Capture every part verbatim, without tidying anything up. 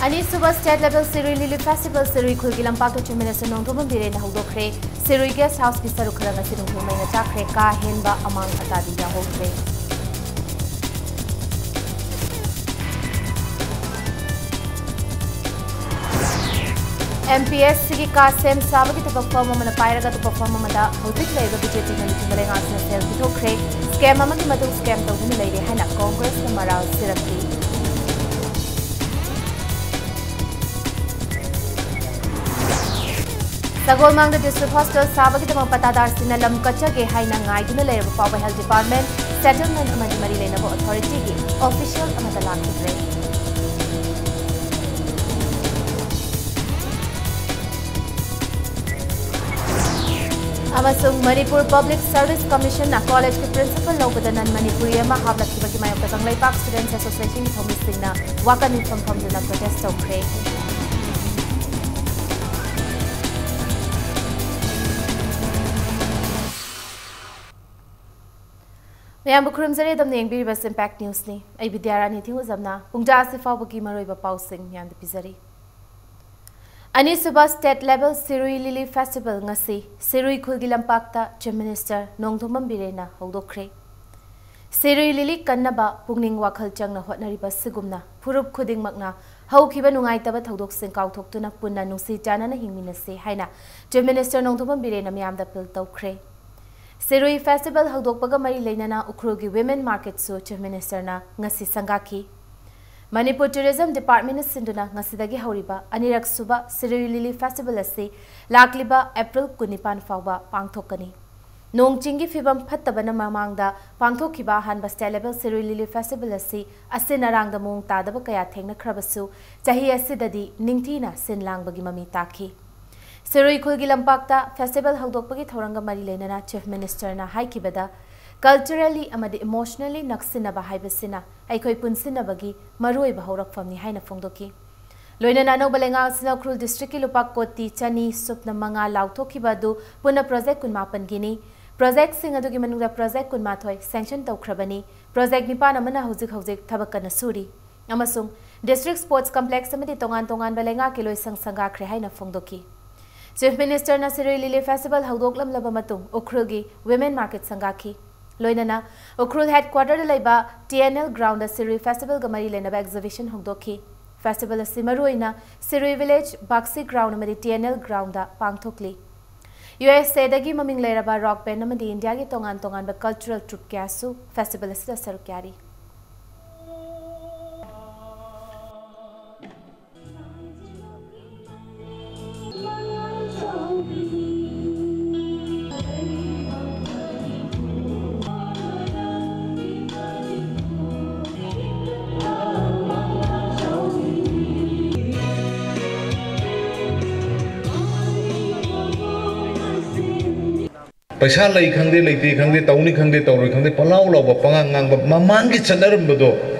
ꯑꯅꯤꯁꯨꯕ State Level Shirui Lily Festival Shirui ꯈꯨꯜꯒꯤ ꯂꯝꯄꯥꯛꯇ Chief Minister Nongthombam ꯕꯤꯔꯦꯟꯅ ꯍꯧꯗꯣꯛꯈ꯭ꯔꯦ꯫ Shirui Guest Houseꯀꯤ ꯁꯔꯨꯛ ꯈꯔ ꯉꯁꯤ ꯅꯨꯡꯊꯤꯜ ꯃꯩꯅ ꯆꯥꯛꯈ꯭ꯔꯦ꯫ ꯀꯥ ꯍꯦꯟꯕ ꯑꯃꯥꯡ ꯑꯇꯥꯗꯤ ꯌꯥꯎꯍꯧꯗ꯭ꯔꯦ꯫ MPSCꯒꯤ ꯀꯥ ꯁꯦꯝ ꯁꯥꯕꯒꯤ ꯊꯕꯛ ꯐꯝ ꯑꯃꯅ ꯄꯥꯏꯔꯒ ꯑꯇꯣꯞꯄ ꯐꯝ ꯑꯃꯗ ꯍꯧꯖꯤꯛ ꯂꯩꯔꯤꯕ BJPꯅ ꯂꯨꯆꯤꯡꯕ ꯂꯩꯉꯥꯛꯁꯤꯅ ꯁꯦꯜ ꯄꯤꯊꯣꯛꯈ꯭ꯔꯦ꯫ Scam ꯑꯃꯒꯤ ꯃꯇꯨꯡ scam ꯇꯧꯗꯨꯅ ꯂꯩꯔꯦ ꯍꯥꯏꯅ Congressꯅ ꯃꯔꯥꯜ ꯁꯤꯔꯛꯂꯤ꯫ ꯁꯒꯣꯜꯃꯥꯡꯗ District Hospital ꯁꯥꯕꯒꯤꯗꯃꯛ ꯄꯠꯇꯥꯗꯥꯔꯁꯤꯡꯅ ꯂꯝ ꯀꯠꯆꯒꯦ ꯍꯥꯏꯅ ꯉꯥꯏꯗꯨꯅ ꯂꯩꯔꯕ ꯐꯥꯎꯕ Health Department settlement ꯑꯃꯗꯤ ꯃꯔꯤ ꯂꯩꯅꯕ authorityꯒꯤ official ꯑꯃꯠꯇ ꯂꯥꯛꯈꯤꯗ꯭ꯔꯦ꯫ ꯑꯃꯁꯨꯡ Manipur Public Service Commissionꯅ collegeꯀꯤ principal ꯂꯧꯕꯗ non Manipuri ꯑꯃ ꯍꯥꯞꯂꯛꯈꯤꯕꯒꯤ ꯃꯥꯌꯣꯛꯇ ꯀꯪꯂꯩꯄꯥꯛ Students Associationꯒꯤ ꯊꯧꯃꯤꯁꯤꯡꯅ ꯋꯥꯀꯠ ꯃꯤꯐꯝ ꯐꯝꯗꯨꯅ protest ꯇꯧꯈ꯭ꯔꯦ꯫ ꯃꯌꯥꯝꯕꯨ ꯈꯨꯔꯨꯝꯖꯔꯤ꯫ ꯑꯗꯣꯝꯅ ꯌꯦꯡꯕꯤꯔꯤꯕꯁꯤ Impact Newsꯅꯤ꯫ ꯑꯩ ꯕꯤꯗ꯭ꯌꯥꯔꯥꯅꯤ ꯊꯤꯡꯉꯨꯖꯝꯅ ꯄꯨꯡꯖꯥ ꯑꯁꯤ ꯐꯥꯎꯕꯒꯤ ꯃꯔꯨꯑꯣꯏꯕ ꯄꯥꯎꯁꯤꯡ ꯃꯌꯥꯝꯗ ꯄꯤꯖꯔꯤ꯫ ꯑꯅꯤꯁꯨꯕ State Level Shirui Lily Festival ꯉꯁꯤ ꯁꯤꯔꯨꯏ ꯈꯨꯜꯒꯤ ꯂꯝꯄꯥꯛꯇ Chief Minister ꯅꯣꯡꯊꯣꯝꯕꯝ ꯕꯤꯔꯦꯟꯅ ꯍꯧꯗꯣꯛꯈ꯭ꯔꯦ꯫ ꯁꯤꯔꯨꯏ ꯂꯤꯂꯤ ꯀꯟꯅꯕ ꯄꯨꯛꯅꯤꯡ ꯋꯥꯈꯜ ꯆꯪꯅ ꯍꯣꯠꯅꯔꯤꯕ ꯑꯁꯤꯒꯨꯝꯅ ꯐꯨꯔꯨꯞ ꯈꯨꯗꯤꯡꯃꯛꯅ ꯍꯧꯈꯤꯕ ꯅꯨꯡꯉꯥꯏꯇꯕ ꯊꯧꯗꯣꯛꯁꯤꯡ ꯀꯥꯎꯊꯣꯛꯇꯨꯅ ꯄꯨꯟꯅ ꯅꯨꯡꯁꯤ ꯆꯥꯟꯅꯅ ꯍꯤꯡꯃꯤꯟꯅꯁꯤ ꯍꯥꯏꯅ Chief Minister ꯅꯣꯡꯊꯣꯝꯕꯝ ꯕꯤꯔꯦꯟꯅ ꯃꯤꯌꯥꯝꯗ appeal ꯇꯧꯈ꯭ꯔꯦ꯫ ꯁꯤꯔꯨꯏ Festival ꯍꯧꯗꯣꯛꯄꯒ ꯃꯔꯤ ꯂꯩꯅꯅ ꯎꯈ꯭ꯔꯨꯜꯒꯤ Women Marketꯁꯨ Chief Ministerꯅ ꯉꯁꯤ ꯁꯪꯒꯥꯈꯤ꯫ ꯃꯅꯤꯄꯨꯔ Tourism Departmentꯅ ꯁꯤꯟꯗꯨꯅ ꯉꯁꯤꯗꯒꯤ ꯍꯧꯔꯤꯕ ꯑꯅꯤꯔꯛ ꯁꯨꯕ ꯁꯤꯔꯨꯏ ꯂꯤꯂꯤ Festival ꯑꯁꯤ ꯂꯥꯛꯂꯤꯕ April ꯀꯨꯟꯅꯤꯄꯥꯟ ꯐꯥꯎꯕ ꯄꯥꯡꯊꯣꯛꯀꯅꯤ꯫ ꯅꯣꯡ ꯆꯤꯡꯒꯤ ꯐꯤꯕꯝ ꯐꯠꯇꯕꯅ ꯃꯃꯥꯡꯗ ꯄꯥꯡꯊꯣꯛꯈꯤꯕ ꯑꯍꯥꯟꯕ State Level ꯁꯤꯔꯨꯏ ꯂꯤꯂꯤ Festival ꯑꯁꯤ ꯑꯁꯤꯟ ꯑꯔꯥꯡꯗ ꯃꯑꯣꯡ ꯇꯥꯗꯕ ꯀꯌꯥ ꯊꯦꯡꯅꯈ꯭ꯔꯕꯁꯨ, ꯆꯍꯤ ꯑꯁꯤꯗꯗꯤ ꯅꯤꯡꯊꯤꯅ ꯁꯤꯟ ꯂꯥꯡꯕꯒꯤ ꯃꯃꯤ ꯇꯥꯈꯤ꯫ ꯁꯤꯔꯨꯏ ꯈꯨꯜꯒꯤ ꯂꯝꯄꯥꯛꯇ festival ꯍꯧꯗꯣꯛꯄꯒꯤ ꯊꯧꯔꯝꯒ ꯃꯔꯤ ꯂꯩꯅꯅ Chief Ministerꯅ ꯍꯥꯏꯈꯤꯕꯗ, culturally ꯑꯃꯗꯤ emotionally ꯅꯛꯁꯤꯟꯅꯕ ꯍꯥꯏꯕꯁꯤꯅ ꯑꯩꯈꯣꯏ ꯄꯨꯟꯁꯤꯟꯅꯕꯒꯤ ꯃꯔꯨꯑꯣꯏꯕ ꯍꯧꯔꯛꯐꯝꯅꯤ ꯍꯥꯏꯅ ꯐꯣꯡꯗꯣꯛꯈꯤ꯫ ꯂꯣꯏꯅꯅ ꯑꯅꯧꯕ ꯂꯩꯉꯥꯛ ꯑꯁꯤꯅ ꯎꯈ꯭ꯔꯨꯜ districtꯀꯤ ꯂꯨꯄꯥ ꯀꯣꯇꯤ ꯆꯅꯤ ꯁꯨꯞꯅ ꯃꯉꯥ ꯂꯥꯎꯊꯣꯛꯈꯤꯕ ꯑꯗꯨ ꯄꯨꯟꯅ project ꯀꯨꯟꯃꯥꯄꯟꯒꯤꯅꯤ꯫ Projectꯁꯤꯡ ꯑꯗꯨꯒꯤ ꯃꯅꯨꯡꯗ project ꯀꯨꯟꯃꯥꯊꯣꯏ sanction ꯇꯧꯈ꯭ꯔꯕꯅꯤ꯫ Project ꯅꯤꯄꯥꯟ ꯑꯃꯅ ꯍꯧꯖꯤꯛ ꯍꯧꯖꯤꯛ ꯊꯕꯛ ꯀꯟꯅ ꯁꯨꯔꯤ꯫ ꯑꯃꯁꯨꯡ District Sports Complex ꯑꯃꯗꯤ ꯇꯣꯉꯥꯟ ꯇꯣꯉꯥꯟꯕ ꯂꯩꯉꯥꯛꯀꯤ ꯂꯣꯏꯁꯪ ꯁꯪꯒꯥꯈ꯭ꯔꯦ ꯍꯥꯏꯅ ꯐꯣꯡꯗꯣꯛꯈꯤ꯫ Chief Minister ꯅ ꯁꯤꯔꯣꯏ ꯂꯤꯂꯤ festival ꯍꯧꯗꯣꯛꯂꯝꯂꯕ ꯃꯇꯨꯡ ꯎꯈ꯭ꯔꯨꯜꯒꯤ Women Market ꯁꯪꯒꯥꯈꯤ꯫ ꯂꯣꯏꯅꯅ ꯎꯈ꯭ꯔꯨꯜ headquarter ꯗ ꯂꯩꯕ T N L ground ꯗ ꯁꯤꯔꯣꯏ festival ꯒ ꯃꯔꯤ ꯂꯩꯅꯕ exhibition ꯍꯧꯗꯣꯛꯈꯤ꯫ Festival ꯑꯁꯤ ꯃꯔꯨꯑꯣꯏꯅ ꯁꯤꯔꯣꯏ village, ꯕꯥꯛꯁꯤ ground ꯑꯃꯗꯤ T N L ground the ꯄꯥꯡꯊꯣꯛꯂꯤ꯫ U S A ꯗꯒꯤ ꯃꯃꯤꯡ ꯂꯩꯔꯕ rock band ꯑꯃꯗꯤ ꯏꯟꯗꯤꯌꯥꯒꯤ ꯇꯣꯉꯥꯟ ꯇꯣꯉꯥꯟꯕ cultural troupe ꯀꯌꯥꯁꯨ festival ꯑꯁꯤꯗ ꯁꯔꯨꯛ ꯌꯥꯔꯤ꯫ ꯄꯩꯁꯥ ꯂꯩ ꯈꯪꯗꯦ, ꯂꯩꯇꯦ ꯈꯪꯗꯦ, ꯇꯧꯅꯤ ꯈꯪꯗꯦ, ꯇꯧꯔꯣꯏ ꯈꯪꯗꯦ, ꯄꯪꯂꯥꯎ ꯂꯥꯎꯕ, ꯄꯉꯥꯡ ꯉꯥꯡꯕ, ꯃꯃꯥꯡꯒꯤ ꯆꯠꯅꯔꯝꯕꯗꯣ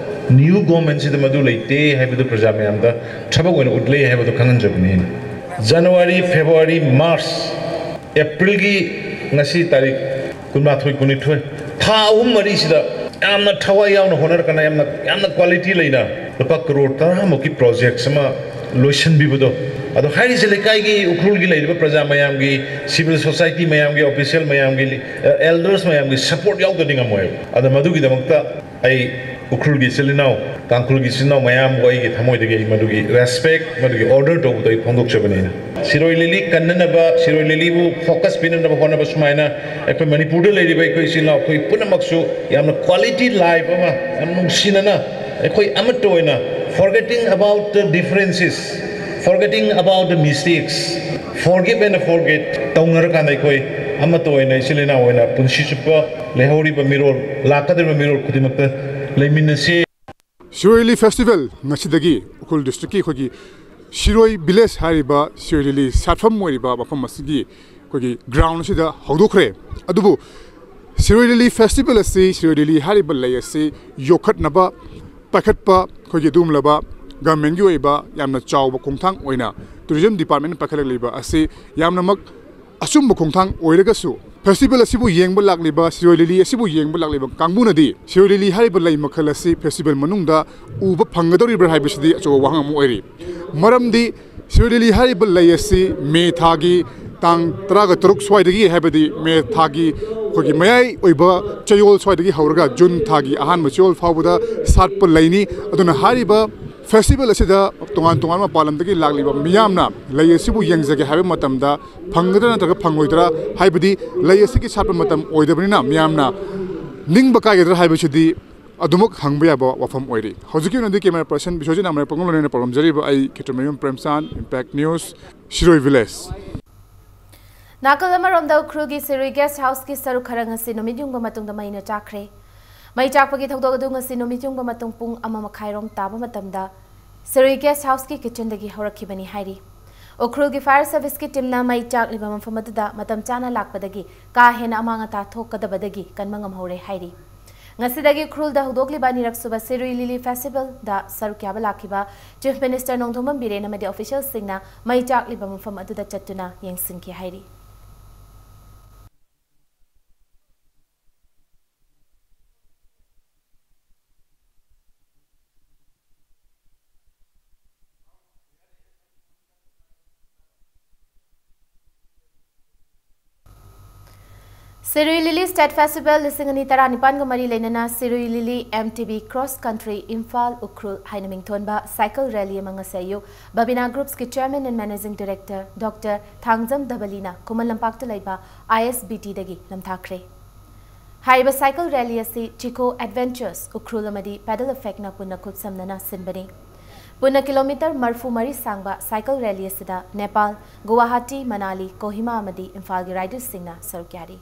new government ꯁꯤꯗ ꯃꯗꯨ ꯂꯩꯇꯦ ꯍꯥꯏꯕꯗꯨ ꯄ꯭ꯔꯖꯥ ꯃꯌꯥꯝꯗ ꯊꯕꯛ ꯑꯣꯏꯅ ꯎꯠꯂꯦ ꯍꯥꯏꯕꯗꯨ ꯈꯪꯍꯟꯖꯕꯅꯤ꯫ January, February, March, April ꯒꯤ ꯉꯁꯤ ꯇꯥꯔꯤꯛ ꯀꯨꯟꯃꯥꯊꯣꯏ, ꯀꯨꯟꯅꯤꯊꯣꯏ, ꯊꯥ ꯑꯍꯨꯝ ꯃꯔꯤꯁꯤꯗ ꯌꯥꯝꯅ ꯊꯋꯥꯏ ꯌꯥꯎꯅ ꯍꯣꯠꯅꯔꯀꯥꯟꯗ ꯌꯥꯝꯅ, ꯌꯥꯝꯅ quality ꯂꯩꯅ ꯂꯨꯄꯥ ꯀꯔꯣꯔ ꯇꯔꯥꯃꯨꯛꯀꯤ projects ꯑꯃ ꯂꯣꯏꯁꯤꯟꯕꯤꯕꯗꯣ, ꯑꯗꯣ ꯍꯥꯏꯔꯤꯁꯦ ꯂꯩꯀꯥꯏꯒꯤ, ꯎꯈ꯭ꯔꯨꯜꯒꯤ ꯂꯩꯔꯤꯕ ꯄ꯭ꯔꯖꯥ ꯃꯌꯥꯝꯒꯤ, civil society ꯃꯌꯥꯝꯒꯤ, official ꯃꯌꯥꯝꯒꯤ, elders ꯃꯌꯥꯝꯒꯤ support ꯌꯥꯎꯗ꯭ꯔꯗꯤ ꯉꯝꯃꯣꯏꯕ꯫ ꯑꯗꯣ ꯃꯗꯨꯒꯤꯗꯃꯛꯇ ꯑꯩ ꯎꯈ꯭ꯔꯨꯜꯒꯤ ꯏꯆꯤꯜ ꯏꯅꯥꯎ, ꯇꯥꯡꯈꯨꯜꯒꯤ ꯏꯆꯤꯜ ꯏꯅꯥꯎ ꯃꯌꯥꯝꯕꯨ ꯑꯩꯒꯤ ꯊꯃꯣꯏꯗꯒꯤ ꯑꯩ ꯃꯗꯨꯒꯤ respect, ꯃꯗꯨꯒꯤ order ꯇꯧꯕꯗꯣ ꯑꯩ ꯐꯣꯡꯗꯣꯛꯆꯕꯅꯤ꯫ ꯁꯤꯔꯣꯏ ꯂꯤꯂꯤ ꯀꯟꯅꯅꯕ, ꯁꯤꯔꯣꯏ ꯂꯤꯂꯤꯕꯨ focus ꯄꯤꯅꯅꯕ ꯍꯣꯠꯅꯕ ꯁꯨꯃꯥꯏꯅ ꯑꯩꯈꯣꯏ ꯃꯅꯤꯄꯨꯔꯗ ꯂꯩꯔꯤꯕ ꯑꯩꯈꯣꯏ ꯏꯆꯤꯜ ꯏꯅꯥꯎ ꯑꯩꯈꯣꯏ ꯄꯨꯝꯅꯃꯛꯁꯨ ꯌꯥꯝꯅ quality life ꯑꯃ ꯌꯥꯝ ꯅꯨꯡꯁꯤꯅꯅ ꯑꯩꯈꯣꯏ ꯑꯃꯠꯇ ꯑꯣꯏꯅ, forgetting about the differences, forgetting about the mistakes, forgive and forget ꯇꯧꯅꯔꯀꯥꯟꯗ ꯑꯩꯈꯣꯏ ꯑꯃꯠꯇ ꯑꯣꯏꯅ ꯏꯆꯤꯜ ꯏꯅꯥꯎ ꯑꯣꯏꯅ ꯄꯨꯟꯁꯤ ꯆꯨꯞꯄ ꯂꯩꯍꯧꯔꯤꯕ ꯃꯤꯔꯣꯜ, ꯂꯥꯛꯀꯗꯧꯔꯤꯕ ꯃꯤꯔꯣꯜ ꯈꯨꯗꯤꯡꯃꯛꯇ ꯂꯩꯃꯤꯟꯅꯁꯤ꯫ ꯁꯤꯔꯣꯏ ꯂꯤꯂꯤ festival ꯉꯁꯤꯗꯒꯤ ꯎꯈ꯭ꯔꯨꯜ district ꯀꯤ ꯑꯩꯈꯣꯏꯒꯤ ꯁꯤꯔꯣꯏ village ꯍꯥꯏꯔꯤꯕ ꯁꯤꯔꯣꯏ ꯂꯤꯂꯤ ꯁꯥꯠꯐꯝ ꯑꯣꯏꯔꯤꯕ ꯃꯐꯝ ꯑꯁꯤꯒꯤ ꯑꯩꯈꯣꯏꯒꯤ ground ꯑꯁꯤꯗ ꯍꯧꯗꯣꯛꯈ꯭ꯔꯦ꯫ ꯑꯗꯨꯕꯨ ꯁꯤꯔꯣꯏ ꯂꯤꯂꯤ festival ꯑꯁꯤ, ꯁꯤꯔꯣꯏ ꯂꯤꯂꯤ ꯍꯥꯏꯔꯤꯕ ꯂꯩ ꯑꯁꯤ ꯌꯣꯛꯈꯠꯅꯕ, ꯄꯥꯏꯈꯠꯄ, ꯑꯩꯈꯣꯏꯒꯤ ꯑꯗꯨꯒꯨꯝꯂꯕ government ꯀꯤ ꯑꯣꯏꯕ ꯌꯥꯝꯅ ꯆꯥꯎꯕ ꯈꯣꯡꯊꯥꯡ ꯑꯣꯏꯅ tourism department ꯅ ꯄꯥꯏꯈꯠꯂꯛꯂꯤꯕ ꯑꯁꯤ ꯌꯥꯝꯅꯃꯛ ꯑꯆꯨꯝꯕ ꯈꯣꯡꯊꯥꯡ ꯑꯣꯏꯔꯒꯁꯨ, ꯐꯦꯁꯇꯤꯚꯦꯜ ꯑꯁꯤꯕꯨ ꯌꯦꯡꯕ ꯂꯥꯛꯂꯤꯕ, ꯁꯤꯔꯣꯏ ꯂꯤꯂꯤ ꯑꯁꯤꯕꯨ ꯌꯦꯡꯕ ꯂꯥꯛꯂꯤꯕ ꯀꯥꯡꯕꯨꯅꯗꯤ ꯁꯤꯔꯣꯏ ꯂꯤꯂꯤ ꯍꯥꯏꯔꯤꯕ ꯂꯩ ꯃꯈꯜ ꯑꯁꯤ ꯐꯦꯁꯇꯤꯚꯦꯜ ꯃꯅꯨꯡꯗ ꯎꯕ ꯐꯪꯒꯗꯧꯔꯤꯕ꯭ꯔꯥ ꯍꯥꯏꯕꯁꯤꯗꯤ ꯑꯆꯧꯕ ꯋꯥꯍꯪ ꯑꯃ ꯑꯣꯏꯔꯤ꯫ ꯃꯔꯝꯗꯤ ꯁꯤꯔꯣꯏ ꯂꯤꯂꯤ ꯍꯥꯏꯔꯤꯕ ꯂꯩ ꯑꯁꯤ ꯃꯦ ꯊꯥꯒꯤ ꯇꯥꯡ ꯇꯔꯥꯒ ꯇꯔꯨꯛ ꯁ꯭ꯋꯥꯏꯗꯒꯤ, ꯍꯥꯏꯕꯗꯤ ꯃꯦ ꯊꯥꯒꯤ ꯑꯩꯈꯣꯏꯒꯤ ꯃꯌꯥꯏ ꯑꯣꯏꯕ ꯆꯌꯣꯜ ꯁ꯭ꯋꯥꯏꯗꯒꯤ ꯍꯧꯔꯒ ꯖꯨꯟ ꯊꯥꯒꯤ ꯑꯍꯥꯟꯕ ꯆꯌꯣꯜ ꯐꯥꯎꯕꯗ ꯁꯥꯠꯄ ꯂꯩꯅꯤ꯫ ꯑꯗꯨꯅ ꯍꯥꯏꯔꯤꯕ ꯐꯦꯁꯇꯤꯚꯦꯜ ꯑꯁꯤꯗ ꯇꯣꯉꯥꯟ ꯇꯣꯉꯥꯟꯕ ꯃꯄꯥꯟ ꯂꯝꯗꯒꯤ ꯂꯥꯛꯂꯤꯕ ꯃꯤꯌꯥꯝꯅ ꯂꯩ ꯑꯁꯤꯕꯨ ꯌꯦꯡꯖꯒꯦ ꯍꯥꯏꯕ ꯃꯇꯝꯗ ꯐꯪꯒꯗ꯭ꯔꯥ ꯅꯠꯇ꯭ꯔꯒ ꯐꯪꯂꯣꯏꯗ꯭ꯔꯥ, ꯍꯥꯏꯕꯗꯤ ꯂꯩ ꯑꯁꯤꯒꯤ ꯁꯥꯠꯄ ꯃꯇꯝ ꯑꯣꯏꯗꯕꯅꯤꯅ ꯃꯤꯌꯥꯝꯅ ꯅꯤꯡꯕ ꯀꯥꯏꯒꯗ꯭ꯔꯥ ꯍꯥꯏꯕꯁꯤꯗꯤ ꯑꯗꯨꯃꯛ ꯍꯪꯕ ꯌꯥꯕ ꯋꯥꯐꯝ ꯑꯣꯏꯔꯤ꯫ ꯍꯧꯖꯤꯛꯀꯤ ꯑꯣꯏꯅꯗꯤ camera person ꯕꯤꯁ꯭ꯋꯖꯤꯠ ꯑꯃꯔꯥꯏꯄꯥꯛꯉꯝ ꯂꯣꯏꯅꯅ ꯄꯥꯎꯗꯝꯖꯔꯤꯕ ꯑꯩ ꯈꯦꯇ꯭ꯔꯤꯃꯌꯨꯝ ꯄ꯭ꯔꯦꯝꯆꯥꯟ, Impact News, ꯁꯤꯔꯣꯏ village꯫ ꯅꯥꯀꯜ ꯑꯃꯔꯣꯝꯗ ꯎꯈ꯭ꯔꯨꯜꯒꯤ ꯁꯤꯔꯨꯏ ꯒꯦꯁ ꯍꯥꯎꯁꯀꯤ ꯁꯔꯨꯛ ꯈꯔ ꯉꯁꯤ ꯅꯨꯃꯤꯠ ꯌꯨꯡꯕ ꯃꯇꯨꯡꯗ ꯃꯩꯅ ꯆꯥꯛꯈ꯭ꯔꯦ꯫ ꯃꯩ ꯆꯥꯛꯄꯒꯤ ꯊꯧꯗꯣꯛ ꯑꯗꯨ ꯉꯁꯤ ꯅꯨꯃꯤꯠ ꯌꯨꯡꯕ ꯃꯇꯨꯡ ꯄꯨꯡ ꯑꯃ ꯃꯈꯥꯏꯔꯣꯝ ꯇꯥꯕ ꯃꯇꯝꯗ ꯁꯤꯔꯨꯏ ꯒꯦꯁ ꯍꯥꯎꯁꯀꯤ ꯀꯤꯆꯟꯗꯒꯤ ꯍꯧꯔꯛꯈꯤꯕꯅꯤ ꯍꯥꯏꯔꯤ꯫ ꯎꯈ꯭ꯔꯨꯜꯒꯤ ꯐꯥꯌꯔ ꯁꯔꯚꯤꯁꯀꯤ ꯇꯤꯝꯅ ꯃꯩ ꯆꯥꯛꯂꯤꯕ ꯃꯐꯝ ꯑꯗꯨꯗ ꯃꯇꯝ ꯆꯥꯅ ꯂꯥꯛꯄꯗꯒꯤ ꯀꯥ ꯍꯦꯟꯅ ꯑꯃꯥꯡ ꯑꯇꯥ ꯊꯣꯛꯀꯗꯕꯗꯒꯤ ꯀꯟꯕ ꯉꯝꯍꯧꯔꯦ ꯍꯥꯏꯔꯤ꯫ ꯉꯁꯤꯗꯒꯤ ꯎꯈ꯭ꯔꯨꯜꯗ ꯍꯧꯗꯣꯛꯂꯤꯕ ꯑꯅꯤꯔꯛ ꯁꯨꯕ ꯁꯤꯔꯨꯏ ꯂꯤꯂꯤ ꯐꯦꯁꯇꯤꯚꯦꯜꯗ ꯁꯔꯨꯛ ꯌꯥꯕ ꯂꯥꯛꯈꯤꯕ ꯆꯤꯐ ꯃꯤꯅꯤꯁꯇꯔ ꯅꯣꯡꯊꯣꯝꯕꯝ ꯕꯤꯔꯦꯟ ꯑꯃꯗꯤ ꯑꯣꯐꯤꯁꯤꯌꯦꯜꯁꯤꯡꯅ ꯃꯩ ꯆꯥꯛꯂꯤꯕ ꯃꯐꯝ ꯑꯗꯨꯗ ꯆꯠꯇꯨꯅ ꯌꯦꯡꯁꯤꯟꯈꯤ ꯍꯥꯏꯔꯤ꯫ ꯁꯤꯔꯨꯏ ꯂꯤꯂꯤ ꯁ꯭ꯇꯦꯠ ꯐꯦꯁꯇꯤꯚꯦꯜ ꯂꯤꯁꯤꯡ ꯑꯅꯤ ꯇꯔꯥꯅꯤꯄꯥꯟꯒ ꯃꯔꯤ ꯂꯩꯅꯅ ꯁꯤꯔꯨꯏ ꯂꯤꯂꯤ M T B Cross Country Imphal Ukhrul ꯍꯥꯏꯅ ꯃꯤꯡꯊꯣꯟꯕ ꯁꯥꯏꯀꯜ ꯔꯦꯂꯤ ꯑꯃ ꯉꯁꯤ ꯑꯌꯨꯛ ꯕꯕꯤꯅꯥ ꯒ꯭ꯔꯨꯞꯁꯀꯤ chairman and managing director doctor Thangjam ꯗꯕꯂꯤꯅ ꯈꯨꯃꯟ ꯂꯝꯄꯥꯛꯇ ꯂꯩꯕ I S B Tꯗꯒꯤ ꯂꯝꯊꯥꯈ꯭ꯔꯦ꯫ ꯍꯥꯏꯔꯤꯕ ꯁꯥꯏꯀꯜ ꯔꯦꯂꯤ ꯑꯁꯤ ꯆꯤꯀꯣ ꯑꯦꯗꯚꯦꯟꯆꯔꯁ ꯎꯈ꯭ꯔꯨꯜ ꯑꯃꯗꯤ ꯄꯦꯗꯜ ꯏꯐꯦꯛꯅ ꯄꯨꯟꯅ ꯈꯨꯠꯁꯝꯅꯅ ꯁꯤꯟꯕꯅꯤ꯫ ꯄꯨꯟꯅ ꯀꯤꯂꯣꯃꯤꯇꯔ ꯃꯔꯤꯐꯨ ꯃꯔꯤ ꯁꯥꯡꯕ ꯁꯥꯏꯀꯜ ꯔꯦꯂꯤ ꯑꯁꯤꯗ ꯅꯦꯄꯥꯜ, ꯒꯨꯋꯥꯍꯥꯇꯤ, ꯃꯅꯥꯂꯤ, ꯀꯣꯍꯤꯃꯥ ꯑꯃꯗꯤ ꯏꯝꯐꯥꯜꯒꯤ ꯔꯥꯏꯗꯔꯁꯤꯡꯅ ꯁꯔꯨꯛ ꯌꯥꯔꯤ꯫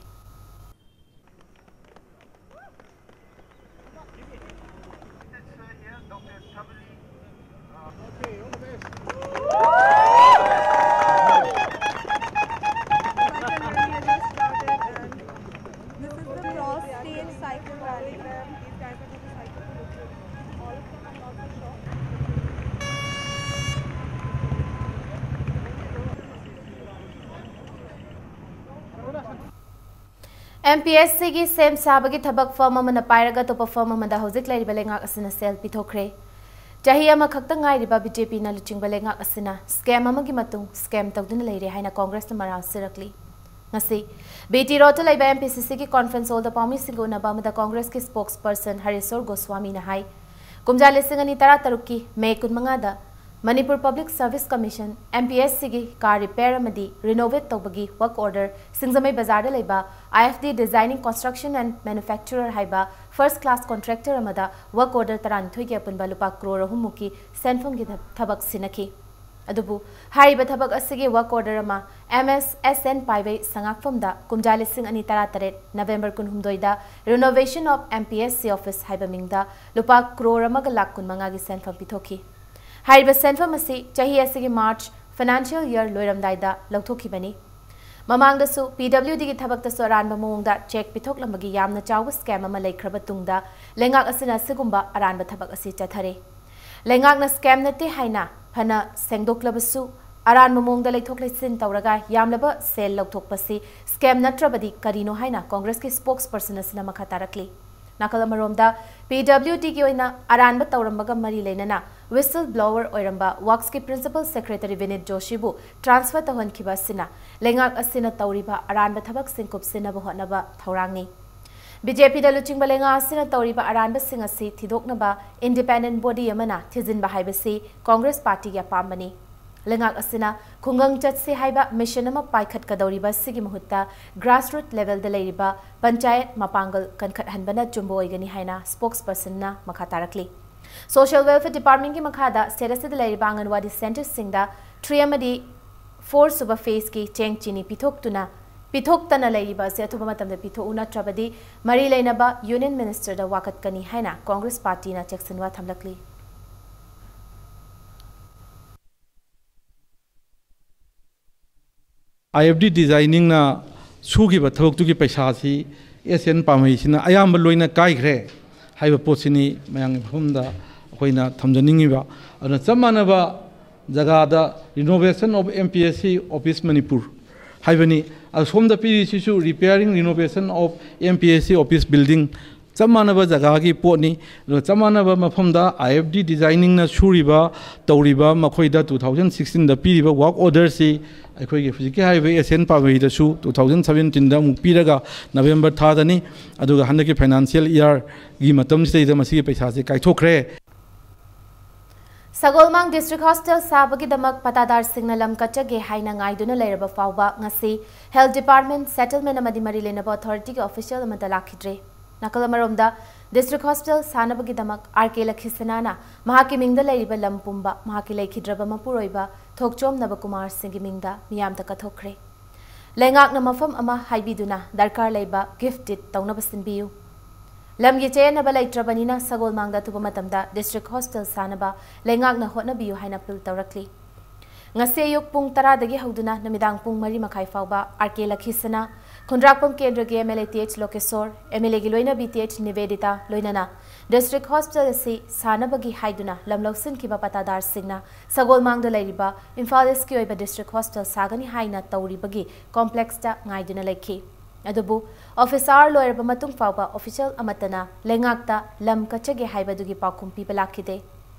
This is the cross stage cycle rally. These guys are going to cycle to Lukla. All of them, I'm not so sure. M P S Cꯒꯤ ꯁꯦꯝ ꯁꯥꯕꯒꯤ ꯊꯕꯛ firm ꯑꯃꯅ ꯄꯥꯏꯔꯒ ꯑꯇꯣꯞꯄ firm ꯑꯃꯗ ꯍꯧꯖꯤꯛ ꯂꯩꯔꯤꯕ ꯂꯩꯉꯥꯛ ꯑꯁꯤꯅ ꯁꯦꯜ ꯄꯤꯊꯣꯛꯈ꯭ꯔꯦ꯫ ꯆꯍꯤ ꯑꯃꯈꯛꯇ ꯉꯥꯏꯔꯤꯕ B J Pꯅ ꯂꯨꯆꯤꯡꯕ ꯂꯩꯉꯥꯛ ꯑꯁꯤꯅ scam ꯑꯃꯒꯤ ꯃꯇꯨꯡ scam ꯇꯧꯗꯨꯅ ꯂꯩꯔꯦ ꯍꯥꯏꯅ ꯀꯣꯡꯒ꯭ꯔꯦꯁꯅ ꯃꯔꯥꯜ ꯁꯤꯔꯛꯂꯤ꯫ ꯉꯁꯤ B T Roadꯇ ꯂꯩꯕ M P C Cꯒꯤ conference hallꯗ ꯄꯥꯎꯃꯤꯁꯤꯡꯒ ꯎꯅꯕ ꯑꯃꯗ ꯀꯣꯡꯒ꯭ꯔꯦꯁꯀꯤ spokesperson ꯍꯔꯤꯁꯣꯔ ꯒꯣꯁ꯭ꯋꯥꯃꯤꯅ ꯍꯥꯏ, ꯀꯨꯝꯖꯥ ꯂꯤꯁꯤꯡ ꯑꯅꯤ ꯇꯔꯥꯇꯔꯨꯛꯀꯤ May ꯀꯨꯟꯃꯉꯥꯗ Manipur Public Service Commission, M P S Cꯒꯤ car repair ꯑꯃꯗꯤ renovate ꯇꯧꯕꯒꯤ work order ꯁꯤꯡꯖꯃꯩ ꯕꯖꯥꯔꯗ ꯂꯩꯕ I F D Designing Construction and Manufacturer ꯍꯥꯏꯕ first class contractor ꯑꯃꯗ work order ꯇꯔꯥꯅꯤꯊꯣꯏꯒꯤ ꯑꯄꯨꯟꯕ ꯂꯨꯄꯥ ꯀ꯭ꯔꯣꯔ ꯑꯍꯨꯝ ꯃꯨꯛꯀꯤ ꯁꯦꯟꯐꯝꯒꯤ ꯊ-, ꯊꯕꯛ ꯁꯤꯟꯅꯈꯤ꯫ ꯑꯗꯨꯕꯨ ꯍꯥꯏꯔꯤꯕ ꯊꯕꯛ ꯑꯁꯤꯒꯤ work order ꯑꯃ M S S N ꯄꯥꯏꯕꯩ ꯁꯉꯥꯛꯐꯝꯗ ꯀꯨꯝꯖꯥ ꯂꯤꯁꯤꯡ ꯑꯅꯤ ꯇꯔꯥꯇꯔꯦꯠ November ꯀꯨꯟꯍꯨꯝꯗꯣꯏꯗ Renovation of M P S C Office ꯍꯥꯏꯕ ꯃꯤꯡꯗ ꯂꯨꯄꯥ ꯀ꯭ꯔꯣꯔ ꯑꯃꯒ ꯂꯥꯈ ꯀꯨꯟꯃꯉꯥꯒꯤ ꯁꯦꯟꯐꯝ ꯄꯤꯊꯣꯛꯈꯤ꯫ ꯍꯥꯏꯔꯤꯕ ꯁꯦꯟꯐꯝ ꯑꯁꯤ ꯆꯍꯤ ꯑꯁꯤꯒꯤ March financial year ꯂꯣꯏꯔꯝꯗꯥꯏꯗ ꯂꯧꯊꯣꯛꯈꯤꯕꯅꯤ꯫ ꯃꯃꯥꯡꯗꯁꯨ P W Dꯒꯤ ꯊꯕꯛꯇꯁꯨ ꯑꯔꯥꯟꯕ ꯃꯑꯣꯡꯗ cheque ꯄꯤꯊꯣꯛꯂꯝꯕꯒꯤ ꯌꯥꯝꯅ ꯆꯥꯎꯕ scam ꯑꯃ ꯂꯩꯈ꯭ꯔꯕ ꯇꯨꯡꯗ ꯂꯩꯉꯥꯛ ꯑꯁꯤꯅ ꯑꯁꯤꯒꯨꯝꯕ ꯑꯔꯥꯟꯕ ꯊꯕꯛ ꯑꯁꯤ ꯆꯠꯊꯔꯦ꯫ ꯂꯩꯉꯥꯛꯅ scam ꯅꯠꯇꯦ ꯍꯥꯏꯅ ꯐꯅ ꯁꯦꯡꯗꯣꯛꯂꯕꯁꯨ, ꯑꯔꯥꯟꯕ ꯃꯑꯣꯡꯗ ꯂꯩꯊꯣꯛ ꯂꯩꯁꯤꯟ ꯇꯧꯔꯒ ꯌꯥꯝꯂꯕ ꯁꯦꯜ ꯂꯧꯊꯣꯛꯄꯁꯤ scam ꯅꯠꯇ꯭ꯔꯕꯗꯤ ꯀꯔꯤꯅꯣ ꯍꯥꯏꯅ ꯀꯣꯡꯒ꯭ꯔꯦꯁꯀꯤ spokesperson ꯑꯁꯤꯅ ꯃꯈꯥ ꯇꯥꯔꯛꯂꯤ꯫ ꯅꯥꯀꯜ ꯑꯃꯔꯣꯝꯗ, P W Dꯒꯤ ꯑꯣꯏꯅ ꯑꯔꯥꯟꯕ ꯇꯧꯔꯝꯕꯒ ꯃꯔꯤ ꯂꯩꯅꯅ whistle blower ꯑꯣꯏꯔꯝꯕ Worksꯀꯤ Principal Secretary ꯕꯤꯅꯤꯠ ꯖꯣꯁꯤꯕꯨ transfer ꯇꯧꯍꯟꯈꯤꯕ ꯑꯁꯤꯅ ꯂꯩꯉꯥꯛ ꯑꯁꯤꯅ ꯇꯧꯔꯤꯕ ꯑꯔꯥꯟꯕ ꯊꯕꯛꯁꯤꯡ ꯀꯨꯞꯁꯤꯟꯅꯕ ꯍꯣꯠꯅꯕ ꯊꯧꯔꯥꯡꯅꯤ꯫ B J Pꯗ ꯂꯨꯆꯤꯡꯕ ꯂꯩꯉꯥꯛ ꯑꯁꯤꯅ ꯇꯧꯔꯤꯕ ꯑꯔꯥꯟꯕꯁꯤꯡ ꯑꯁꯤ ꯊꯤꯗꯣꯛꯅꯕ independent body ꯑꯃꯅ ꯊꯤꯖꯤꯟꯕ ꯍꯥꯏꯕꯁꯤ ꯀꯣꯡꯒ꯭ꯔꯦꯁ ꯄꯥꯔꯇꯤꯒꯤ ꯑꯄꯥꯝꯕꯅꯤ꯫ ꯂꯩꯉꯥꯛ ꯑꯁꯤꯅ ꯈꯨꯡꯒꯪ ꯆꯠꯁꯤ ꯍꯥꯏꯕ mission ꯑꯃ ꯄꯥꯏꯈꯠꯀꯗꯧꯔꯤꯕ ꯑꯁꯤꯒꯤ ꯃꯍꯨꯠꯇ grassroot levelꯗ ꯂꯩꯔꯤꯕ ꯄꯟꯆꯥꯌꯠ ꯃꯄꯥꯡꯒꯜ ꯀꯟꯈꯠꯍꯟꯕꯅ ꯆꯨꯝꯕ ꯑꯣꯏꯒꯅꯤ ꯍꯥꯏꯅ spokespersonꯅ ꯃꯈꯥ ꯇꯥꯔꯛꯂꯤ꯫ Social Welfare Departmentꯀꯤ ꯃꯈꯥꯗ state ꯑꯁꯤꯗ ꯂꯩꯔꯤꯕ ꯑꯪꯒꯟꯋꯥꯗꯤ centreꯁꯤꯡꯗ three ꯑꯃꯗꯤ four ꯁꯨꯕ phaseꯀꯤ ꯆꯦꯡ ꯆꯤꯅꯤ ꯄꯤꯊꯣꯛꯇꯨꯅ, ꯄꯤꯊꯣꯛꯇꯅ ꯂꯩꯔꯤꯕ ꯑꯁꯤ ꯑꯊꯨꯕ ꯃꯇꯝꯗ ꯄꯤꯊꯣꯛꯎ, ꯅꯠꯇ꯭ꯔꯕꯗꯤ ꯃꯔꯤ ꯂꯩꯅꯕ Union Ministerꯗ ꯋꯥꯀꯠꯀꯅꯤ ꯍꯥꯏꯅ ꯀꯣꯡꯒ꯭ꯔꯦꯁ ꯄꯥꯔꯇꯤꯅ ꯆꯦꯛꯁꯤꯟꯋꯥ ꯊꯝꯂꯛꯂꯤ꯫ I F D Designingꯅ ꯁꯨꯈꯤꯕ ꯊꯕꯛꯇꯨꯒꯤ ꯄꯩꯁꯥꯁꯤ S N ꯄꯥꯝꯍꯩꯁꯤꯅ ꯑꯌꯥꯝꯕ ꯂꯣꯏꯅ ꯀꯥꯏꯈ꯭ꯔꯦ ꯍꯥꯏꯕ ꯄꯣꯠꯁꯤꯅꯤ ꯃꯌꯥꯝꯒꯤ ꯃꯐꯝꯗ ꯑꯩꯈꯣꯏꯅ ꯊꯝꯖꯅꯤꯡꯉꯤꯕ꯫ ꯑꯗꯨꯅ ꯆꯞ ꯃꯥꯟꯅꯕ ꯖꯒꯥꯗ Renovation of M P S C Office Manipur ꯍꯥꯏꯕꯅꯤ꯫ ꯑꯁꯣꯝꯗ ꯄꯤꯔꯤꯁꯤꯁꯨ repairing renovation of M P S C office building, ꯆꯞ ꯃꯥꯟꯅꯕ ꯖꯒꯥꯒꯤ ꯄꯣꯠꯅꯤ꯫ ꯑꯗꯨꯒ ꯆꯞ ꯃꯥꯟꯅꯕ ꯃꯐꯝꯗ I F D designingꯅ ꯁꯨꯔꯤꯕ, ꯇꯧꯔꯤꯕ, ꯃꯈꯣꯏꯗ two thousand sixteenꯗ ꯄꯤꯔꯤꯕ work orderꯁꯤ ꯑꯩꯈꯣꯏꯒꯤ ꯍꯧꯖꯤꯛꯀꯤ ꯍꯥꯏꯔꯤꯕ ꯑꯦꯁ ꯑꯦꯟ ꯄꯥꯝꯕꯩꯗꯁꯨ two thousand seventeenꯗ ꯑꯃꯨꯛ ꯄꯤꯔꯒ November ꯊꯥꯗꯅꯤ꯫ ꯑꯗꯨꯒ ꯍꯟꯗꯛꯀꯤ financial yearꯒꯤ ꯃꯇꯝꯁꯤꯗꯩꯗ ꯃꯁꯤꯒꯤ ꯄꯩꯁꯥꯁꯦ ꯀꯥꯏꯊꯣꯛꯈ꯭ꯔꯦ꯫ ꯁꯒꯣꯜꯃꯥꯡ District Hospital ꯁꯥꯕꯒꯤꯗꯃꯛ ꯄꯇꯥꯗꯥꯔꯁꯤꯡꯅ ꯂꯝ ꯀꯠꯆꯒꯦ ꯍꯥꯏꯅ ꯉꯥꯏꯗꯨꯅ ꯂꯩꯔꯕ ꯐꯥꯎꯕ ꯉꯁꯤ Health Department, Settlement ꯑꯃꯗꯤ ꯃꯔꯤ ꯂꯩꯅꯕ authorityꯒꯤ official ꯑꯃꯠꯇ ꯂꯥꯛꯈꯤꯗ꯭ꯔꯦ꯫ ꯅꯥꯀꯜ ꯑꯃꯔꯣꯝꯗ, District Hospital ꯁꯥꯅꯕꯒꯤꯗꯃꯛ R K ꯂꯈꯤꯁꯅꯥꯅ ꯃꯍꯥꯛꯀꯤ ꯃꯤꯡꯗ ꯂꯩꯔꯤꯕ ꯂꯝ ꯄꯨꯝꯕ ꯃꯍꯥꯛꯀꯤ ꯂꯩꯈꯤꯗ꯭ꯔꯕ ꯃꯄꯨꯔꯣꯏꯕ ꯊꯣꯛꯆꯣꯝ ꯅꯕꯀꯨꯃꯥꯔ ꯁꯤꯡꯒꯤ ꯃꯤꯡꯗ ꯃꯤꯌꯥꯝꯗ ꯀꯠꯊꯣꯛꯈ꯭ꯔꯦ꯫ ꯂꯩꯉꯥꯛꯅ ꯃꯐꯝ ꯑꯃ ꯍꯥꯏꯕꯤꯗꯨꯅ ꯗꯔꯀꯥꯔ ꯂꯩꯕ gift deed ꯇꯧꯅꯕ ꯁꯤꯟꯕꯤꯌꯨ꯫ ꯂꯝꯒꯤ ꯆꯌꯦꯠꯅꯕ ꯂꯩꯇ꯭ꯔꯕꯅꯤꯅ ꯁꯒꯣꯜꯃꯥꯡꯗ ꯑꯊꯨꯕ ꯃꯇꯝꯗ District Hospital ꯁꯥꯅꯕ ꯂꯩꯉꯥꯛꯅ ꯍꯣꯠꯅꯕꯤꯌꯨ ꯍꯥꯏꯅ appeal ꯇꯧꯔꯛꯂꯤ꯫ ꯉꯁꯤ ꯑꯌꯨꯛ ꯄꯨꯡ ꯇꯔꯥꯗꯒꯤ ꯍꯧꯗꯨꯅ ꯅꯨꯃꯤꯗꯥꯡ ꯄꯨꯡ ꯃꯔꯤ ꯃꯈꯥꯏ ꯐꯥꯎꯕ R K ꯂꯈꯤꯁꯅꯥ, ꯈꯨꯟꯗ꯭ꯔꯥꯛꯄꯝ ꯀꯦꯟꯗ꯭ꯔꯒꯤ M L A T H ꯂꯣꯀꯦꯁꯣꯔ, M L Aꯒꯤ ꯂꯣꯏꯅꯕꯤ T H ꯅꯤꯕꯦꯗꯤꯇꯥ, ꯂꯣꯏꯅꯅ District Hospital ꯑꯁꯤ ꯁꯥꯅꯕꯒꯤ ꯍꯥꯏꯗꯨꯅ ꯂꯝ ꯂꯧꯁꯤꯟꯈꯤꯕ ꯄꯇꯥꯗꯥꯔꯁꯤꯡꯅ ꯁꯒꯣꯜꯃꯥꯡꯗ ꯂꯩꯔꯤꯕ ꯏꯝꯐꯥꯜ Eastꯀꯤ ꯑꯣꯏꯕ District Hospital ꯁꯥꯒꯅꯤ ꯍꯥꯏꯅ ꯇꯧꯔꯤꯕꯒꯤ complexꯇ ꯉꯥꯏꯗꯨꯅ ꯂꯩꯈꯤ꯫ ꯑꯗꯨꯕꯨ office hour ꯂꯣꯏꯔꯕ ꯃꯇꯨꯡ ꯐꯥꯎꯕ official ꯑꯃꯠꯇꯅ ꯂꯩꯉꯥꯛꯇ ꯂꯝ ꯀꯠꯆꯒꯦ ꯍꯥꯏꯕꯗꯨꯒꯤ ꯄꯥꯎꯈꯨꯝ ꯄꯤꯕ ꯂꯥꯛꯈꯤꯗꯦ꯫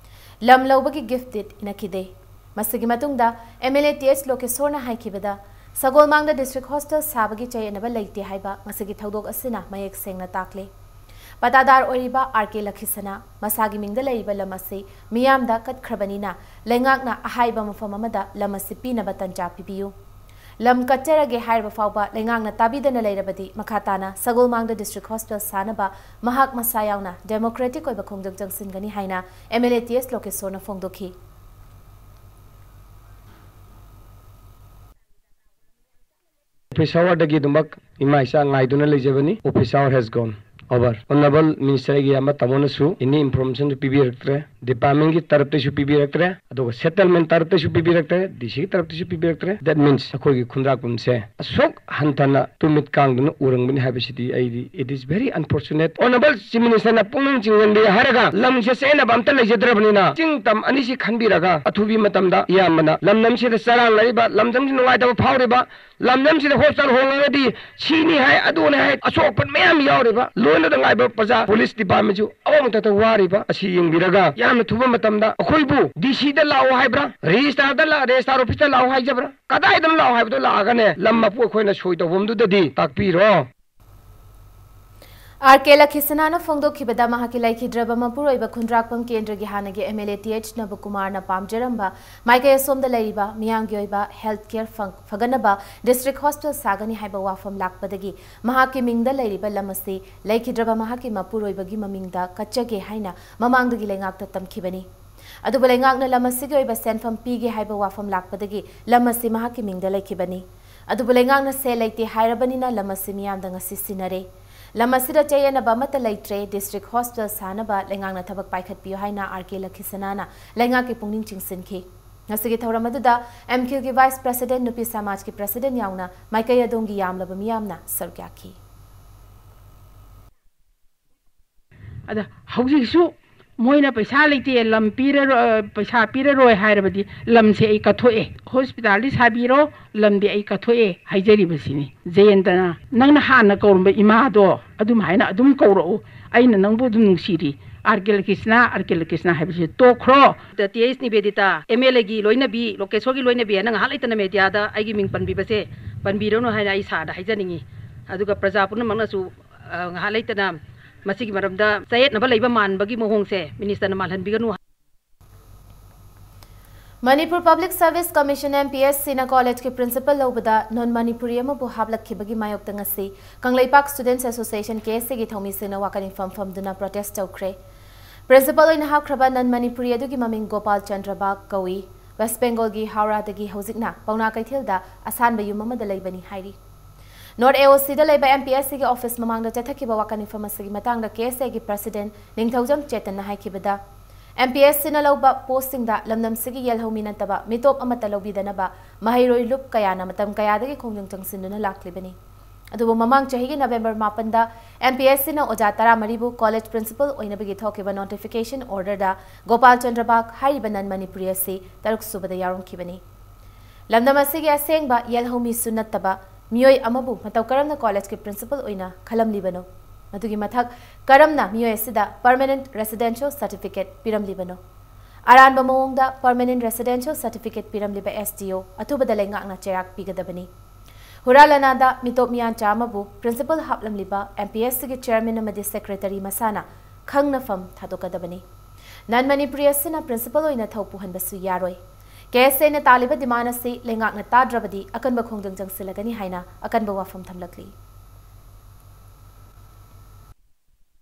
ꯂꯝ ꯂꯧꯕꯒꯤ gift deed ꯏꯅꯈꯤꯗꯦ꯫ ꯃꯁꯤꯒꯤ ꯃꯇꯨꯡꯗ M L A T H ꯂꯣꯀꯦꯁꯣꯔꯅ ꯍꯥꯏꯈꯤꯕꯗ, ꯁꯒꯣꯜꯃꯥꯡꯗ District Hospital ꯁꯥꯕꯒꯤ ꯆꯌꯦꯠꯅꯕ ꯂꯩꯇꯦ ꯍꯥꯏꯕ ꯃꯁꯤꯒꯤ ꯊꯧꯗꯣꯛ ꯑꯁꯤꯅ ꯃꯌꯦꯛ ꯁꯦꯡꯅ ꯇꯥꯛꯂꯤ꯫ ꯄꯇꯥꯗꯥꯔ ꯑꯣꯏꯔꯤꯕ R K ꯂꯈꯤꯁꯅꯥ ꯃꯁꯥꯒꯤ ꯃꯤꯡꯗ ꯂꯩꯔꯤꯕ ꯂꯝ ꯑꯁꯤ ꯃꯤꯌꯥꯝꯗ ꯀꯠꯈ꯭ꯔꯕꯅꯤꯅ ꯂꯩꯉꯥꯛꯅ ꯑꯍꯥꯏꯕ ꯃꯐꯝ ꯑꯃꯗ ꯂꯝ ꯑꯁꯤ ꯄꯤꯅꯕ ꯇꯟꯖꯥ ꯄꯤꯕꯤꯌꯨ꯫ ꯂꯝ ꯀꯠꯆꯔꯒꯦ ꯍꯥꯏꯔꯕ ꯐꯥꯎꯕ ꯂꯩꯉꯥꯛꯅ ꯇꯥꯕꯤꯗꯅ ꯂꯩꯔꯕꯗꯤ ꯃꯈꯥ ꯇꯥꯅ ꯁꯒꯣꯜꯃꯥꯡꯗ District Hospital ꯁꯥꯅꯕ ꯃꯍꯥꯛ ꯃꯁꯥ ꯌꯥꯎꯅ democratic ꯑꯣꯏꯕ ꯈꯣꯡꯖꯪ ꯆꯪꯁꯤꯟꯒꯅꯤ ꯍꯥꯏꯅ M L A T H ꯂꯣꯀꯦꯁꯣꯔꯅ ꯐꯣꯡꯗꯣꯛꯈꯤ꯫ Office hourꯗꯒꯤ ꯑꯗꯨꯃꯛ ꯏꯃꯥ ꯏꯆꯥ ꯉꯥꯏꯗꯨꯅ ꯂꯩꯖꯕꯅꯤ꯫ Office hour has gone over. Honourable Minister ꯑꯩꯒꯤ ꯏꯌꯥꯝꯕ ꯇꯥꯃꯣꯅꯁꯨ any informationꯁꯨ ꯄꯤꯕꯤꯔꯛꯇ꯭ꯔꯦ, departmentꯀꯤ ꯇꯔꯞꯇꯩꯁꯨ ꯄꯤꯕꯤꯔꯛꯇ꯭ꯔꯦ, ꯑꯗꯨꯒ settlement ꯇꯔꯞꯇꯩꯁꯨ ꯄꯤꯕꯤꯔꯛꯇ꯭ꯔꯦ, DCꯒꯤ ꯇꯔꯞꯇꯩꯁꯨ ꯄꯤꯕꯤꯔꯛꯇ꯭ꯔꯦ꯫ That means ꯑꯩꯈꯣꯏꯒꯤ ꯈꯨꯟꯗ꯭ꯔꯥꯛꯄꯝꯁꯦ ꯑꯁꯨꯛ ꯍꯟꯊꯅ ꯇꯨꯃꯤꯠ ꯀꯥꯡꯗꯨꯅ ꯎꯔꯝꯒꯅꯤ ꯍꯥꯏꯕꯁꯤꯗꯤ ꯑꯩꯗꯤ, it is very unfortunate. Honourable Chief Minister ꯅ ꯄꯨꯛꯅꯤꯡ ꯆꯤꯡꯁꯤꯟꯕꯤꯌꯨ ꯍꯥꯏꯔꯒ ꯂꯝꯁꯦ ꯆꯦꯟꯅꯕ ꯑꯝꯇ ꯂꯩꯖꯗ꯭ꯔꯕꯅꯤꯅ ꯆꯤꯡ ꯇꯝ ꯑꯅꯤꯁꯤ ꯈꯟꯕꯤꯔꯒ ꯑꯊꯨꯕꯤ ꯃꯇꯝꯗ ꯏꯌꯥꯝꯕꯅ ꯂꯝꯗꯝꯁꯤꯗ ꯆꯔꯥꯡꯅꯔꯤꯕ, ꯂꯝꯗꯝꯁꯤ ꯅꯨꯡꯉꯥꯏꯇꯕ ꯐꯥꯎꯔꯤꯕ, ꯂꯝꯗꯝꯁꯤꯗ hospital ꯍꯣꯡꯂꯒꯗꯤ ꯁꯤꯅꯤ ꯍꯥꯏ, ꯑꯗꯨꯅꯤ ꯍꯥꯏ, ꯑꯁꯣꯛ ꯑꯄꯟ ꯃꯌꯥꯝ ꯌꯥꯎꯔꯤꯕ, ꯂꯣꯏꯅꯗ ꯉꯥꯏꯕ ꯄ꯭ꯔꯖꯥ, police department ꯁꯨ ꯑꯋꯥꯡꯕ ꯃꯊꯛꯇ ꯋꯥꯔꯤꯕ ꯑꯁꯤ ꯌꯦꯡꯕꯤꯔꯒ ꯌꯥꯝꯅ ꯊꯨꯕ ꯃꯇꯝꯗ ꯑꯩꯈꯣꯏꯕꯨ D C ꯗ ꯂꯥꯛꯑꯣ ꯍꯥꯏꯕ꯭ꯔꯥ, registrar ꯗ ꯂꯥꯛ-, registrar office ꯇ ꯂꯥꯛꯑꯣ ꯍꯥꯏꯖꯕ꯭ꯔꯥ, ꯀꯗꯥꯏꯗꯅ ꯂꯥꯛꯑꯣ ꯍꯥꯏꯕꯗꯣ ꯂꯥꯛꯑꯒꯅꯦ ꯂꯝ ꯃꯄꯨ ꯑꯩꯈꯣꯏꯅ ꯁꯣꯏ ꯇꯧꯐꯝꯗꯨꯗꯗꯤ ꯇꯥꯛꯄꯤꯔꯣ꯫ ꯑꯥꯔ ꯀꯦ ꯂꯈꯤꯁꯅꯥꯅ ꯐꯣꯡꯗꯣꯛꯈꯤꯕꯗ ꯃꯍꯥꯛꯀꯤ ꯂꯩꯈꯤꯗ꯭ꯔꯕ ꯃꯄꯨꯔꯣꯏꯕ ꯈꯨꯟꯗ꯭ꯔꯥꯛꯄꯝ ꯀꯦꯟꯗ꯭ꯔꯒꯤ ꯍꯥꯟꯅꯒꯤ M L A T H ꯅꯕꯀꯨꯃꯥꯔꯅ ꯄꯥꯝꯖꯔꯝꯕ ꯃꯥꯏꯀꯩ ꯑꯁꯣꯝꯗ ꯂꯩꯔꯤꯕ ꯃꯤꯌꯥꯝꯒꯤ ꯑꯣꯏꯕ health care ꯐꯪ-, ꯐꯒꯠꯅꯕ district hospital ꯁꯥꯒꯅꯤ ꯍꯥꯏꯕ ꯋꯥꯐꯝ ꯂꯥꯛꯄꯗꯒꯤ ꯃꯍꯥꯛꯀꯤ ꯃꯤꯡꯗ ꯂꯩꯔꯤꯕ ꯂꯝ ꯑꯁꯤ ꯂꯩꯈꯤꯗ꯭ꯔꯕ ꯃꯍꯥꯛꯀꯤ ꯃꯄꯨꯔꯣꯏꯕꯒꯤ ꯃꯃꯤꯡꯗ ꯀꯠꯆꯒꯦ ꯍꯥꯏꯅ ꯃꯃꯥꯡꯗꯒꯤ ꯂꯩꯉꯥꯛꯇ ꯇꯝꯈꯤꯕꯅꯤ꯫ ꯑꯗꯨꯕꯨ ꯂꯩꯉꯥꯛꯅ ꯂꯝ ꯑꯁꯤꯒꯤ ꯑꯣꯏꯕ ꯁꯦꯟꯐꯝ ꯄꯤꯒꯦ ꯍꯥꯏꯕ ꯋꯥꯐꯝ ꯂꯥꯛꯄꯗꯒꯤ ꯂꯝ ꯑꯁꯤ ꯃꯍꯥꯛꯀꯤ ꯃꯤꯡꯗ ꯂꯩꯈꯤꯕꯅꯤ꯫ ꯑꯗꯨꯕꯨ ꯂꯩꯉꯥꯛꯅ ꯁꯦꯜ ꯂꯩꯇꯦ ꯍꯥꯏꯔꯕꯅꯤꯅ ꯂꯝ ꯑꯁꯤ ꯃꯤꯌꯥꯝꯗ ꯉꯁꯤ ꯁꯤꯟꯅꯔꯦ꯫ ꯂꯝ ꯑꯁꯤꯗ ꯆꯌꯦꯠꯅꯕ ꯑꯃꯠꯇ ꯂꯩꯇ꯭ꯔꯦ, district hospital ꯁꯥꯅꯕ ꯂꯩꯉꯥꯛꯅ ꯊꯕꯛ ꯄꯥꯏꯈꯠꯄꯤꯌꯨ ꯍꯥꯏꯅ ꯑꯥꯔ ꯀꯦ ꯂꯈꯤꯁꯅꯥꯅ ꯂꯩꯉꯥꯛꯀꯤ ꯄꯨꯛꯅꯤꯡ ꯆꯤꯡꯁꯤꯟꯈꯤ꯫ ꯉꯁꯤꯒꯤ ꯊꯧꯔꯝ ꯑꯗꯨꯗ ꯑꯦꯝ ꯀ꯭ꯌꯨꯒꯤ vice president, ꯅꯨꯄꯤ ꯁꯃꯥꯖꯀꯤ president ꯌꯥꯎꯅ ꯃꯥꯏꯀꯩ ꯑꯗꯣꯝꯒꯤ ꯌꯥꯝꯂꯕ ꯃꯤꯌꯥꯝꯅ ꯁꯔꯨꯛ ꯌꯥꯈꯤ꯫ ꯑꯗ ꯍꯧꯖꯤꯛꯁꯨ ꯃꯣꯏꯅ ꯄꯩꯁꯥ ꯂꯩꯇꯦ, ꯂꯝ ꯄꯤꯔꯔꯣꯏ, ꯄꯩꯁꯥ ꯄꯤꯔꯔꯣꯏ ꯍꯥꯏꯔꯕꯗꯤ ꯂꯝꯁꯦ ꯑꯩ ꯀꯠꯊꯣꯛꯑꯦ, hospital ꯗꯤ ꯁꯥꯕꯤꯔꯣ, ꯂꯝꯗꯤ ꯑꯩ ꯀꯠꯊꯣꯛꯑꯦ ꯍꯥꯏꯖꯔꯤꯕꯁꯤꯅꯤ꯫ ꯖꯌꯦꯟꯇꯅ ꯅꯪꯅ ꯍꯥꯟꯅ ꯀꯧꯔꯝꯕ ꯏꯃꯥꯗꯣ ꯑꯗꯨꯝ ꯍꯥꯏꯅ ꯑꯗꯨꯝ ꯀꯧꯔꯛꯎ, ꯑꯩꯅ ꯅꯪꯕꯨ ꯑꯗꯨꯝ ꯅꯨꯡꯁꯤꯔꯤ꯫ ꯑꯥꯔ ꯀꯦ ꯂꯀꯤꯁꯅ, ꯑꯥꯔ ꯀꯦ ꯂꯀꯤꯁꯅ ꯍꯥꯏꯕꯁꯦ ꯇꯣꯛꯈ꯭ꯔꯣ꯫ ꯇꯤ ꯑꯩꯆ ꯅꯤꯕꯦꯗꯤꯇꯥ, ꯑꯦꯝ ꯑꯦꯜ ꯑꯦꯒꯤ ꯂꯣꯏꯅꯕꯤ, ꯂꯣꯀꯦꯁꯣꯔꯒꯤ ꯂꯣꯏꯅꯕꯤ ꯍꯥꯏꯅ ꯉꯥꯏꯍꯥꯛ ꯂꯩꯇꯅ media ꯗ ꯑꯩꯒꯤ ꯃꯤꯡ ꯄꯟꯕꯤꯕꯁꯦ ꯄꯟꯕꯤꯔꯅꯨ ꯍꯥꯏꯅ ꯑꯩ ꯁꯥꯔꯗ ꯍꯥꯏꯖꯅꯤꯡꯉꯤ꯫ ꯑꯗꯨꯒ ꯄ꯭ꯔꯖꯥ ꯄꯨꯝꯅꯃꯛꯅꯁꯨ, ꯑ, ꯉꯥꯏꯍꯥꯛ ꯂꯩꯇꯅ ꯃꯁꯤꯒꯤ ꯃꯔꯝꯗ ꯆꯌꯦꯠꯅꯕ ꯂꯩꯕ ꯃꯥꯟꯕꯒꯤ ꯃꯑꯣꯡꯁꯦ minister ꯅ ꯃꯥꯜꯍꯟꯕꯤꯒꯅꯨ꯫ Manipur Public Service Commission, M P S C ꯅ college ꯀꯤ principal ꯂꯧꯕꯗ non ꯃꯅꯤꯄꯨꯔꯤ ꯑꯃꯕꯨ ꯍꯥꯞꯂꯛꯈꯤꯕꯒꯤ ꯃꯥꯌꯣꯛꯇ ꯉꯁꯤ Kangleipak Students Association, K S A ꯒꯤ ꯊꯧꯃꯤꯁꯤꯡꯅ ꯋꯥꯀꯠ ꯃꯤꯐꯝ ꯐꯝꯗꯨꯅ protest ꯇꯧꯈ꯭ꯔꯦ꯫ Principal ꯑꯣꯏꯅ ꯍꯥꯞꯈ꯭ꯔꯕ non ꯃꯅꯤꯄꯨꯔꯤ ꯑꯗꯨꯒꯤ ꯃꯃꯤꯡ ꯒꯣꯄꯥꯜ ꯆꯟꯗ꯭ꯔ ꯕꯥꯒ ꯀꯧꯏ꯫ West Bengal ꯒꯤ ꯍꯧꯔꯥꯗꯒꯤ ꯍꯧꯖꯤꯛꯅ ꯄꯥꯎꯅꯥ ꯀꯩꯊꯦꯜꯗ ꯑꯁꯥꯟꯕ ꯌꯨꯝ ꯑꯃꯗ ꯂꯩꯕꯅꯤ ꯍꯥꯏꯔꯤ꯫ North A O C ꯗ ꯂꯩꯕ M P S C ꯒꯤ office ꯃꯃꯥꯡꯗ ꯆꯠꯊꯈꯤꯕ ꯋꯥꯀꯠ ꯃꯤꯐꯝ ꯑꯁꯤꯒꯤ ꯃꯇꯥꯡꯗ K S A ꯒꯤ president ꯅꯤꯡꯊꯧꯖꯝ ꯆꯦꯇꯟꯅ ꯍꯥꯏꯈꯤꯕꯗ, ꯑꯦꯝ ꯄꯤ ꯑꯦꯁ ꯁꯤꯅ ꯂꯧꯕ ꯄꯣꯁꯁꯤꯡꯗ ꯂꯝꯗꯝꯁꯤꯒꯤ ꯌꯦꯜꯍꯧꯃꯤ ꯅꯠꯇꯕ ꯃꯤꯇꯣꯞ ꯑꯃꯠꯇ ꯂꯧꯕꯤꯗꯅꯕ ꯃꯍꯩꯔꯣꯏ ꯂꯨꯞ ꯀꯌꯥꯅ ꯃꯇꯝ ꯀꯌꯥꯗꯒꯤ ꯈꯣꯡꯖꯪ ꯆꯪꯁꯤꯟꯗꯨꯅ ꯂꯥꯛꯂꯤꯕꯅꯤ꯫ ꯑꯗꯨꯕꯨ ꯃꯃꯥꯡ ꯆꯍꯤꯒꯤ ꯅꯕꯦꯝꯕꯔ ꯃꯥꯄꯟꯗ ꯑꯦꯝ ꯄꯤ ꯑꯦꯁ ꯁꯤꯅ ꯑꯣꯖꯥ ꯇꯔꯥꯃꯔꯤꯕꯨ ꯀꯣꯂꯦꯖ ꯄ꯭ꯔꯤꯟꯁꯤꯄꯜ ꯑꯣꯏꯅꯕꯒꯤ ꯊꯣꯛꯈꯤꯕ ꯅꯣꯇꯤꯐꯤꯀꯦꯁꯟ ꯑꯣꯔꯗꯔꯗ ꯒꯣꯄꯥꯜ ꯆꯟꯗ꯭ꯔ ꯕꯥꯒ ꯍꯥꯏꯔꯤꯕ ꯅꯟ ꯃꯅꯤꯄꯨꯔꯤ ꯑꯁꯤ ꯇꯔꯨꯛ ꯁꯨꯕꯗ ꯌꯥꯎꯔꯝꯈꯤꯕꯅꯤ꯫ ꯂꯝꯗꯝ ꯑꯁꯤꯒꯤ ꯑꯁꯦꯡꯕ ꯌꯦꯜꯍꯧꯃꯤꯁꯨ ꯅꯠꯇꯕ ꯃꯤꯑꯣꯏ ꯑꯃꯕꯨ ꯃꯇꯧ ꯀꯔꯝꯅ ꯀꯣꯂꯦꯖꯀꯤ ꯄ꯭ꯔꯤꯟꯁꯤꯄꯜ ꯑꯣꯏꯅ ꯈꯜꯂꯝꯂꯤꯕꯅꯣ? ꯃꯗꯨꯒꯤ ꯃꯊꯛ ꯀꯔꯝꯅ ꯃꯤꯑꯣꯏ ꯑꯁꯤꯗ ꯄꯔꯃꯅꯦꯟꯠ ꯔꯦꯁꯤꯗꯦꯟꯁꯤꯌꯦꯜ ꯁꯔꯇꯤꯐꯤꯀꯦꯠ ꯄꯤꯔꯝꯂꯤꯕꯅꯣ? ꯑꯔꯥꯟꯕ ꯃꯑꯣꯡꯗ permanent residential certificate ꯄꯤꯔꯝꯂꯤꯕ S D ꯑꯣ ꯑꯊꯨꯕꯗ ꯂꯩꯉꯥꯛꯅ ꯆꯩꯔꯥꯛ ꯄꯤꯒꯗꯕꯅꯤ꯫ ꯍꯨꯔꯥ ꯂꯅꯥꯗ ꯃꯤꯇꯣꯞ ꯃꯤꯌꯥꯟꯆꯥ ꯑꯃꯕꯨ ꯄ꯭ꯔꯤꯟꯁꯤꯄꯜ ꯍꯥꯞꯂꯝꯂꯤꯕ ꯑꯦꯝ ꯄꯤ ꯑꯦꯁ ꯁꯤꯒꯤ ꯆꯦꯌꯔꯃꯦꯟ ꯑꯃꯗꯤ ꯁꯦꯀ꯭ꯔꯦꯇꯔꯤ ꯃꯁꯥꯅ ꯈꯪꯅꯐꯝ ꯊꯥꯗꯣꯛꯀꯗꯕꯅꯤ꯫ ꯅꯟ ꯃꯅꯤꯄꯨꯔꯤ ꯑꯁꯤꯅ ꯄ꯭ꯔꯤꯟꯁꯤꯄꯜ ꯑꯣꯏꯅ ꯊꯧ ꯄꯨꯍꯟꯕꯁꯨ ꯌꯥꯔꯣꯏ꯫ ꯀꯦ ꯑꯦꯁ ꯑꯦꯅ ꯇꯥꯜꯂꯤꯕ ꯗꯤꯃꯥꯟ ꯑꯁꯤ ꯂꯩꯉꯥꯛꯅ ꯇꯥꯗ꯭ꯔꯕꯗꯤ ꯑꯀꯟꯕ ꯈꯣꯡꯖꯪ ꯆꯪꯁꯤꯜꯂꯒꯅꯤ ꯍꯥꯏꯅ ꯑꯀꯟꯕ ꯋꯥꯐꯝ ꯊꯝꯂꯛꯂꯤ꯫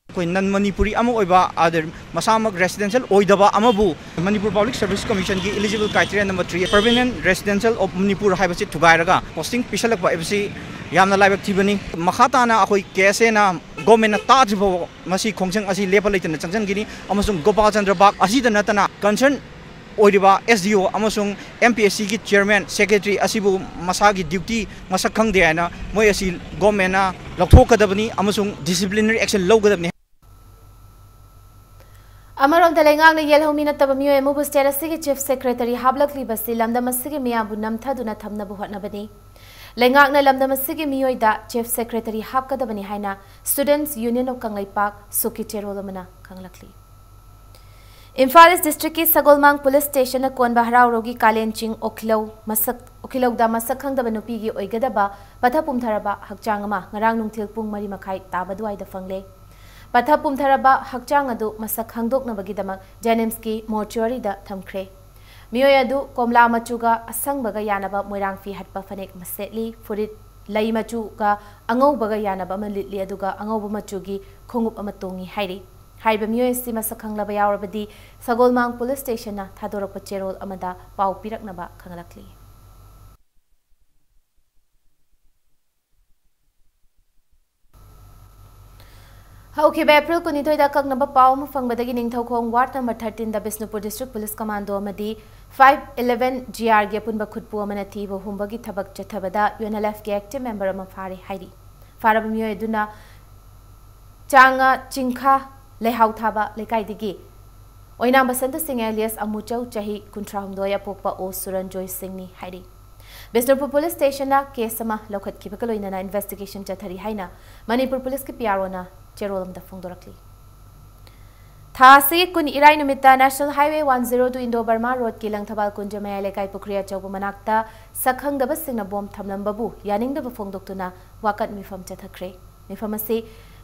ꯑꯩꯈꯣꯏ ꯅꯟ ꯃꯅꯤꯄꯨꯔꯤ ꯑꯃ ꯑꯣꯏꯕ, ꯑꯗ ꯃꯁꯥꯃꯛ ꯔꯦꯁꯤꯗꯦꯟꯁꯤꯌꯦꯜ ꯑꯣꯏꯗꯕ ꯑꯃꯕꯨ ꯃꯅꯤꯄꯨꯔ ꯄꯕ꯭ꯂꯤꯛ ꯁꯔꯚꯤꯁ ꯀꯃꯤꯁꯟꯒꯤ eligible criteria number three, Permanent Residential of Manipur ꯍꯥꯏꯕꯁꯤ ꯊꯨꯒꯥꯏꯔꯒ ꯄꯣꯁꯇꯤꯡ ꯄꯤꯁꯜꯂꯛꯄ ꯍꯥꯏꯕꯁꯤ ꯌꯥꯝꯅ ꯂꯥꯏꯕꯛ ꯊꯤꯕꯅꯤ꯫ ꯃꯈꯥ ꯇꯥꯅ ꯑꯩꯈꯣꯏ ꯀꯦ ꯑꯦꯁ ꯑꯦꯅ ꯒꯣꯔꯃꯦꯟꯅ ꯇꯥꯗ꯭ꯔꯤ ꯐꯥꯎꯕ ꯃꯁꯤ ꯈꯣꯡꯖꯪ ꯑꯁꯤ ꯂꯦꯞꯄ ꯂꯩꯇꯅ ꯆꯪꯁꯤꯟꯈꯤꯅꯤ, ꯑꯃꯁꯨꯡ ꯒꯣꯄꯥꯜ ꯆꯟꯗ꯭ꯔ ꯕꯥꯒ ꯑꯁꯤꯗ ꯅꯠꯇꯅ ꯀꯟꯁꯔꯟ ꯑꯣꯏꯔꯤꯕ ꯑꯦꯁ ꯗꯤ ꯑꯣ ꯑꯃꯁꯨꯡ ꯑꯦꯝ ꯄꯤ ꯑꯦꯁ ꯁꯤꯒꯤ ꯆꯦꯌꯔꯃꯦꯟ, ꯁꯦꯀ꯭ꯔꯦꯇꯔꯤ ꯑꯁꯤꯕꯨ ꯃꯁꯥꯒꯤ ꯗ꯭ꯌꯨꯇꯤ ꯃꯁꯛ ꯈꯪꯗꯦ ꯍꯥꯏꯅ ꯃꯣꯏ ꯑꯁꯤ ꯒꯣꯔꯃꯦꯟꯅ ꯂꯧꯊꯣꯛꯀꯗꯕꯅꯤ ꯑꯃꯁꯨꯡ ꯗꯤꯁꯤꯄ꯭ꯂꯤꯅꯔꯤ ꯑꯦꯛꯁꯟ ꯂꯧꯒꯗꯕꯅꯤ꯫ ꯑꯃꯔꯣꯝꯗ ꯂꯩꯉꯥꯛꯅ ꯌꯦꯜꯍꯧꯃꯤ ꯅꯠꯇꯕ ꯃꯤꯑꯣꯏ ꯑꯃꯕꯨ ꯁ꯭ꯇꯦꯠ ꯑꯁꯤꯒꯤ ꯆꯤꯐ ꯁꯦꯀ꯭ꯔꯦꯇꯔꯤ ꯍꯥꯞꯂꯛꯂꯤꯕꯁꯤ ꯂꯝꯗꯝ ꯑꯁꯤꯒꯤ ꯃꯤꯌꯥꯝꯕꯨ ꯅꯝꯊꯗꯨꯅ ꯊꯝꯅꯕ ꯍꯣꯠꯅꯕꯅꯤ꯫ ꯂꯩꯉꯥꯛꯅ ꯂꯝꯗꯝ ꯑꯁꯤꯒꯤ ꯃꯤꯑꯣꯏꯗ ꯆꯤꯐ ꯁꯦꯀ꯭ꯔꯦꯇꯔꯤ ꯍꯥꯞꯀꯗꯕꯅꯤ ꯍꯥꯏꯅ Students Union of ꯀꯪꯂꯩꯄꯥꯛ, ꯁꯨꯛꯀꯤ ꯆꯦꯔꯣꯜ ꯑꯃꯅ ꯈꯪꯂꯛꯂꯤ꯫ ꯏꯝꯐꯥꯜ ꯏꯁ ꯗꯤꯁꯇ꯭ꯔꯤꯛꯀꯤ ꯁꯒꯣꯜꯃꯥꯡ ꯄꯨꯂꯤꯁ ꯁ꯭ꯇꯦꯁꯟꯅ ꯀꯣꯟꯕ ꯍꯔꯥꯎ ꯍꯔꯧꯒꯤ ꯀꯥꯂꯦꯟ ꯆꯤꯡ ꯑꯣꯈꯤꯂꯧ ꯃꯁꯛ, ꯑꯣꯈꯤꯂꯧꯗ ꯃꯁꯛ ꯈꯪꯗꯕ ꯅꯨꯄꯤꯒꯤ ꯑꯣꯏꯒꯗꯕ ꯄꯠꯊ ꯄꯨꯝꯊꯔꯕ ꯍꯛꯆꯥꯡ ꯑꯃ ꯉꯔꯥꯡ ꯅꯨꯡꯊꯤꯜ ꯄꯨꯡ ꯃꯔꯤ ꯃꯈꯥꯏ ꯇꯥꯕ ꯑꯗꯨꯋꯥꯏꯗ ꯐꯪꯂꯦ꯫ ꯄꯠꯊ ꯄꯨꯝꯊꯔꯕ ꯍꯛꯆꯥꯡ ꯑꯗꯨ ꯃꯁꯛ ꯈꯪꯗꯣꯛꯅꯕꯒꯤꯗꯃꯛ ꯖꯦꯅꯤꯝꯁꯀꯤ ꯃꯣꯔꯆꯨꯋꯥꯔꯤꯗ ꯊꯝꯈ꯭ꯔꯦ꯫ ꯃꯤꯑꯣꯏ ꯑꯗꯨ ꯀꯣꯝꯂꯥ ꯃꯆꯨꯒ ꯑꯁꯪꯕꯒ ꯌꯥꯅꯕ ꯃꯣꯏꯔꯥꯡ ꯐꯤ ꯍꯠꯄ ꯐꯅꯦꯛ ꯑꯃ ꯁꯦꯠꯂꯤ, ꯐꯨꯔꯤꯠ ꯂꯩ ꯃꯆꯨꯒ ꯑꯉꯧꯕꯒ ꯌꯥꯅꯕ ꯑꯃ ꯂꯤꯠꯂꯤ, ꯑꯗꯨꯒ ꯑꯉꯧꯕ ꯃꯆꯨꯒꯤ ꯈꯣꯡꯎꯞ ꯑꯃ ꯇꯣꯡꯉꯤ ꯍꯥꯏꯔꯤ꯫ ꯍꯥꯏꯔꯤꯕ ꯃꯤꯑꯣꯏ ꯑꯁꯤ ꯃꯁꯛ ꯈꯪꯂꯕ ꯌꯥꯎꯔꯕꯗꯤ ꯁꯒꯣꯜꯃꯥꯡ ꯄꯨꯂꯤꯁ ꯁ꯭ꯇꯦꯁꯟꯅ ꯊꯥꯗꯣꯔꯛꯄ ꯆꯦꯔꯣꯜ ꯑꯃꯗ ꯄꯥꯎ ꯄꯤꯔꯛꯅꯕ ꯈꯪꯂꯛꯂꯤ꯫ ꯍꯧꯈꯤꯕ ꯑꯦꯄ꯭ꯔꯤꯜ ꯀꯨꯟꯅꯤꯊꯣꯏꯗ ꯑꯀꯛꯅꯕ ꯄꯥꯎ ꯑꯃ ꯐꯪꯕꯗꯒꯤ ꯅꯤꯡꯊꯧꯈꯣꯡ ꯋꯥꯔꯗ ꯅꯝꯕꯔ ꯊꯥꯔꯇꯤꯟꯗ ꯕꯤꯁꯅꯨꯄꯨꯔ ꯗꯤꯁꯇ꯭ꯔꯤꯛ ꯄꯨꯂꯤꯁ ꯀꯃꯥꯟꯗꯣ ꯑꯃꯗꯤ ꯐꯥꯏꯚ ꯏꯂꯦꯚꯦꯟ ꯖꯤ ꯑꯥꯔꯒꯤ ꯑꯄꯨꯟꯕ ꯈꯨꯠꯄꯨ ꯑꯃꯅ ꯊꯤꯕ ꯍꯨꯝꯕꯒꯤ ꯊꯕꯛ ꯆꯠꯊꯕꯗ ꯌꯨ ꯑꯦꯟ ꯑꯦꯜ ꯑꯦꯐꯀꯤ ꯑꯦꯛꯇꯤꯚ ꯃꯦꯝꯕꯔ ꯑꯃ ꯐꯥꯔꯦ ꯍꯥꯏꯔꯤ꯫ ꯐꯥꯔꯕ ꯃꯤꯑꯣꯏ ꯑꯗꯨꯅ ꯆꯥꯡꯉ ꯆꯤꯡꯈꯥ ꯂꯩꯍꯥꯎ ꯊꯥꯕ ꯂꯩꯀꯥꯏꯗꯒꯤ ꯑꯣꯏꯅꯥꯝ ꯕꯁꯟꯇ ꯁꯤꯡ ꯑꯦꯂꯤꯌꯥꯁ ꯑꯃꯨꯆꯧ, ꯆꯍꯤ ꯀꯨꯟꯊ꯭ꯔꯥ ꯍꯨꯝꯗꯣꯏ, ꯑꯄꯣꯛꯄ ꯑꯣ ꯁꯨꯔꯟꯖꯣꯏ ꯁꯤꯡꯅꯤ ꯍꯥꯏꯔꯤ꯫ ꯕꯤꯁꯅꯨꯄꯨꯔ ꯄꯨꯂꯤꯁ ꯁ꯭ꯇꯦꯁꯟꯅ ꯀꯦꯁ ꯑꯃ ꯂꯧꯈꯠꯈꯤꯕꯒ ꯂꯣꯏꯅꯅ ꯏꯟꯚꯦꯁꯇꯤꯒꯦꯁꯟ ꯆꯠꯊꯔꯤ ꯍꯥꯏꯅ ꯃꯅꯤꯄꯨꯔ ꯄꯨꯂꯤꯁꯀꯤ ꯄꯤ ꯑꯥꯔ ꯑꯣꯅ ꯆꯦꯔꯣꯜ ꯑꯃꯗ ꯐꯣꯡꯗꯣꯔꯛꯂꯤ꯫ ꯊꯥ ꯑꯁꯤꯒꯤ ꯀꯨꯟ ꯏꯔꯥꯏ ꯅꯨꯃꯤꯠꯇ national highway one zero two Indo Burma ꯔꯣꯗꯀꯤ ꯂꯪꯊꯕꯥꯜ ꯀꯨꯟꯖ ꯃꯌꯥꯏ ꯂꯩꯀꯥꯏ ꯄꯨꯈ꯭ꯔꯤ ꯑꯆꯧꯕ ꯃꯅꯥꯛꯇ ꯁꯛꯈꯪꯗꯕꯁꯤꯡꯅ ꯕꯣꯝ ꯊꯝꯂꯝꯕꯕꯨ ꯌꯥꯅꯤꯡꯗꯕ ꯐꯣꯡꯗꯣꯛꯇꯨꯅ ꯋꯥꯀꯠ ꯃꯤꯐꯝ ꯆꯠꯊꯈ꯭ꯔꯦ꯫ ꯃꯤꯐꯝ ꯑꯁꯤ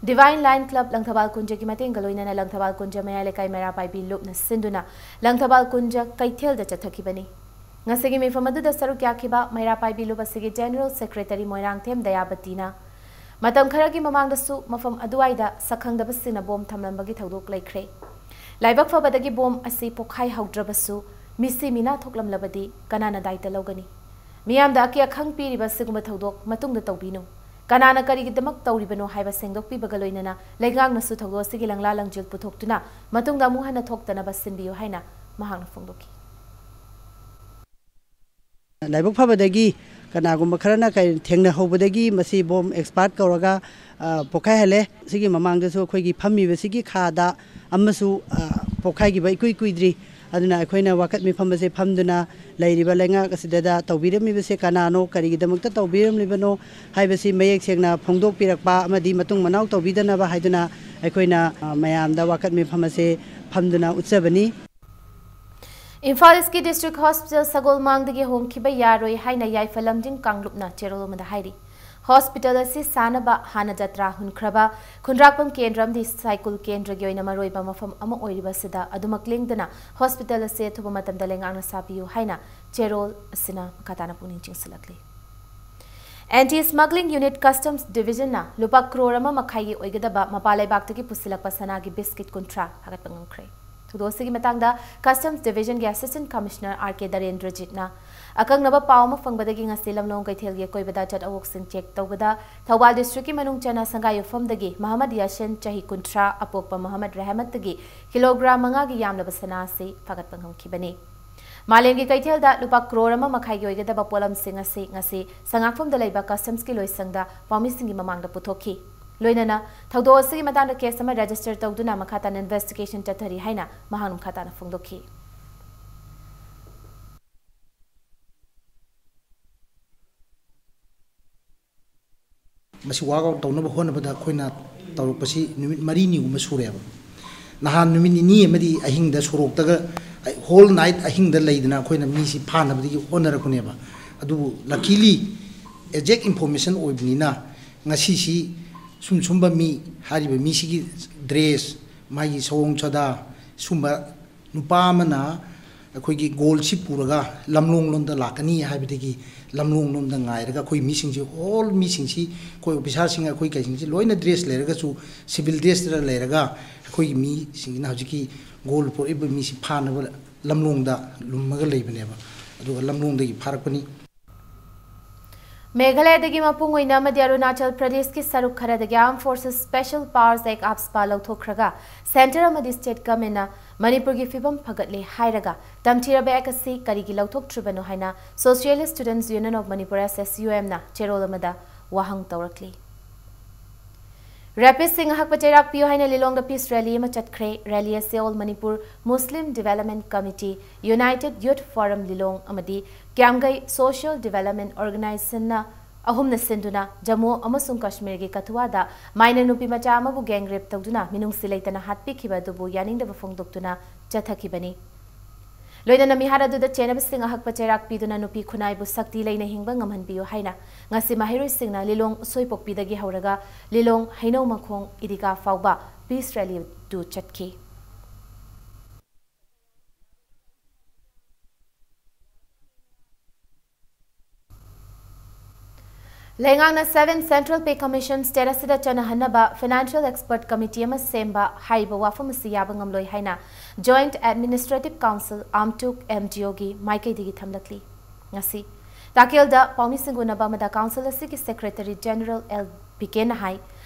ꯗꯤꯚꯥꯏꯟ ꯂꯥꯏꯟ ꯀ꯭ꯂꯕ ꯂꯪꯊꯕꯥꯜ ꯀꯨꯟꯖꯒꯤ ꯃꯇꯦꯡꯒ ꯂꯣꯏꯅꯅ ꯂꯪꯊꯕꯥꯜ ꯀꯨꯟꯖ ꯃꯌꯥꯏ ꯂꯩꯀꯥꯏ ꯃꯩꯔꯥ ꯄꯥꯏꯕꯤ ꯂꯨꯞꯅ ꯁꯤꯟꯗꯨꯅ ꯂꯪꯊꯕꯥꯜ ꯀꯨꯟꯖ ꯀꯩꯊꯦꯜꯗ ꯆꯠꯊꯈꯤꯕꯅꯤ꯫ ꯉꯁꯤꯒꯤ ꯃꯤꯐꯝ ꯑꯗꯨꯗ ꯁꯔꯨꯛ ꯌꯥꯈꯤꯕ ꯃꯩꯔꯥ ꯄꯥꯏꯕꯤ ꯂꯨꯞ ꯑꯁꯤꯒꯤ ꯖꯦꯅꯔꯦꯜ ꯁꯦꯀ꯭ꯔꯦꯇꯔꯤ ꯃꯣꯏꯔꯥꯡꯊꯦꯝ ꯗꯌꯥꯕꯇꯤꯅ ꯃꯇꯝ ꯈꯔꯒꯤ ꯃꯃꯥꯡꯗꯁꯨ ꯃꯐꯝ ꯑꯗꯨꯋꯥꯏꯗ ꯁꯛꯈꯪꯗꯕꯁꯤꯡꯅ ꯕꯣꯝ ꯊꯝꯂꯝꯕꯒꯤ ꯊꯧꯗꯣꯛ ꯂꯩꯈ꯭ꯔꯦ꯫ ꯂꯥꯏꯕꯛ ꯐꯕꯗꯒꯤ ꯕꯣꯝ ꯑꯁꯤ ꯄꯣꯈꯥꯏꯍꯧꯗ꯭ꯔꯕꯁꯨ ꯃꯤꯁꯤ ꯃꯤꯅꯥ ꯊꯣꯛꯂꯝꯂꯕꯗꯤ ꯀꯅꯥꯅ ꯗꯥꯏꯇ ꯂꯧꯒꯅꯤ? ꯃꯤꯌꯥꯝꯗ ꯑꯀꯤ ꯑꯈꯪ ꯄꯤꯔꯤꯕ ꯑꯁꯤꯒꯨꯝꯕ ꯊꯧꯗꯣꯛ ꯃꯇꯨꯡꯗ ꯇꯧꯕꯤꯅꯨ꯫ ꯀꯅꯥꯅ ꯀꯔꯤꯒꯤꯗꯃꯛ ꯇꯧꯔꯤꯕꯅꯣ ꯍꯥꯏꯕ ꯁꯦꯡꯗꯣꯛꯄꯤꯕꯒ ꯂꯣꯏꯅꯅ ꯂꯩꯉꯥꯛꯅꯁꯨ ꯊꯧꯗꯣꯛ ꯑꯁꯤꯒꯤ ꯂꯪꯂꯥ ꯂꯪꯖꯤꯜ ꯄꯨꯊꯣꯛꯇꯨꯅ ꯃꯇꯨꯡꯗ ꯑꯃꯨꯛ ꯍꯟꯅ ꯊꯣꯛꯇꯅꯕ ꯁꯤꯟꯕꯤꯌꯨ ꯍꯥꯏꯅ ꯃꯍꯥꯛꯅ ꯐꯣꯡꯗꯣꯛꯈꯤ꯫ ꯂꯥꯏꯕꯛ ꯐꯕꯗꯒꯤ ꯀꯅꯥꯒꯨꯝꯕ ꯈꯔꯅ ꯀꯩ-, ꯊꯦꯡꯅꯍꯧꯕꯗꯒꯤ ꯃꯁꯤ ꯕꯣꯝ ꯑꯦꯛꯁꯄꯥꯔꯠ ꯀꯧꯔꯒ, ꯑ, ꯄꯣꯈꯥꯏꯍꯜꯂꯦ꯫ ꯁꯤꯒꯤ ꯃꯃꯥꯡꯗꯁꯨ ꯑꯩꯈꯣꯏꯒꯤ ꯐꯝꯃꯤꯕꯁꯤꯒꯤ ꯈꯥꯗ ꯑꯃꯁꯨ, ꯑ, ꯄꯣꯈꯥꯏꯈꯤꯕ ꯏꯀꯨꯏ ꯀꯨꯏꯗ꯭ꯔꯤ꯫ ꯑꯗꯨꯅ ꯑꯩꯈꯣꯏꯅ ꯋꯥꯀꯠ ꯃꯤꯐꯝ ꯑꯁꯦ ꯐꯝꯗꯨꯅ ꯂꯩꯔꯤꯕ ꯂꯩꯉꯥꯛ ꯑꯁꯤꯗ ꯇꯧꯕꯤꯔꯝꯃꯤꯕꯁꯦ ꯀꯅꯥꯅꯣ, ꯀꯔꯤꯒꯤꯗꯃꯛꯇ ꯇꯧꯕꯤꯔꯝꯂꯤꯕꯅꯣ ꯍꯥꯏꯕꯁꯤ ꯃꯌꯦꯛ ꯁꯦꯡꯅ ꯐꯣꯡꯗꯣꯛꯄꯤꯔꯛꯄ ꯑꯃꯗꯤ ꯃꯇꯨꯡ ꯃꯅꯥꯎ ꯇꯧꯕꯤꯗꯅꯕ ꯍꯥꯏꯗꯨꯅ ꯑꯩꯈꯣꯏꯅ, ꯑ, ꯃꯌꯥꯝꯗ ꯋꯥꯀꯠ ꯃꯤꯐꯝ ꯑꯁꯦ ꯐꯝꯗꯨꯅ ꯎꯠꯆꯕꯅꯤ꯫ ꯏꯝꯐꯥꯜ ꯏꯁꯀꯤ ꯗꯤꯁꯇ꯭ꯔꯤꯛ ꯍꯣꯁꯄꯤꯇꯥꯜ ꯁꯒꯣꯜꯃꯥꯡꯗꯒꯤ ꯍꯣꯡꯈꯤꯕ ꯌꯥꯔꯣꯏ ꯍꯥꯏꯅ ꯌꯥꯏꯐ ꯂꯝꯖꯤꯡ ꯀꯥꯡꯂꯨꯞꯅ ꯆꯦꯔꯣꯜ ꯑꯃꯗ ꯍꯥꯏꯔꯤ꯫ ꯍꯣꯁꯄꯤꯇꯥꯜ ꯑꯁꯤ ꯁꯥꯅꯕ ꯍꯥꯟꯅ ꯖꯇ꯭ꯔꯥ ꯍꯨꯟꯈ꯭ꯔꯕ ꯈꯨꯟꯗ꯭ꯔꯥꯛꯄꯝ ꯀꯦꯟꯗ꯭ꯔ ꯑꯃꯗꯤ ꯁꯥꯏꯀꯨꯜ ꯀꯦꯟꯗ꯭ꯔꯒꯤ ꯑꯣꯏꯅ ꯃꯔꯨꯑꯣꯏꯕ ꯃꯐꯝ ꯑꯃ ꯑꯣꯏꯔꯤꯕ ꯑꯁꯤꯗ ꯑꯗꯨꯃꯛ ꯂꯦꯡꯗꯅ ꯍꯣꯁꯄꯤꯇꯥꯜ ꯑꯁꯤ ꯑꯊꯨꯕ ꯃꯇꯝꯗ ꯂꯩꯉꯥꯛꯅ ꯁꯥꯕꯤꯌꯨ ꯍꯥꯏꯅ ꯆꯦꯔꯣꯜ ꯑꯁꯤꯅ ꯃꯈꯥ ꯇꯥꯅ ꯄꯨꯛꯅꯤꯡ ꯆꯤꯡꯁꯤꯜꯂꯛꯂꯤ꯫ ꯑꯦꯟꯇꯤ ꯁ꯭ꯃꯒ꯭ꯂꯤꯡ ꯌꯨꯅꯤꯠ ꯀꯁꯇꯝꯁ ꯗꯤꯚꯤꯖꯟꯅ ꯂꯨꯄꯥ ꯀ꯭ꯔꯣꯔ ꯑꯃ ꯃꯈꯥꯏꯒꯤ ꯑꯣꯏꯒꯗꯕ ꯃꯄꯥꯟ ꯂꯩꯕꯥꯛꯇꯒꯤ ꯄꯨꯁꯤꯜꯂꯛꯄ ꯁꯅꯥꯒꯤ ꯕꯤꯁꯀꯤꯠ ꯀꯨꯟꯊ꯭ꯔꯥ ꯐꯥꯒꯠꯄ ꯉꯝꯈ꯭ꯔꯦ꯫ ꯊꯧꯗꯣꯛ ꯑꯁꯤꯒꯤ ꯃꯇꯥꯡꯗ ꯀꯁꯇꯝꯁ ꯗꯤꯚꯤꯖꯟꯒꯤ ꯑꯦꯁꯤꯁꯇꯦꯟꯠ ꯀꯃꯤꯁꯅꯔ ꯑꯥꯔ ꯀꯦ ꯗꯔꯦꯟꯗ꯭ꯔꯖꯤꯠꯅ ꯑꯀꯛꯅꯕ ꯄꯥꯎ ꯑꯃ ꯐꯪꯕꯗꯒꯤ ꯉꯁꯤ ꯂꯝꯂꯣꯡ ꯀꯩꯊꯦꯜꯒꯤ ꯑꯀꯣꯏꯕꯗ ꯆꯠ ꯑꯋꯣꯛꯁꯤꯡ ꯆꯦꯛ ꯇꯧꯕꯗ ꯊꯧꯕꯥꯜ ꯗꯤꯁꯇ꯭ꯔꯤꯛꯀꯤ ꯃꯅꯨꯡ ꯆꯟꯅ ꯁꯪꯒꯥꯏꯌꯨꯝꯐꯝꯗꯒꯤ ꯃꯍꯃꯗ ꯌꯥꯁꯤꯟ, ꯆꯍꯤ ꯀꯨꯟꯊ꯭ꯔꯥ, ꯑꯄꯣꯛꯄ ꯃꯍꯃꯗ ꯔꯦꯍꯃꯠꯇꯒꯤ ꯀꯤꯂꯣꯒ꯭ꯔꯥꯝ ꯃꯉꯥꯒꯤ ꯌꯥꯝꯂꯕ ꯁꯅꯥ ꯑꯁꯤ ꯐꯥꯒꯠꯄ ꯉꯝꯈꯤꯕꯅꯤ꯫ ꯃꯥꯂꯦꯝꯒꯤ ꯀꯩꯊꯦꯜꯗ ꯂꯨꯄꯥ ꯀ꯭ꯔꯣꯔ ꯑꯃ ꯃꯈꯥꯏꯒꯤ ꯑꯣꯏꯒꯗꯕ ꯄꯣꯠꯂꯝꯁꯤꯡ ꯑꯁꯤ ꯉꯁꯤ ꯁꯉꯥꯛꯐꯝꯗ ꯂꯩꯕ ꯀꯁꯇꯝꯁꯀꯤ ꯂꯣꯏꯁꯪꯗ ꯄꯥꯎꯃꯤꯁꯤꯡꯒꯤ ꯃꯃꯥꯡꯗ ꯄꯨꯊꯣꯛꯈꯤ꯫ ꯂꯣꯏꯅꯅ ꯊꯧꯗꯣꯛ ꯑꯁꯤꯒꯤ ꯃꯇꯥꯡꯗ ꯀꯦꯁ ꯑꯃ ꯔꯦꯖꯤꯁꯇꯔ ꯇꯧꯗꯨꯅ ꯃꯈꯥ ꯇꯥꯅ ꯏꯟꯚꯦꯁꯇꯤꯒꯦꯁꯟ ꯆꯠꯊꯔꯤ ꯍꯥꯏꯅ ꯃꯍꯥꯛꯅ ꯃꯈꯥ ꯇꯥꯅ ꯐꯣꯡꯗꯣꯛꯈꯤ꯫ ꯃꯁꯤ ꯋꯥꯛ ꯑꯥꯎꯠ ꯇꯧꯅꯕ ꯍꯣꯠꯅꯕꯗ ꯑꯩꯈꯣꯏꯅ ꯇꯧꯔꯛꯄꯁꯤ ꯅꯨꯃꯤꯠ ꯃꯔꯤꯅꯤꯒꯨꯝꯕ ꯁꯨꯔꯦꯕ꯫ ꯅꯍꯥꯟ ꯅꯨꯃꯤꯠ ꯅꯤꯅꯤ ꯑꯃꯗꯤ ꯑꯍꯤꯡꯗ ꯁꯣꯔꯣꯛꯇꯒ, ꯍꯣꯜ ꯅꯥꯏꯠ ꯑꯍꯤꯡꯗ ꯂꯩꯗꯅ ꯑꯩꯈꯣꯏꯅ ꯃꯤꯁꯤ ꯐꯥꯅꯕꯗꯒꯤ ꯍꯣꯠꯅꯔꯛꯄꯅꯦꯕ꯫ ꯑꯗꯨꯕꯨ ꯂꯀꯤꯂꯤ ꯑꯦꯛꯖꯦꯛ ꯏꯟꯐꯣꯔꯃꯦꯁꯟ ꯑꯣꯏꯕꯅꯤꯅ ꯉꯁꯤꯁꯤ ꯁꯨꯝ ꯁꯨꯝꯕ ꯃꯤ, ꯍꯥꯏꯔꯤꯕ ꯃꯤꯁꯤꯒꯤ ꯗ꯭ꯔꯦꯁ, ꯃꯥꯒꯤ ꯁꯑꯣꯡ ꯁꯥꯗꯥ, ꯁꯨꯝꯕ ꯅꯨꯄꯥ ꯑꯃꯅ ꯑꯩꯈꯣꯏꯒꯤ ꯒꯣꯜꯁꯤ ꯄꯨꯔꯒ ꯂꯝꯂꯣꯡ ꯂꯣꯝꯗ ꯂꯥꯛꯀꯅꯤ ꯍꯥꯏꯕꯗꯒꯤ ꯂꯝꯂꯣꯡ ꯂꯣꯝꯗ ꯉꯥꯏꯔꯒ ꯑꯩꯈꯣꯏ ꯃꯤꯁꯤꯡꯁꯤ, ꯑꯣꯜ ꯃꯤꯁꯤꯡꯁꯤ, ꯑꯩꯈꯣꯏ ꯑꯣꯐꯤꯁꯥꯔꯁꯤꯡ, ꯑꯩꯈꯣꯏ ꯀꯩꯁꯤꯡꯁꯤ ꯂꯣꯏꯅ ꯗ꯭ꯔꯦꯁ ꯂꯩꯔꯒꯁꯨ, ꯁꯤꯚꯤꯜ ꯗ꯭ꯔꯦꯁꯇ ꯂꯩꯔꯒ ꯑꯩꯈꯣꯏꯒꯤ ꯃꯤꯁꯤꯡꯁꯤꯅ ꯍꯧꯖꯤꯛꯀꯤ ꯒꯣꯜ ꯄꯨꯔꯛꯏꯕ ꯃꯤꯁꯤ ꯐꯥꯅꯕ ꯂꯝꯂꯣꯡꯗ ꯂꯨꯝꯃꯒ ꯂꯩꯕꯅꯦꯕ꯫ ꯑꯗꯨꯒ ꯂꯝꯂꯣꯡꯗꯒꯤ ꯐꯥꯔꯛꯄꯅꯤ꯫ ꯃꯦꯘꯥꯂꯌꯗꯒꯤ ꯃꯄꯨꯡ ꯑꯣꯏꯅ ꯑꯃꯗꯤ ꯑꯔꯨꯅꯥꯆꯜ ꯄ꯭ꯔꯗꯦꯁꯀꯤ ꯁꯔꯨꯛ ꯈꯔꯗꯒꯤ Armed Forces Special Powers Act, AFSPA ꯂꯧꯊꯣꯛꯈ꯭ꯔꯒ ꯁꯦꯟꯇꯔ ꯑꯃꯗꯤ ꯁ꯭ꯇꯦꯠ ꯒꯚꯔꯟꯃꯦꯟꯠꯅ ꯃꯅꯤꯄꯨꯔꯒꯤ ꯐꯤꯕꯝ ꯐꯒꯠꯂꯦ ꯍꯥꯏꯔꯒ ꯇꯝꯊꯤꯔꯕ ꯑꯦꯛ ꯑꯁꯤ ꯀꯔꯤꯒꯤ ꯂꯧꯊꯣꯛꯇ꯭ꯔꯤꯕꯅꯣ ꯍꯥꯏꯅ Socialist Students Union of Manipur, S S U M ꯅ ꯆꯦꯔꯣꯜ ꯑꯃꯗ ꯋꯥꯍꯪ ꯇꯧꯔꯛꯂꯤ꯫ ꯔꯦꯄꯤꯁꯁꯤꯡ ꯑꯍꯛꯄ ꯆꯩꯔꯥꯛ ꯄꯤꯌꯨ ꯍꯥꯏꯅ ꯂꯤꯂꯣꯡꯗ ꯄꯤꯁ ꯔꯦꯂꯤ ꯑꯃ ꯆꯠꯈ꯭ꯔꯦ꯫ ꯔꯦꯂꯤ ꯑꯁꯤ All Manipur Muslim Development Committee, United Youth Forum ꯂꯤꯂꯣꯡ ꯑꯃꯗꯤ ꯀ꯭ꯌꯥꯝꯒꯩ Social Development Organization ꯅ ꯑꯍꯨꯝꯅ ꯁꯤꯟꯗꯨꯅ ꯖꯝꯃꯨ ꯑꯃꯁꯨꯡ ꯀꯥꯁꯃꯤꯔꯒꯤ ꯀꯊꯨꯋꯥꯗ ꯃꯥꯏꯅꯔ ꯅꯨꯄꯤ ꯃꯆꯥ ꯑꯃꯕꯨ ꯒꯦꯡ ꯔꯦꯞ ꯇꯧꯗꯨꯅ ꯃꯤꯅꯨꯡꯁꯤ ꯂꯩꯇꯅ ꯍꯥꯠꯄꯤꯈꯤꯕ ꯑꯗꯨꯕꯨ ꯌꯥꯅꯤꯡꯗꯕ ꯐꯣꯡꯗꯣꯛꯇꯨꯅ ꯆꯠꯊꯈꯤꯕꯅꯤ꯫ ꯂꯣꯏꯅꯅ ꯃꯤꯍꯥꯠ ꯑꯗꯨꯗ ꯆꯦꯟꯅꯕꯁꯤꯡ ꯑꯍꯛꯄ ꯆꯩꯔꯥꯛ ꯄꯤꯗꯨꯅ ꯅꯨꯄꯤ ꯈꯨꯟꯅꯥꯏꯕꯨ ꯁꯛꯇꯤ ꯂꯩꯅ ꯍꯤꯡꯕ ꯉꯝꯍꯟꯕꯤꯌꯨ ꯍꯥꯏꯅ ꯉꯁꯤ ꯃꯍꯩꯔꯣꯏꯁꯤꯡꯅ ꯂꯤꯂꯣꯡ ꯎꯁꯣꯏꯄꯣꯛꯄꯤꯗꯒꯤ ꯍꯧꯔꯒ ꯂꯤꯂꯣꯡ ꯍꯩꯅꯧꯃꯈꯣꯡ ꯏꯗꯤꯒꯥ ꯐꯥꯎꯕ ꯄꯤꯁ ꯔꯦꯂꯤ ꯑꯗꯨ ꯆꯠꯈꯤ꯫ ꯂꯩꯉꯥꯛꯅ Seven Central Pay Commission state ꯑꯁꯤꯗ ꯆꯠꯅꯍꯟꯅꯕ Financial Expert Committee ꯑꯃ ꯁꯦꯝꯕ ꯍꯥꯏꯔꯤꯕ ꯋꯥꯐꯝ ꯑꯁꯤ ꯌꯥꯕ ꯉꯝꯂꯣꯏ ꯍꯥꯏꯅ Joint Administrative Council, ꯑꯥꯝꯇꯨꯛ, M D O ꯒꯤ ꯃꯥꯏꯀꯩꯗꯒꯤ ꯊꯝꯂꯛꯂꯤ꯫ ꯉꯁꯤ ꯇꯥꯀꯦꯜꯗ ꯄꯥꯎꯃꯤꯁꯤꯡ ꯎꯅꯕ ꯑꯃꯗ ꯀꯥꯎꯟꯁꯤꯜ ꯑꯁꯤꯒꯤ ꯁꯦꯀ꯭ꯔꯦꯇꯔꯤ ꯖꯦꯅꯔꯦꯜ ꯑꯦꯜ ꯕꯤꯀꯦꯟꯅ ꯍꯥꯏ,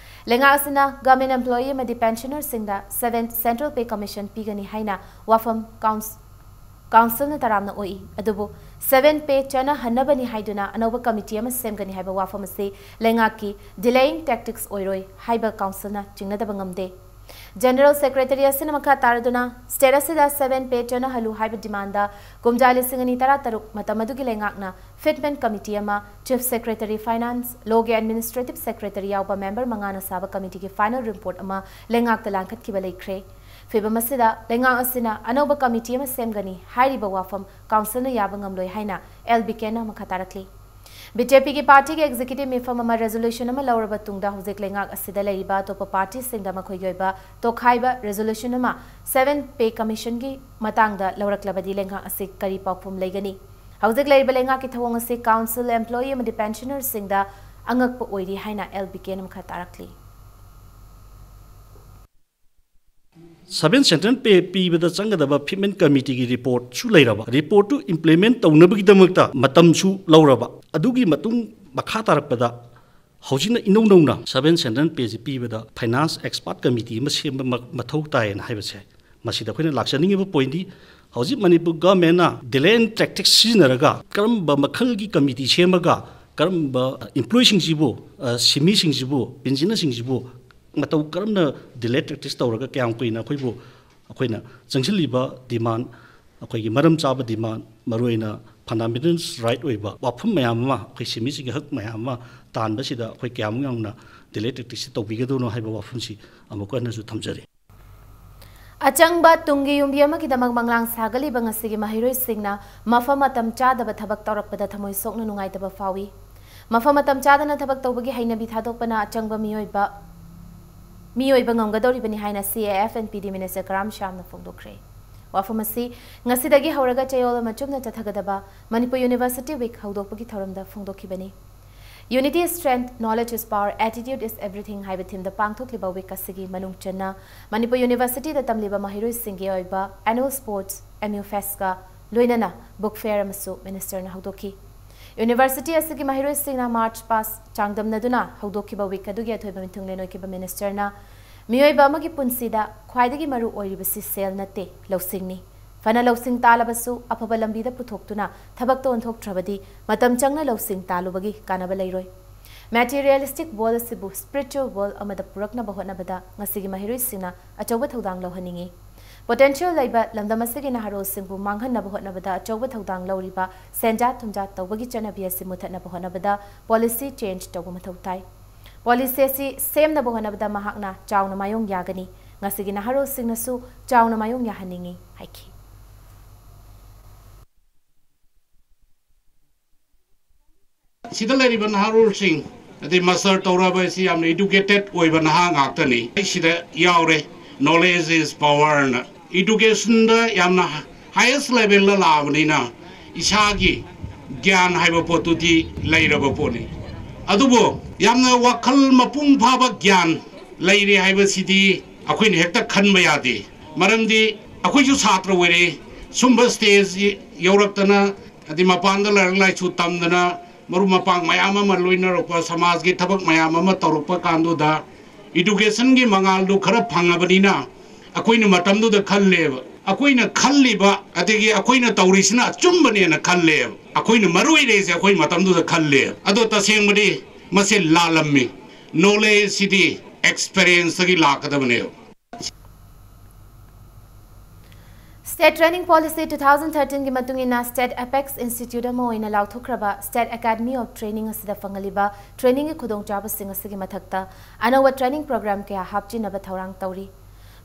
ꯂꯩꯉꯥꯛ ꯑꯁꯤꯅ ꯒꯚꯔꯟꯃꯦꯟꯠ ꯑꯦꯝꯄ꯭ꯂꯣꯌꯤ ꯑꯃꯗꯤ ꯄꯦꯟꯁꯅꯔꯁꯤꯡꯗ ꯁꯚꯦꯟ ꯁꯦꯟꯇ꯭ꯔꯦꯜ ꯄꯦ ꯀꯃꯤꯁꯟ ꯄꯤꯒꯅꯤ ꯍꯥꯏꯅ ꯋꯥꯐꯝ ꯀꯥꯎꯟꯁ-, ꯀꯥꯎꯟꯁꯤꯜꯅ ꯇꯔꯥꯝꯅ ꯑꯣꯛꯏ꯫ ꯑꯗꯨꯕꯨ ꯁꯚꯦꯟ ꯄꯦ ꯆꯠꯅꯍꯟꯅꯕꯅꯤ ꯍꯥꯏꯗꯨꯅ ꯑꯅꯧꯕ ꯀꯃꯤꯇꯤ ꯑꯃ ꯁꯦꯝꯒꯅꯤ ꯍꯥꯏꯕ ꯋꯥꯐꯝ ꯑꯁꯤ ꯂꯩꯉꯥꯛꯀꯤ ꯗꯤꯂꯦꯌꯤꯡ ꯇꯦꯛꯇꯤꯛꯁ ꯑꯣꯏꯔꯣꯏ ꯍꯥꯏꯕ ꯀꯥꯎꯟꯁꯤꯜꯅ ꯆꯤꯡꯅꯗꯕ ꯉꯝꯗꯦ꯫ ꯖꯦꯅꯔꯦꯜ ꯁꯦꯀ꯭ꯔꯦꯇꯔꯤ ꯑꯁꯤꯅ ꯃꯈꯥ ꯇꯥꯔꯗꯨꯅ ꯁ꯭ꯇꯦꯠ ꯑꯁꯤꯗ ꯁꯚꯦꯟ ꯄꯦ ꯆꯠꯅꯍꯜꯂꯨ ꯍꯥꯏꯕ ꯗꯤꯃꯥꯟꯗ ꯀꯨꯝꯖꯥ ꯂꯤꯁꯤꯡ ꯑꯅꯤ ꯇꯔꯥꯇꯔꯨꯛ ꯃꯇꯝ ꯑꯗꯨꯒꯤ ꯂꯩꯉꯥꯛꯅ ꯐꯤꯠꯃꯦꯟꯠ ꯀꯃꯤꯇꯤ ꯑꯃ, ꯆꯤꯐ ꯁꯦꯀ꯭ꯔꯦꯇꯔꯤ ꯐꯥꯏꯅꯥꯟꯁ, ꯂꯣꯒꯤ ꯑꯦꯗꯃꯤꯅꯤꯁꯇ꯭ꯔꯦꯇꯤꯚ ꯁꯦꯀ꯭ꯔꯦꯇꯔꯤ ꯌꯥꯎꯕ ꯃꯦꯝꯕꯔ ꯃꯉꯥꯅ ꯁꯥꯕ ꯀꯃꯤꯇꯤꯒꯤ ꯐꯥꯏꯅꯦꯜ ꯔꯤꯄꯣꯔꯠ ꯑꯃ ꯂꯩꯉꯥꯛꯇ ꯂꯥꯟꯈꯠꯈꯤꯕ ꯂꯩꯈ꯭ꯔꯦ꯫ ꯐꯤꯚꯝ ꯑꯁꯤꯗ ꯂꯩꯉꯥꯛ ꯑꯁꯤꯅ ꯑꯅꯧꯕ ꯀꯃꯤꯇꯤ ꯑꯃ ꯁꯦꯝꯒꯅꯤ ꯍꯥꯏꯔꯤꯕ ꯋꯥꯐꯝ ꯀꯥꯎꯟꯁꯤꯜꯅ ꯌꯥꯕ ꯉꯝꯂꯣꯏ ꯍꯥꯏꯅ ꯑꯦꯜ ꯕꯤꯀꯦꯟꯅ ꯃꯈꯥ ꯇꯥꯔꯛꯂꯤ꯫ ꯕꯤ ꯖꯦ ꯄꯤꯒꯤ ꯄꯥꯔꯇꯤꯒꯤ ꯑꯦꯛꯖꯤꯀ꯭ꯌꯨꯇꯤꯚ ꯃꯤꯐꯝ ꯑꯃ ꯔꯦꯖꯣꯂꯨꯁꯟ ꯑꯃ ꯂꯧꯔꯕ ꯇꯨꯡꯗ ꯍꯧꯖꯤꯛ ꯂꯩꯉꯥꯛ ꯑꯁꯤꯗ ꯂꯩꯔꯤꯕ ꯑꯇꯣꯞꯄ ꯄꯥꯔꯇꯤꯁꯤꯡꯗ ꯃꯈꯣꯏꯒꯤ ꯑꯣꯏꯕ ꯇꯣꯈꯥꯏꯕ ꯔꯦꯖꯣꯂꯨꯁꯟ ꯑꯃ ꯁꯚꯦꯟ ꯄꯦ ꯀꯃꯤꯁꯟꯒꯤ ꯃꯇꯥꯡꯗ ꯂꯧꯔꯛꯂꯕꯗꯤ ꯂꯩꯉꯥꯛ ꯑꯁꯤ ꯀꯔꯤ ꯄꯥꯎꯈꯨꯝ ꯂꯩꯒꯅꯤ? ꯍꯧꯖꯤꯛ ꯂꯩꯔꯤꯕ ꯂꯩꯉꯥꯛꯀꯤ ꯊꯧꯑꯣꯡ ꯑꯁꯤ ꯀꯥꯎꯟꯁꯤꯜ, ꯑꯦꯝꯄ꯭ꯂꯣꯌꯤ ꯑꯃꯗꯤ ꯄꯦꯟꯁꯅꯔꯁꯤꯡꯗ ꯑꯉꯛꯄ ꯑꯣꯏꯔꯤ ꯍꯥꯏꯅ ꯑꯦꯜ ꯕꯤꯀꯦꯟꯅ ꯃꯈꯥ ꯇꯥꯔꯛꯂꯤ꯫ ꯁꯚꯦꯟ ꯁꯦꯟꯇ꯭ꯔꯦꯜ ꯄꯦ ꯄꯤꯕꯗ ꯆꯪꯒꯗꯕ ꯐꯤꯠꯃꯦꯟꯠ ꯀꯃꯤꯇꯤꯒꯤ ꯔꯤꯄꯣꯔꯠꯁꯨ ꯂꯩꯔꯕ, ꯔꯤꯄꯣꯔꯠꯇꯨ ꯏꯝꯄ꯭ꯂꯤꯃꯦꯟꯠ ꯇꯧꯅꯕꯒꯤꯗꯃꯛꯇ ꯃꯇꯝꯁꯨ ꯂꯧꯔꯕ, ꯑꯗꯨꯒꯤ ꯃꯇꯨꯡ ꯃꯈꯥ ꯇꯥꯔꯛꯄꯗ ꯍꯧꯖꯤꯛꯅ ꯏꯅꯧ ꯅꯧꯅ ꯁꯚꯦꯟ ꯁꯦꯟꯇ꯭ꯔꯦꯜ ꯄꯦꯁꯤ ꯄꯤꯕꯗ ꯐꯥꯏꯅꯥꯟꯁ ꯑꯦꯛꯁꯄꯥꯔꯠ ꯀꯃꯤꯇꯤ ꯑꯃ ꯁꯦꯝꯕ ꯃ-, ꯃꯊꯧ ꯇꯥꯏꯌꯦꯅ ꯍꯥꯏꯕꯁꯦ, ꯃꯁꯤꯗ ꯑꯩꯈꯣꯏꯅ ꯂꯥꯛꯆꯅꯤꯡꯉꯤꯕ ꯄꯣꯏꯟꯗꯤ, ꯍꯧꯖꯤꯛ ꯃꯅꯤꯄꯨꯔ ꯒꯚꯔꯟꯃꯦꯟꯠꯅ ꯗꯤꯂꯦꯌꯤꯡ ꯇꯦꯛꯇꯤꯛꯁ ꯁꯤꯖꯤꯟꯅꯔꯒ ꯀꯔꯝꯕ ꯃꯈꯜꯒꯤ ꯀꯃꯤꯇꯤ ꯁꯦꯝꯃꯒ ꯀꯔꯝꯕ ꯏꯝꯄ꯭ꯂꯣꯌꯤꯁꯤꯡꯁꯤꯕꯨ, ꯑ, ꯁꯤꯟꯃꯤꯁꯤꯡꯁꯤꯕꯨ, ꯄꯦꯟꯁꯅꯔꯁꯤꯡꯁꯤꯕꯨ ꯃꯇꯧ ꯀꯔꯝꯅ ꯗꯤꯂꯦ ꯇꯦꯛꯇꯤꯛꯁ ꯇꯧꯔꯒ ꯀꯌꯥꯝ ꯀꯨꯏꯅ ꯑꯩꯈꯣꯏꯕꯨ, ꯑꯩꯈꯣꯏꯅ ꯆꯪꯁꯤꯜꯂꯤꯕ ꯗꯤꯃꯥꯟ, ꯑꯩꯈꯣꯏꯒꯤ ꯃꯔꯝ ꯆꯥꯕ ꯗꯤꯃꯥꯟ, ꯃꯔꯨꯑꯣꯏꯅ ꯐꯟꯗꯥꯃꯦꯟꯇꯦꯜ ꯔꯥꯏꯠ ꯑꯣꯏꯕ ꯋꯥꯐꯝ ꯃꯌꯥꯝ ꯑꯃ, ꯑꯩꯈꯣꯏ ꯁꯤꯟꯃꯤꯁꯤꯡꯒꯤ ꯍꯛ ꯃꯌꯥꯝ ꯑꯃ ꯇꯥꯟꯕꯁꯤꯗ ꯑꯩꯈꯣꯏ ꯀꯌꯥꯃꯨꯛ ꯌꯥꯝꯅ ꯗꯤꯂꯦ ꯇꯦꯛꯇꯤꯛꯁꯁꯤ ꯇꯧꯕꯤꯒꯗꯣꯏꯅꯣ ꯍꯥꯏꯕ ꯋꯥꯐꯝꯁꯤ ꯑꯃꯨꯛꯀ ꯍꯟꯅꯁꯨ ꯊꯝꯖꯔꯤ꯫ ꯑꯆꯪꯕ ꯇꯨꯡꯒꯤ ꯌꯨꯝꯕꯤ ꯑꯃꯒꯤꯗꯃꯛ ꯃꯪꯂꯥꯟ ꯁꯥꯒꯠꯂꯤꯕ ꯉꯁꯤꯒꯤ ꯃꯍꯩꯔꯣꯏꯁꯤꯡꯅ ꯃꯐꯝ ꯃꯇꯝ ꯆꯥꯗꯕ ꯊꯕꯛ ꯇꯧꯔꯛꯄꯗ ꯊꯃꯣꯏ ꯁꯣꯛꯅ ꯅꯨꯡꯉꯥꯏꯇꯕ ꯐꯥꯎꯏ꯫ ꯃꯐꯝ ꯃꯇꯝ ꯆꯥꯗꯅ ꯊꯕꯛ ꯇꯧꯕꯒꯤ ꯍꯩꯅꯕꯤ ꯊꯥꯗꯣꯛꯄꯅ ꯑꯆꯪꯕ ꯃꯤꯑꯣꯏꯕ, ꯃꯤꯑꯣꯏꯕ ꯉꯝꯒꯗꯧꯔꯤꯕꯅꯤ ꯍꯥꯏꯅ C A F and P D Minister ꯀꯔꯥꯝ ꯁ꯭ꯌꯥꯝꯅ ꯐꯣꯡꯗꯣꯛꯈ꯭ꯔꯦ꯫ ꯋꯥꯐꯝ ꯑꯁꯤ ꯉꯁꯤꯗꯒꯤ ꯍꯧꯔꯒ ꯆꯌꯣꯜ ꯑꯃ ꯆꯨꯞꯅ ꯆꯠꯊꯒꯗꯕ ꯃꯅꯤꯄꯨꯔ University Week ꯍꯧꯗꯣꯛꯄꯒꯤ ꯊꯧꯔꯝꯗ ꯐꯣꯡꯗꯣꯛꯈꯤꯕꯅꯤ꯫ Unity is strength, knowledge is power, attitude is everything ꯍꯥꯏꯕ ꯊꯤꯝꯗ ꯄꯥꯡꯊꯣꯛꯂꯤꯕ ꯋꯤꯛ ꯑꯁꯤꯒꯤ ꯃꯅꯨꯡ ꯆꯟꯅ ꯃꯅꯤꯄꯨꯔ ꯌꯨꯅꯤꯚꯔꯁꯤꯇꯤꯗ ꯇꯝꯂꯤꯕ ꯃꯍꯩꯔꯣꯏꯁꯤꯡꯒꯤ ꯑꯣꯏꯕ annual sports, M U Festꯀ ꯂꯣꯏꯅꯅ book fair ꯑꯃꯁꯨ ministerꯅ ꯍꯧꯗꯣꯛꯈꯤ꯫ University ꯑꯁꯤꯒꯤ ꯃꯍꯩꯔꯣꯏꯁꯤꯡꯅ March past ꯆꯥꯡꯗꯝꯅꯗꯨꯅ ꯍꯧꯗꯣꯛꯈꯤꯕ week ꯑꯗꯨꯒꯤ ꯑꯊꯣꯏꯕ ꯃꯤꯊꯨꯡꯂꯦꯟ ꯑꯣꯏꯈꯤꯕ ministerꯅ ꯃꯤꯑꯣꯏꯕ ꯑꯃꯒꯤ ꯄꯨꯟꯁꯤꯗ ꯈ꯭ꯋꯥꯏꯗꯒꯤ ꯃꯔꯨ ꯑꯣꯏꯔꯤꯕꯁꯤ ꯁꯦꯜ ꯅꯠꯇꯦ, ꯂꯧꯁꯤꯡꯅꯤ꯫ ꯐꯅ ꯂꯧꯁꯤꯡ ꯇꯥꯜꯂꯕꯁꯨ ꯑꯐꯕ ꯂꯝꯕꯤꯗ ꯄꯨꯊꯣꯛꯇꯨꯅ ꯊꯕꯛꯇ ꯑꯣꯟꯊꯣꯛꯇ꯭ꯔꯕꯗꯤ ꯃꯇꯝ ꯆꯪꯅ ꯂꯧꯁꯤꯡ ꯇꯥꯜꯂꯨꯕꯒꯤ ꯀꯥꯟꯅꯕ ꯂꯩꯔꯣꯏ꯫ Materialistic world ꯑꯁꯤꯕꯨ spiritual world ꯑꯃꯗ ꯄꯨꯔꯛꯅꯕ ꯍꯣꯠꯅꯕꯗ ꯉꯁꯤꯒꯤ ꯃꯍꯩꯔꯣꯏꯁꯤꯡꯅ ꯑꯆꯧꯕ ꯊꯧꯗꯥꯡ ꯂꯧꯍꯟꯅꯤꯡꯏ꯫ Potential ꯂꯩꯕ ꯂꯝꯗꯝ ꯑꯁꯤꯒꯤ ꯅꯍꯥꯔꯣꯜꯁꯤꯡꯕꯨ ꯃꯥꯡꯍꯟꯅꯕ ꯍꯣꯠꯅꯕꯗ ꯑꯆꯧꯕ ꯊꯧꯗꯥꯡ ꯂꯧꯔꯤꯕ ꯁꯦꯟꯖꯥ ꯊꯨꯝꯖꯥ ꯇꯧꯕꯒꯤ ꯆꯠꯅꯕꯤ ꯑꯁꯤ ꯃꯨꯊꯠꯅꯕ ꯍꯣꯠꯅꯕꯗ policy change ꯇꯧꯕ ꯃꯊꯧ ꯇꯥꯏ꯫ Policy ꯑꯁꯤ ꯁꯦꯝꯅꯕ ꯍꯣꯠꯅꯕꯗ ꯃꯍꯥꯛꯅ ꯆꯥꯎꯅ ꯃꯥꯌꯣꯡ ꯌꯥꯒꯅꯤ꯫ ꯉꯁꯤꯒꯤ ꯅꯍꯥꯔꯣꯜꯁꯤꯡꯅꯁꯨ ꯆꯥꯎꯅ ꯃꯥꯌꯣꯡ ꯌꯥꯍꯟꯅꯤꯡꯏ ꯍꯥꯏꯈꯤ꯫ ꯁꯤꯗ ꯂꯩꯔꯤꯕ ꯅꯍꯥꯔꯣꯜꯁꯤꯡ, ꯑꯗꯩ master ꯇꯧꯔꯕ ꯑꯁꯤ ꯌꯥꯝꯅ educated ꯑꯣꯏꯕ ꯅꯍꯥ ꯉꯥꯛꯇꯅꯤ꯫ ꯑꯩ ꯁꯤꯗ ꯌꯥꯎꯔꯦ, knowledge is power ꯅ꯫ Education ꯗ ꯌꯥꯝꯅ highest level ꯗ ꯂꯥꯛꯑꯕꯅꯤꯅ ꯏꯁꯥꯒꯤ ꯒ꯭ꯌꯥꯟ ꯍꯥꯏꯕ ꯄꯣꯠꯇꯨꯗꯤ ꯂꯩꯔꯕ ꯄꯣꯠꯅꯤ꯫ ꯑꯗꯨꯕꯨ ꯌꯥꯝꯅ ꯋꯥꯈꯜ ꯃꯄꯨꯡ ꯐꯥꯕ ꯒ꯭ꯌꯥꯟ ꯂꯩꯔꯦ ꯍꯥꯏꯕꯁꯤꯗꯤ ꯑꯩꯈꯣꯏꯅ ꯍꯦꯛꯇ ꯈꯟꯕ ꯌꯥꯗꯦ꯫ ꯃꯔꯝꯗꯤ ꯑꯩꯈꯣꯏꯁꯨ ꯁꯥꯇ꯭ꯔ ꯑꯣꯏꯔꯛꯏ꯫ ꯁꯨꯝꯕ stage ꯌꯧꯔꯛꯇꯅ, ꯍꯥꯏꯗꯤ ꯃꯄꯥꯟꯗ ꯂꯥꯏꯔꯤꯛ ꯂꯥꯏꯁꯨ ꯇꯝꯗꯅ, ꯃꯔꯨꯞ ꯃꯄꯥꯡ ꯃꯌꯥꯝ ꯑꯃ ꯂꯣꯏꯅꯔꯛꯄ, ꯁꯃꯥꯖꯒꯤ ꯊꯕꯛ ꯃꯌꯥꯝ ꯑꯃ ꯇꯧꯔꯛꯄ ꯀꯥꯟꯗꯨꯗ education ꯒꯤ ꯃꯉꯥꯜꯗꯨ ꯈꯔ ꯐꯪꯉꯕꯅꯤꯅ ꯑꯩꯈꯣꯏꯅ ꯃꯇꯝꯗꯨꯗ ꯈꯜꯂꯦꯕ, ꯑꯩꯈꯣꯏꯅ ꯈꯜꯂꯤꯕ ꯑꯗꯒꯤ ꯑꯩꯈꯣꯏꯅ ꯇꯧꯔꯤꯁꯤꯅ ꯑꯆꯨꯝꯕꯅꯦꯅ ꯈꯜꯂꯦꯕ꯫ ꯑꯩꯈꯣꯏꯅ ꯃꯔꯨ ꯑꯣꯏꯔꯤꯁꯦ ꯑꯩꯈꯣꯏ ꯃꯇꯝꯗꯨꯗ ꯈꯜꯂꯦꯕ꯫ ꯑꯗꯣ ꯇꯁꯦꯡꯕꯗꯤ ꯃꯁꯤ ꯂꯥꯜꯂꯝꯃꯤ꯫ Knowledge ꯁꯤꯗꯤ experience ꯇꯒꯤ ꯂꯥꯛꯀꯗꯕꯅꯦꯕ꯫ State Training Policy two thousand thirteen ꯒꯤ ꯃꯇꯨꯡ ꯏꯟꯅ State Apex Institute ꯑꯃ ꯑꯣꯏꯅ ꯂꯥꯎꯊꯣꯛꯈ꯭ꯔꯕ State Academy of Training ꯑꯁꯤꯗ ꯐꯪꯍꯜꯂꯤꯕ training ꯒꯤ ꯈꯨꯗꯣꯡꯆꯥꯕꯁꯤꯡ ꯑꯁꯤꯒꯤ ꯃꯊꯛꯇ ꯑꯅꯧꯕ training program ꯀꯌꯥ ꯍꯥꯞꯆꯤꯟꯅꯕ ꯊꯧꯔꯥꯡ ꯇꯧꯔꯤ꯫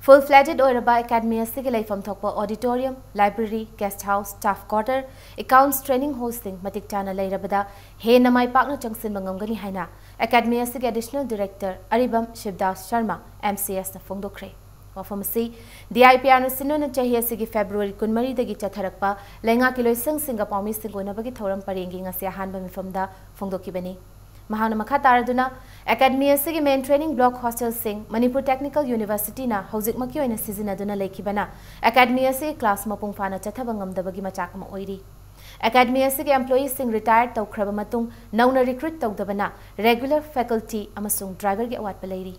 Full fledged ꯑꯣꯏꯔꯕ academy ꯑꯁꯤꯒꯤ ꯂꯩꯐꯝ ꯊꯣꯛꯄ auditorium, library, guest house, staff quarter, accounts training hall ꯁꯤꯡ ꯃꯇꯤꯛ ꯆꯥꯅ ꯂꯩꯔꯕꯗ ꯍꯦꯟꯅ ꯃꯥꯏ ꯄꯥꯛꯅ ꯆꯪꯁꯤꯟꯕ ꯉꯝꯒꯅꯤ ꯍꯥꯏꯅ academy ꯑꯁꯤꯒꯤ Additional Director ꯑꯔꯤꯕꯝ ꯁꯤꯕꯗꯥꯁ ꯁꯔꯃ, M C S ꯅ ꯐꯣꯡꯗꯣꯛꯈ꯭ꯔꯦ꯫ ꯋꯥꯐꯝ ꯑꯁꯤ D I P R ꯅ ꯁꯤꯟꯗꯨꯅ ꯆꯍꯤ ꯑꯁꯤꯒꯤ February ꯀꯨꯟꯃꯔꯤꯗꯒꯤ ꯆꯠꯊꯔꯛꯄ ꯂꯩꯉꯥꯛꯀꯤ ꯂꯣꯏꯁꯪꯁꯤꯡꯒ ꯄꯥꯎꯃꯤꯁꯤꯡꯒ ꯎꯅꯕꯒꯤ ꯊꯧꯔꯝ ꯄꯔꯦꯡꯒꯤ ꯉꯁꯤ ꯑꯍꯥꯟꯕ ꯃꯤꯐꯝꯗ ꯐꯣꯡꯗꯣꯛꯈꯤꯕꯅꯤ꯫ ꯃꯍꯥꯛꯅ ꯃꯈꯥ ꯇꯥꯔꯗꯨꯅ, ꯑꯦꯀꯥꯗꯃꯤ ꯑꯁꯤꯒꯤ ꯃꯦꯟ ꯇ꯭ꯔꯦꯅꯤꯡ ꯕ꯭ꯂꯣꯛ ꯍꯣꯁꯇꯦꯜꯁꯤꯡ ꯃꯅꯤꯄꯨꯔ ꯇꯦꯛꯅꯤꯀꯦꯜ ꯌꯨꯅꯤꯚꯔꯁꯤꯇꯤꯅ ꯍꯧꯖꯤꯛꯃꯛꯀꯤ ꯑꯣꯏꯅ ꯁꯤꯖꯤꯟꯅꯗꯨꯅ ꯂꯩꯈꯤꯕꯅ ꯑꯦꯀꯥꯗꯃꯤ ꯑꯁꯤꯒꯤ ꯀ꯭ꯂꯥꯁ ꯃꯄꯨꯡ ꯐꯥꯅ ꯆꯠꯊꯕ ꯉꯝꯗꯕꯒꯤ ꯃꯆꯥꯛ ꯑꯃ ꯑꯣꯏꯔꯤ꯫ ꯑꯦꯀꯥꯗꯃꯤ ꯑꯁꯤꯒꯤ ꯑꯦꯝꯄ꯭ꯂꯣꯌꯤꯁꯤꯡ ꯔꯤꯇꯥꯌꯔ ꯇꯧꯈ꯭ꯔꯕ ꯃꯇꯨꯡ ꯅꯧꯅ ꯔꯤꯀ꯭ꯔꯨꯠ ꯇꯧꯗꯕꯅ ꯔꯦꯒꯨꯂꯔ ꯐꯦꯀꯜꯇꯤ ꯑꯃꯁꯨꯡ ꯗ꯭ꯔꯥꯏꯚꯔꯒꯤ ꯑꯋꯥꯠꯄ ꯂꯩꯔꯤ꯫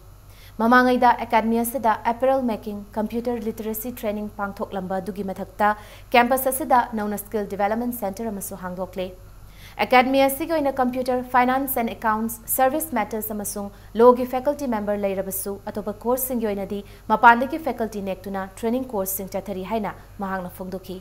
ꯃꯃꯥꯡꯉꯩꯗ ꯑꯦꯀꯥꯗꯃꯤ ꯑꯁꯤꯗ apparel making, computer literacy training ꯄꯥꯡꯊꯣꯛꯂꯝꯕ ꯑꯗꯨꯒꯤ ꯃꯊꯛꯇ ꯀꯦꯝꯄꯁ ꯑꯁꯤꯗ ꯅꯧꯅ ꯁ꯭ꯀꯤꯜ ꯗꯤꯚꯦꯂꯞꯃꯦꯟ ꯁꯦꯟꯇꯔ ꯑꯃꯁꯨ ꯍꯥꯡꯗꯣꯛꯂꯦ꯫ ꯑꯦꯀꯥꯗꯃꯤ ꯑꯁꯤꯒꯤ ꯑꯣꯏꯅ computer, finance and accounts, service matters ꯑꯃꯁꯨꯡ ꯂꯣꯒꯤ ꯐꯦꯀꯜꯇꯤ ꯃꯦꯝꯕꯔ ꯂꯩꯔꯕꯁꯨ, ꯑꯇꯣꯞꯄ ꯀꯣꯔꯁꯁꯤꯡꯒꯤ ꯑꯣꯏꯅꯗꯤ ꯃꯄꯥꯟꯗꯒꯤ ꯐꯦꯀꯜꯇꯤ ꯅꯦꯛꯇꯨꯅ ꯇ꯭ꯔꯦꯅꯤꯡ ꯀꯣꯔꯁꯁꯤꯡ ꯆꯠꯊꯔꯤ ꯍꯥꯏꯅ ꯃꯍꯥꯛꯅ ꯐꯣꯡꯗꯣꯛꯈꯤ꯫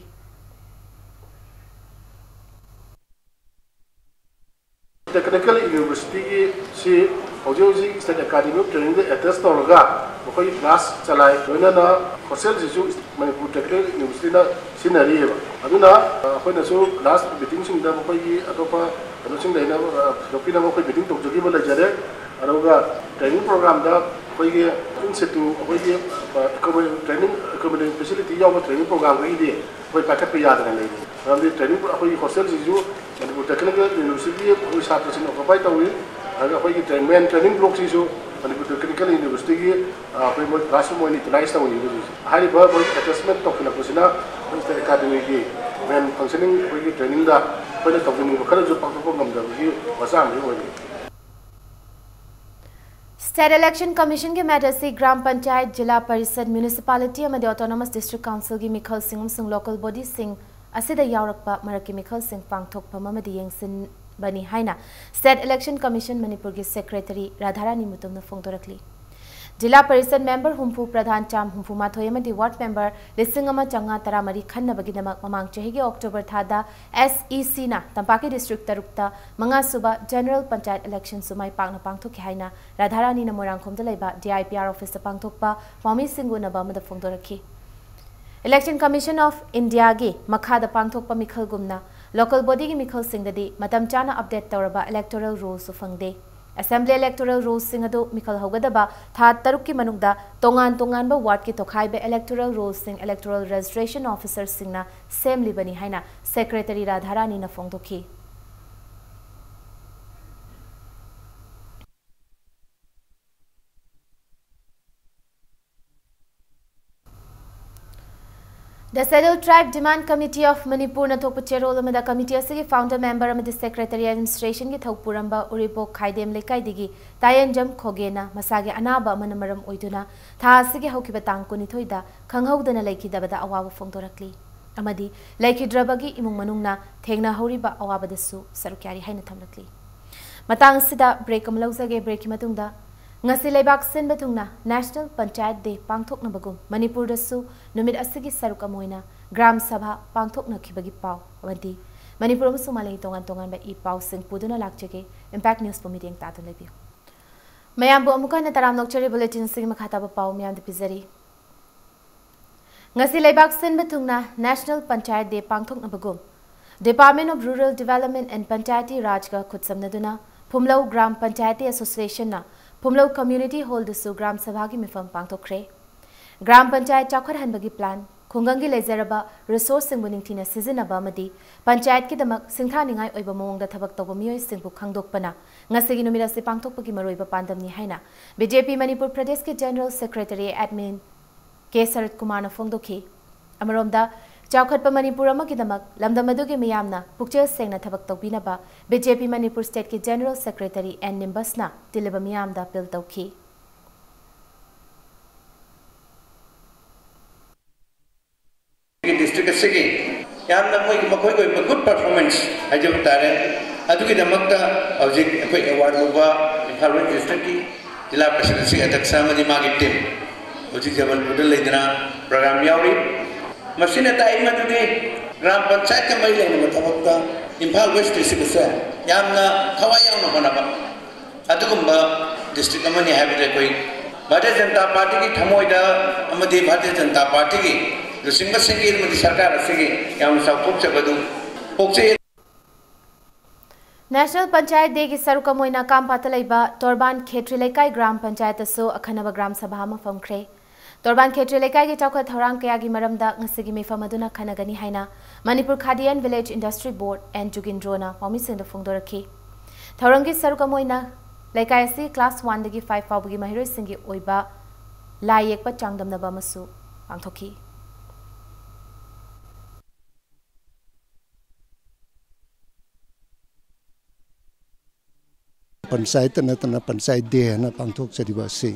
ꯇꯦꯛꯅꯤꯀꯦꯜ ꯌꯨꯅꯤꯚꯔꯁꯤꯇꯤꯒꯤ ꯁꯤ ꯍꯧꯖꯤꯛ ꯍꯧꯖꯤꯛ ꯁ꯭ꯇꯦꯠ ꯑꯦꯀꯥꯗꯃꯤꯛ ꯇ꯭ꯔꯦꯅꯤꯡꯗ ꯑꯦꯇꯦꯁ ꯇꯧꯔꯒ ꯃꯈꯣꯏꯒꯤ ꯀ꯭ꯂꯥꯁ ꯆꯂꯥꯏ, ꯂꯣꯏꯅꯅ ꯍꯣꯁꯇꯦꯜꯁꯤꯁꯨ ꯃꯅꯤꯄꯨꯔ ꯇꯦꯛꯅꯤꯀꯦꯜ ꯌꯨꯅꯤꯚꯔꯁꯤꯇꯤꯅ ꯁꯤꯖꯤꯟꯅꯔꯤꯑꯕ꯫ ꯑꯗꯨꯅ, ꯑ, ꯑꯩꯈꯣꯏꯅꯁꯨ ꯀ꯭ꯂꯥꯁ ꯃꯤꯇꯤꯡꯁꯤꯡꯗ ꯃꯈꯣꯏꯒꯤ ꯑꯇꯣꯞꯄ ꯀꯩꯅꯣꯁꯤꯡꯗ ꯑꯩꯅ, ꯑ, ꯊꯣꯏꯗꯣꯛꯄꯤꯅꯕ ꯑꯩꯈꯣꯏ ꯃꯤꯇꯤꯡ ꯇꯧꯖꯈꯤꯕ ꯂꯩꯖꯔꯦ꯫ ꯑꯗꯨꯒ ꯇ꯭ꯔꯦꯅꯤꯡ ꯄ꯭ꯔꯣꯒ꯭ꯔꯥꯝꯗ ꯑꯩꯈꯣꯏꯒꯤ in situ ꯑꯩꯈꯣꯏꯒꯤ, ꯑ, ꯑꯦꯀꯣꯃꯣ-, ꯇ꯭ꯔꯦꯅꯤꯡ ꯑꯦꯀꯣꯃꯣꯗꯦꯁꯟ ꯐꯦꯁꯤꯂꯤꯇꯤ ꯌꯥꯎꯕ ꯇ꯭ꯔꯦꯅꯤꯡ ꯄ꯭ꯔꯣꯒ꯭ꯔꯥꯝꯈꯩꯗꯤ ꯑꯩꯈꯣꯏ ꯄꯥꯏꯈꯠꯄ ꯌꯥꯗꯅ ꯂꯩꯔꯤ꯫ ꯃꯔꯝꯗꯤ ꯇ꯭ꯔꯦꯅꯤꯡ ꯑꯩꯈꯣꯏꯒꯤ ꯍꯣꯁꯇꯦꯜꯁꯤꯁꯨ ꯃꯅꯤꯄꯨꯔ ꯇꯦꯛꯅꯤꯀꯦꯜ ꯌꯨꯅꯤꯚꯔꯁꯤꯇꯤꯒꯤ ꯑꯩꯈꯣꯏ ꯁꯥꯇ꯭ꯔꯁꯤꯡ ꯑꯣꯀꯨꯄꯥꯏ ꯇꯧꯏ꯫ ꯑꯗꯨꯒ ꯑꯩꯈꯣꯏꯒꯤ ꯇ꯭ꯔꯦꯟ-, ꯃꯦꯟ ꯇ꯭ꯔꯦꯅꯤꯡ ꯕ꯭ꯂꯣꯛꯁꯤꯁꯨ ꯃꯅꯤꯄꯨꯔ ꯇꯦꯛꯅꯤꯀꯦꯜ ꯌꯨꯅꯤꯚꯔꯁꯤꯇꯤꯒꯤ, ꯑ, ꯑꯩꯈꯣꯏ ꯃꯣꯏ ꯀ꯭ꯂꯥꯁꯔꯨꯝ ꯑꯣꯏꯅ ꯌꯨꯇꯤꯂꯥꯏꯁ ꯇꯧꯏ ꯍꯧꯖꯤꯛ ꯍꯧꯖꯤꯛ꯫ ꯍꯥꯏꯔꯤꯕ ꯃꯣꯏ ꯑꯦꯇꯦꯁꯃꯦꯟ ꯇꯧꯁꯤꯜꯂꯛꯄꯁꯤꯅ ꯑꯩꯈꯣꯏ ꯁ꯭ꯇꯦꯠ ꯑꯦꯀꯥꯗꯃꯤꯒꯤ ꯃꯦꯟ ꯐꯪꯁꯅꯤꯡ ꯑꯩꯈꯣꯏꯒꯤ ꯇ꯭ꯔꯦꯅꯤꯡꯗ ꯑꯩꯈꯣꯏꯅ ꯇꯧꯖꯅꯤꯡꯕ ꯈꯔꯁꯨ ꯄꯥꯡꯊꯣꯛꯄ ꯉꯝꯗꯕꯒꯤ ꯃꯆꯥꯛ ꯑꯃꯗꯤ ꯑꯣꯏꯔꯤ꯫ ꯁ꯭ꯇꯦꯠ ꯏꯂꯦꯛꯁꯟ ꯀꯃꯤꯁꯟꯒꯤ ꯃꯦꯠ ꯑꯁꯤ ꯒ꯭ꯔꯥꯝ ꯄꯟꯆꯥꯌꯠ, ꯖꯤꯂꯥ ꯄꯔꯤꯁꯗ, ꯃ꯭ꯌꯨꯅꯤꯁꯤꯄꯥꯂꯤꯇꯤ ꯑꯃꯗꯤ ꯑꯣꯇꯣꯅꯣꯃꯁ ꯗꯤꯁꯇ꯭ꯔꯤꯛ ꯀꯥꯎꯟꯁꯤꯜꯒꯤ ꯃꯤꯈꯜꯁꯤꯡ ꯑꯃꯁꯨꯡ ꯂꯣꯀꯦꯜ ꯕꯣꯗꯤꯁꯤꯡ ꯑꯁꯤꯗ ꯌꯥꯎꯔꯛꯄ ꯃꯔꯛꯀꯤ ꯃꯤꯈꯜꯁꯤꯡ ꯄꯥꯡꯊꯣꯛꯐꯝ ꯑꯃꯗꯤ ꯌꯦꯡꯁꯤꯟꯕꯅꯤ ꯍꯥꯏꯅ ꯁ꯭ꯇꯦꯠ ꯏꯂꯦꯛꯁꯟ ꯀꯃꯤꯁꯟ ꯃꯅꯤꯄꯨꯔꯒꯤ ꯁꯦꯀ꯭ꯔꯦꯇꯔꯤ ꯔꯥꯙꯥꯔꯥꯅꯤ ꯃꯨꯇꯨꯝꯅ ꯐꯣꯡꯗꯣꯔꯛꯂꯤ꯫ ꯖꯤꯂꯥ ꯄꯔꯤꯁꯗ ꯃꯦꯝꯕꯔ ꯍꯨꯝꯐꯨ, ꯄ꯭ꯔꯙꯥꯟ ꯆꯥꯝ ꯍꯨꯝꯐꯨ ꯃꯥꯊꯣꯏ ꯑꯃꯗꯤ ꯋꯥꯔꯗ ꯃꯦꯝꯕꯔ ꯂꯤꯁꯤꯡ ꯑꯃ ꯆꯥꯝꯃꯉꯥ ꯇꯔꯥꯃꯔꯤ ꯈꯟꯅꯕꯒꯤꯗꯃꯛ ꯃꯃꯥꯡ ꯆꯍꯤꯒꯤ ꯑꯣꯛꯇꯣꯕꯔ ꯊꯥꯗ ꯑꯦꯁ ꯏ ꯁꯤꯅ ꯇꯝꯄꯥꯛꯀꯤ ꯗꯤꯁꯇ꯭ꯔꯤꯛ ꯇꯔꯨꯛꯇ ꯃꯉꯥꯁꯨꯕ ꯖꯦꯅꯔꯦꯜ ꯄꯟꯆꯥꯌꯠ ꯏꯂꯦꯛꯁꯟꯁꯨ ꯃꯥꯏ ꯄꯥꯛꯅ ꯄꯥꯡꯊꯣꯛꯈꯤ ꯍꯥꯏꯅ ꯔꯥꯙꯥꯔꯥꯅꯤꯅ ꯃꯣꯏꯔꯥꯡꯈꯣꯝꯗ ꯂꯩꯕ ꯗꯤ ꯑꯥꯏ ꯄꯤ ꯑꯥꯔ ꯑꯣꯐꯤꯁꯇ ꯄꯥꯡꯊꯣꯛꯄ ꯄꯥꯎꯃꯤꯁꯤꯡꯒ ꯎꯅꯕ ꯑꯃꯗ ꯐꯣꯡꯗꯣꯔꯛꯈꯤ꯫ ꯏꯂꯦꯛꯁꯟ ꯀꯃꯤꯁꯟ ꯑꯣꯐ ꯏꯟꯗꯤꯌꯥꯒꯤ ꯃꯈꯥꯗ ꯄꯥꯡꯊꯣꯛꯄ ꯃꯤꯈꯜꯒꯨꯝꯅ ꯂꯣꯀꯦꯜ ꯕꯣꯗꯤꯒꯤ ꯃꯤꯈꯜꯁꯤꯡꯗꯗꯤ ꯃꯇꯝ ꯆꯥꯅ ꯑꯞꯗꯦꯠ ꯇꯧꯔꯕ ꯏꯂꯦꯛꯇꯣꯔꯦꯜ ꯔꯣꯜꯁꯨ ꯐꯪꯗꯦ꯫ ꯑꯦꯁꯦꯝꯕ꯭ꯂꯤ ꯏꯂꯦꯛꯇꯣꯔꯦꯜ ꯔꯣꯜꯁꯤꯡ ꯑꯗꯨ ꯃꯤꯈꯜ ꯍꯧꯒꯗꯕ ꯊꯥ ꯇꯔꯨꯛꯀꯤ ꯃꯅꯨꯡꯗ ꯇꯣꯉꯥꯟ ꯇꯣꯉꯥꯟꯕ ꯋꯥꯔꯗꯀꯤ ꯇꯣꯈꯥꯏꯕ ꯏꯂꯦꯛꯇꯣꯔꯦꯜ ꯔꯣꯜꯁꯤꯡ ꯏꯂꯦꯛꯇꯣꯔꯦꯜ ꯔꯦꯖꯤꯁꯇ꯭ꯔꯦꯁꯟ ꯑꯣꯐꯤꯁꯔꯁꯤꯡꯅ ꯁꯦꯝꯂꯤꯕꯅꯤ ꯍꯥꯏꯅ ꯁꯦꯀ꯭ꯔꯦꯇꯔꯤ ꯔꯥꯙꯥꯔꯥꯅꯤꯅ ꯐꯣꯡꯗꯣꯛꯈꯤ꯫ The Scheduled Tribe Demand Committee of Manipurꯅ ꯊꯣꯛꯄ ꯆꯦꯔꯣꯜ ꯑꯃꯗ committee ꯑꯁꯤꯒꯤ founder member ꯑꯃꯗꯤ secretary administrationꯒꯤ ꯊꯧꯄꯨꯔꯝꯕ ꯎꯔꯤꯄꯣꯛ ꯈꯥꯏꯗꯦꯝ ꯂꯩꯀꯥꯏꯗꯒꯤ ꯇꯥꯌꯦꯟꯖꯝ ꯈꯣꯒꯦꯅ ꯃꯁꯥꯒꯤ ꯑꯅꯥꯕ ꯑꯃꯅ ꯃꯔꯝ ꯑꯣꯏꯗꯨꯅ ꯊꯥ ꯑꯁꯤꯒꯤ ꯍꯧꯈꯤꯕ ꯇꯥꯡ ꯀꯨꯟꯅꯤꯊꯣꯏꯗ ꯈꯪꯍꯧꯗꯅ ꯂꯩꯈꯤꯗꯕꯗ ꯑꯋꯥꯕ ꯐꯣꯡꯗꯣꯔꯛꯂꯤ ꯑꯃꯗꯤ ꯂꯩꯈꯤꯗ꯭ꯔꯕꯒꯤ ꯏꯃꯨꯡ ꯃꯅꯨꯡꯅ ꯊꯦꯡꯅꯍꯧꯔꯤꯕ ꯑꯋꯥꯕꯗꯁꯨ ꯁꯔꯨꯛ ꯌꯥꯔꯤ ꯍꯥꯏꯅ ꯊꯝꯂꯛꯂꯤ꯫ ꯃꯇꯥꯡ ꯑꯁꯤꯗ break ꯑꯃ ꯂꯧꯖꯒꯦ꯫ Breakꯀꯤ ꯃꯇꯨꯡꯗ ꯉꯁꯤ ꯂꯩꯕꯥꯛ ꯁꯤꯟꯕ ꯊꯨꯡꯅ National Panchayat Day ꯄꯥꯡꯊꯣꯛꯅꯕꯒꯨꯝ ꯃꯅꯤꯄꯨꯔꯗꯁꯨ ꯅꯨꯃꯤꯠ ꯑꯁꯤꯒꯤ ꯁꯔꯨꯛ ꯑꯃ ꯑꯣꯏꯅ ꯒ꯭ꯔꯥꯝ ꯁꯚꯥ ꯄꯥꯡꯊꯣꯛꯅꯈꯤꯕꯒꯤ ꯄꯥꯎ ꯑꯃꯗꯤ ꯃꯅꯤꯄꯨꯔ ꯑꯃꯁꯨꯡ ꯃꯥꯂꯦꯝꯒꯤ ꯇꯣꯉꯥꯟ ꯇꯣꯉꯥꯟꯕ ꯏ ꯄꯥꯎꯁꯤꯡ ꯄꯨꯗꯨꯅ ꯂꯥꯛꯆꯒꯦ꯫ Impact Newsꯕꯨ ꯃꯤꯠꯌꯦꯡ ꯇꯥꯗꯨꯅ ꯂꯩꯕꯤꯌꯨ꯫ ꯃꯌꯥꯝꯕꯨ ꯑꯃꯨꯛ ꯍꯟꯅ ꯇꯔꯥꯝꯅ ꯑꯣꯛꯆꯔꯤ꯫ Bulletin ꯑꯁꯤꯒꯤ ꯃꯈꯥ ꯇꯥꯕ ꯄꯥꯎ ꯃꯤꯌꯥꯝꯗ ꯄꯤꯖꯔꯤ꯫ ꯉꯁꯤ ꯂꯩꯕꯥꯛ ꯁꯤꯟꯕ ꯊꯨꯡꯅ National Panchayat Day ꯄꯥꯡꯊꯣꯛꯅꯕꯒꯨꯝ Department of Rural Development and Panchayati Rajꯒ ꯈꯨꯠꯁꯝꯅꯗꯨꯅ ꯐꯨꯝꯂꯧ ꯒ꯭ꯔꯥꯝ ꯄꯟꯆꯥꯌꯇꯤ ꯑꯦꯁꯣꯁꯤꯌꯦꯁꯟꯅ ꯐꯨꯝꯂꯧ ꯀꯝꯌꯨꯅꯤꯇꯤ ꯍꯣꯜꯗꯁꯨ ꯒ꯭ꯔꯥꯝ ꯁꯚꯥꯒꯤ ꯃꯤꯐꯝ ꯄꯥꯡꯊꯣꯛꯈ꯭ꯔꯦ꯫ ꯒ꯭ꯔꯥꯝ ꯄꯟꯆꯥꯌꯠ ꯆꯥꯎꯈꯠꯍꯟꯕꯒꯤ ꯄ꯭ꯂꯥꯟ, ꯈꯨꯡꯒꯪꯒꯤ ꯂꯩꯖꯔꯕ ꯔꯤꯁꯣꯔꯁꯁꯤꯡꯕꯨ ꯅꯤꯡꯊꯤꯅ ꯁꯤꯖꯤꯟꯅꯕ ꯑꯃꯗꯤ ꯄꯟꯆꯥꯌꯠꯀꯤꯗꯃꯛ ꯁꯤꯡꯊꯥꯅꯤꯡꯉꯥꯏ ꯑꯣꯏꯕ ꯃꯑꯣꯡꯗ ꯊꯕꯛ ꯇꯧꯕ ꯃꯤꯑꯣꯏꯁꯤꯡꯕꯨ ꯈꯪꯗꯣꯛꯄꯅ ꯉꯁꯤꯒꯤ ꯅꯨꯃꯤꯠ ꯑꯁꯤ ꯄꯥꯡꯊꯣꯛꯄꯒꯤ ꯃꯔꯨꯑꯣꯏꯕ ꯄꯥꯟꯗꯝꯅꯤ ꯍꯥꯏꯅ ꯕꯤ ꯖꯦ ꯄꯤ ꯃꯅꯤꯄꯨꯔ ꯄ꯭ꯔꯗꯦꯁꯀꯤ ꯖꯦꯅꯔꯦꯜ ꯁꯦꯀ꯭ꯔꯦꯇꯔꯤ ꯑꯦꯗꯃꯤꯟ ꯀꯦ ꯁꯔꯠ ꯀꯨꯃꯥꯔꯅ ꯐꯣꯡꯗꯣꯛꯈꯤ꯫ ꯑꯃꯔꯣꯝꯗ, ꯆꯥꯎꯈꯠꯄ ꯃꯅꯤꯄꯨꯔ ꯑꯃꯒꯤꯗꯃꯛ ꯂꯝꯗꯝ ꯑꯗꯨꯒꯤ ꯃꯤꯌꯥꯝꯅ ꯄꯨꯛꯆꯦꯜ ꯁꯦꯡꯅ ꯊꯕꯛ ꯇꯧꯕꯤꯅꯕ ꯕꯤ ꯖꯦ ꯄꯤ ꯃꯅꯤꯄꯨꯔ ꯁ꯭ꯇꯦꯠꯀꯤ ꯖꯦꯅꯔꯦꯜ ꯁꯦꯀ꯭ꯔꯦꯇꯔꯤ ꯑꯦꯟ ꯅꯤꯝꯕꯁꯅ ꯇꯤꯜꯂꯤꯕ ꯃꯤꯌꯥꯝꯗ ꯑꯄꯤꯜ ꯇꯧꯈꯤ꯫ ꯗꯤꯁꯇ꯭ꯔꯤꯛ ꯑꯁꯤꯒꯤ ꯌꯥꯝꯅ ꯃꯣꯏꯒꯤ, ꯃꯈꯣꯏꯒꯤ ꯑꯣꯏꯕ ꯒꯨꯗ ꯄꯔꯐꯣꯔꯃꯦꯟꯁ ꯍꯥꯏꯖꯕ ꯇꯥꯔꯦ꯫ ꯑꯗꯨꯒꯤꯗꯃꯛꯇ ꯍꯧꯖꯤꯛ ꯑꯩꯈꯣꯏ ꯑꯦꯋꯥꯔꯗ ꯂꯧꯕ ꯏꯝꯐꯥꯜ ꯋꯦꯁ ꯗꯤꯁꯇ꯭ꯔꯤꯛꯀꯤ ꯖꯤꯂꯥ ꯄꯔꯤꯁꯗ ꯑꯁꯤꯒꯤ ꯑꯗ꯭ꯌꯛꯁ ꯑꯃꯗꯤ ꯃꯥꯒꯤ ꯇꯤꯝ ꯍꯧꯖꯤꯛ ꯖꯕꯜꯄꯨꯔꯗ ꯂꯩꯗꯅ ꯄ꯭ꯔꯣꯒ꯭ꯔꯥꯝ ꯌꯥꯎꯔꯤ꯫ ꯃꯁꯤꯅ ꯇꯥꯛꯏ ꯃꯗꯨꯗꯤ ꯒ꯭ꯔꯥꯝ ꯄꯟꯆꯥꯌꯠꯀ ꯃꯔꯤ ꯂꯩꯅꯕ ꯊꯕꯛꯇ ꯏꯝꯐꯥꯜ ꯋꯦꯁ ꯗꯤꯁꯇ꯭ꯔꯤꯛ ꯑꯁꯦ ꯌꯥꯝꯅ ꯊꯋꯥꯏ ꯌꯥꯎꯅ ꯍꯣꯠꯅꯕ ꯑꯗꯨꯒꯨꯝꯕ ꯗꯤꯁꯇ꯭ꯔꯤꯛ ꯑꯃꯅꯤ ꯍꯥꯏꯕꯗ ꯑꯩꯈꯣꯏ ꯚꯥꯔꯇꯤꯌ ꯖꯅꯇꯥ ꯄꯥꯔꯇꯤꯒꯤ ꯊꯃꯣꯏꯗ ꯑꯃꯗꯤ ꯚꯥꯔꯇꯤꯌ ꯖꯅꯇꯥ ꯄꯥꯔꯇꯤꯒꯤ ꯂꯨꯆꯤꯡꯕꯁꯤꯡꯒꯤ ꯑꯃꯗꯤ ꯁꯔꯀꯥꯔ ꯑꯁꯤꯒꯤ ꯌꯥꯝꯅ ꯆꯥꯎꯊꯣꯛꯆꯕ ꯑꯗꯨ ꯄꯣꯛꯆꯩ꯫ National Panchayat Dayꯒꯤ ꯁꯔꯨꯛ ꯑꯃ ꯑꯣꯏꯅ ꯀꯥꯝꯄꯥꯠꯇ ꯂꯩꯕ ꯇꯣꯔꯕꯥꯟ ꯈꯦꯇ꯭ꯔꯤ ꯂꯩꯀꯥꯏ ꯒ꯭ꯔꯥꯝ ꯄꯟꯆꯥꯌꯠꯇꯁꯨ ꯑꯈꯟꯅꯕ ꯒ꯭ꯔꯥꯝ ꯁꯚꯥ ꯑꯃ ꯐꯝꯈ꯭ꯔꯦ꯫ ꯇꯣꯔꯕꯥꯟ ꯈꯦꯇ꯭ꯔꯤ ꯂꯩꯀꯥꯏꯒꯤ ꯆꯥꯎꯈꯠ ꯊꯧꯔꯥꯡ ꯀꯌꯥꯒꯤ ꯃꯔꯝꯗ ꯉꯁꯤꯒꯤ ꯃꯤꯐꯝ ꯑꯗꯨꯅ ꯈꯟꯅꯒꯅꯤ ꯍꯥꯏꯅ Manipur khadi and village industry board N ꯖꯨꯒꯤꯟꯗ꯭ꯔꯣꯅ ꯄꯥꯎꯃꯤꯁꯤꯡꯗ ꯐꯣꯡꯗꯣꯔꯛꯈꯤ꯫ ꯊꯧꯔꯝꯒꯤ ꯁꯔꯨꯛ ꯑꯃ ꯑꯣꯏꯅ ꯂꯩꯀꯥꯏ ꯑꯁꯤ class one ꯗꯒꯤ five ꯐꯥꯎꯕꯒꯤ ꯃꯍꯩꯔꯣꯏꯁꯤꯡꯒꯤ ꯑꯣꯏꯕ ꯂꯥꯏ ꯌꯦꯛꯄ ꯆꯥꯡꯗꯝꯅꯕ ꯑꯃꯁꯨ ꯄꯥꯡꯊꯣꯛꯈꯤ꯫ ꯄꯟꯆꯥꯌꯠꯇ ꯅꯠꯇꯅ ꯄꯟꯆꯥꯌꯠ ꯗꯦ ꯍꯥꯏꯅ ꯄꯥꯡꯊꯣꯛꯆꯔꯤꯕ ꯑꯁꯤ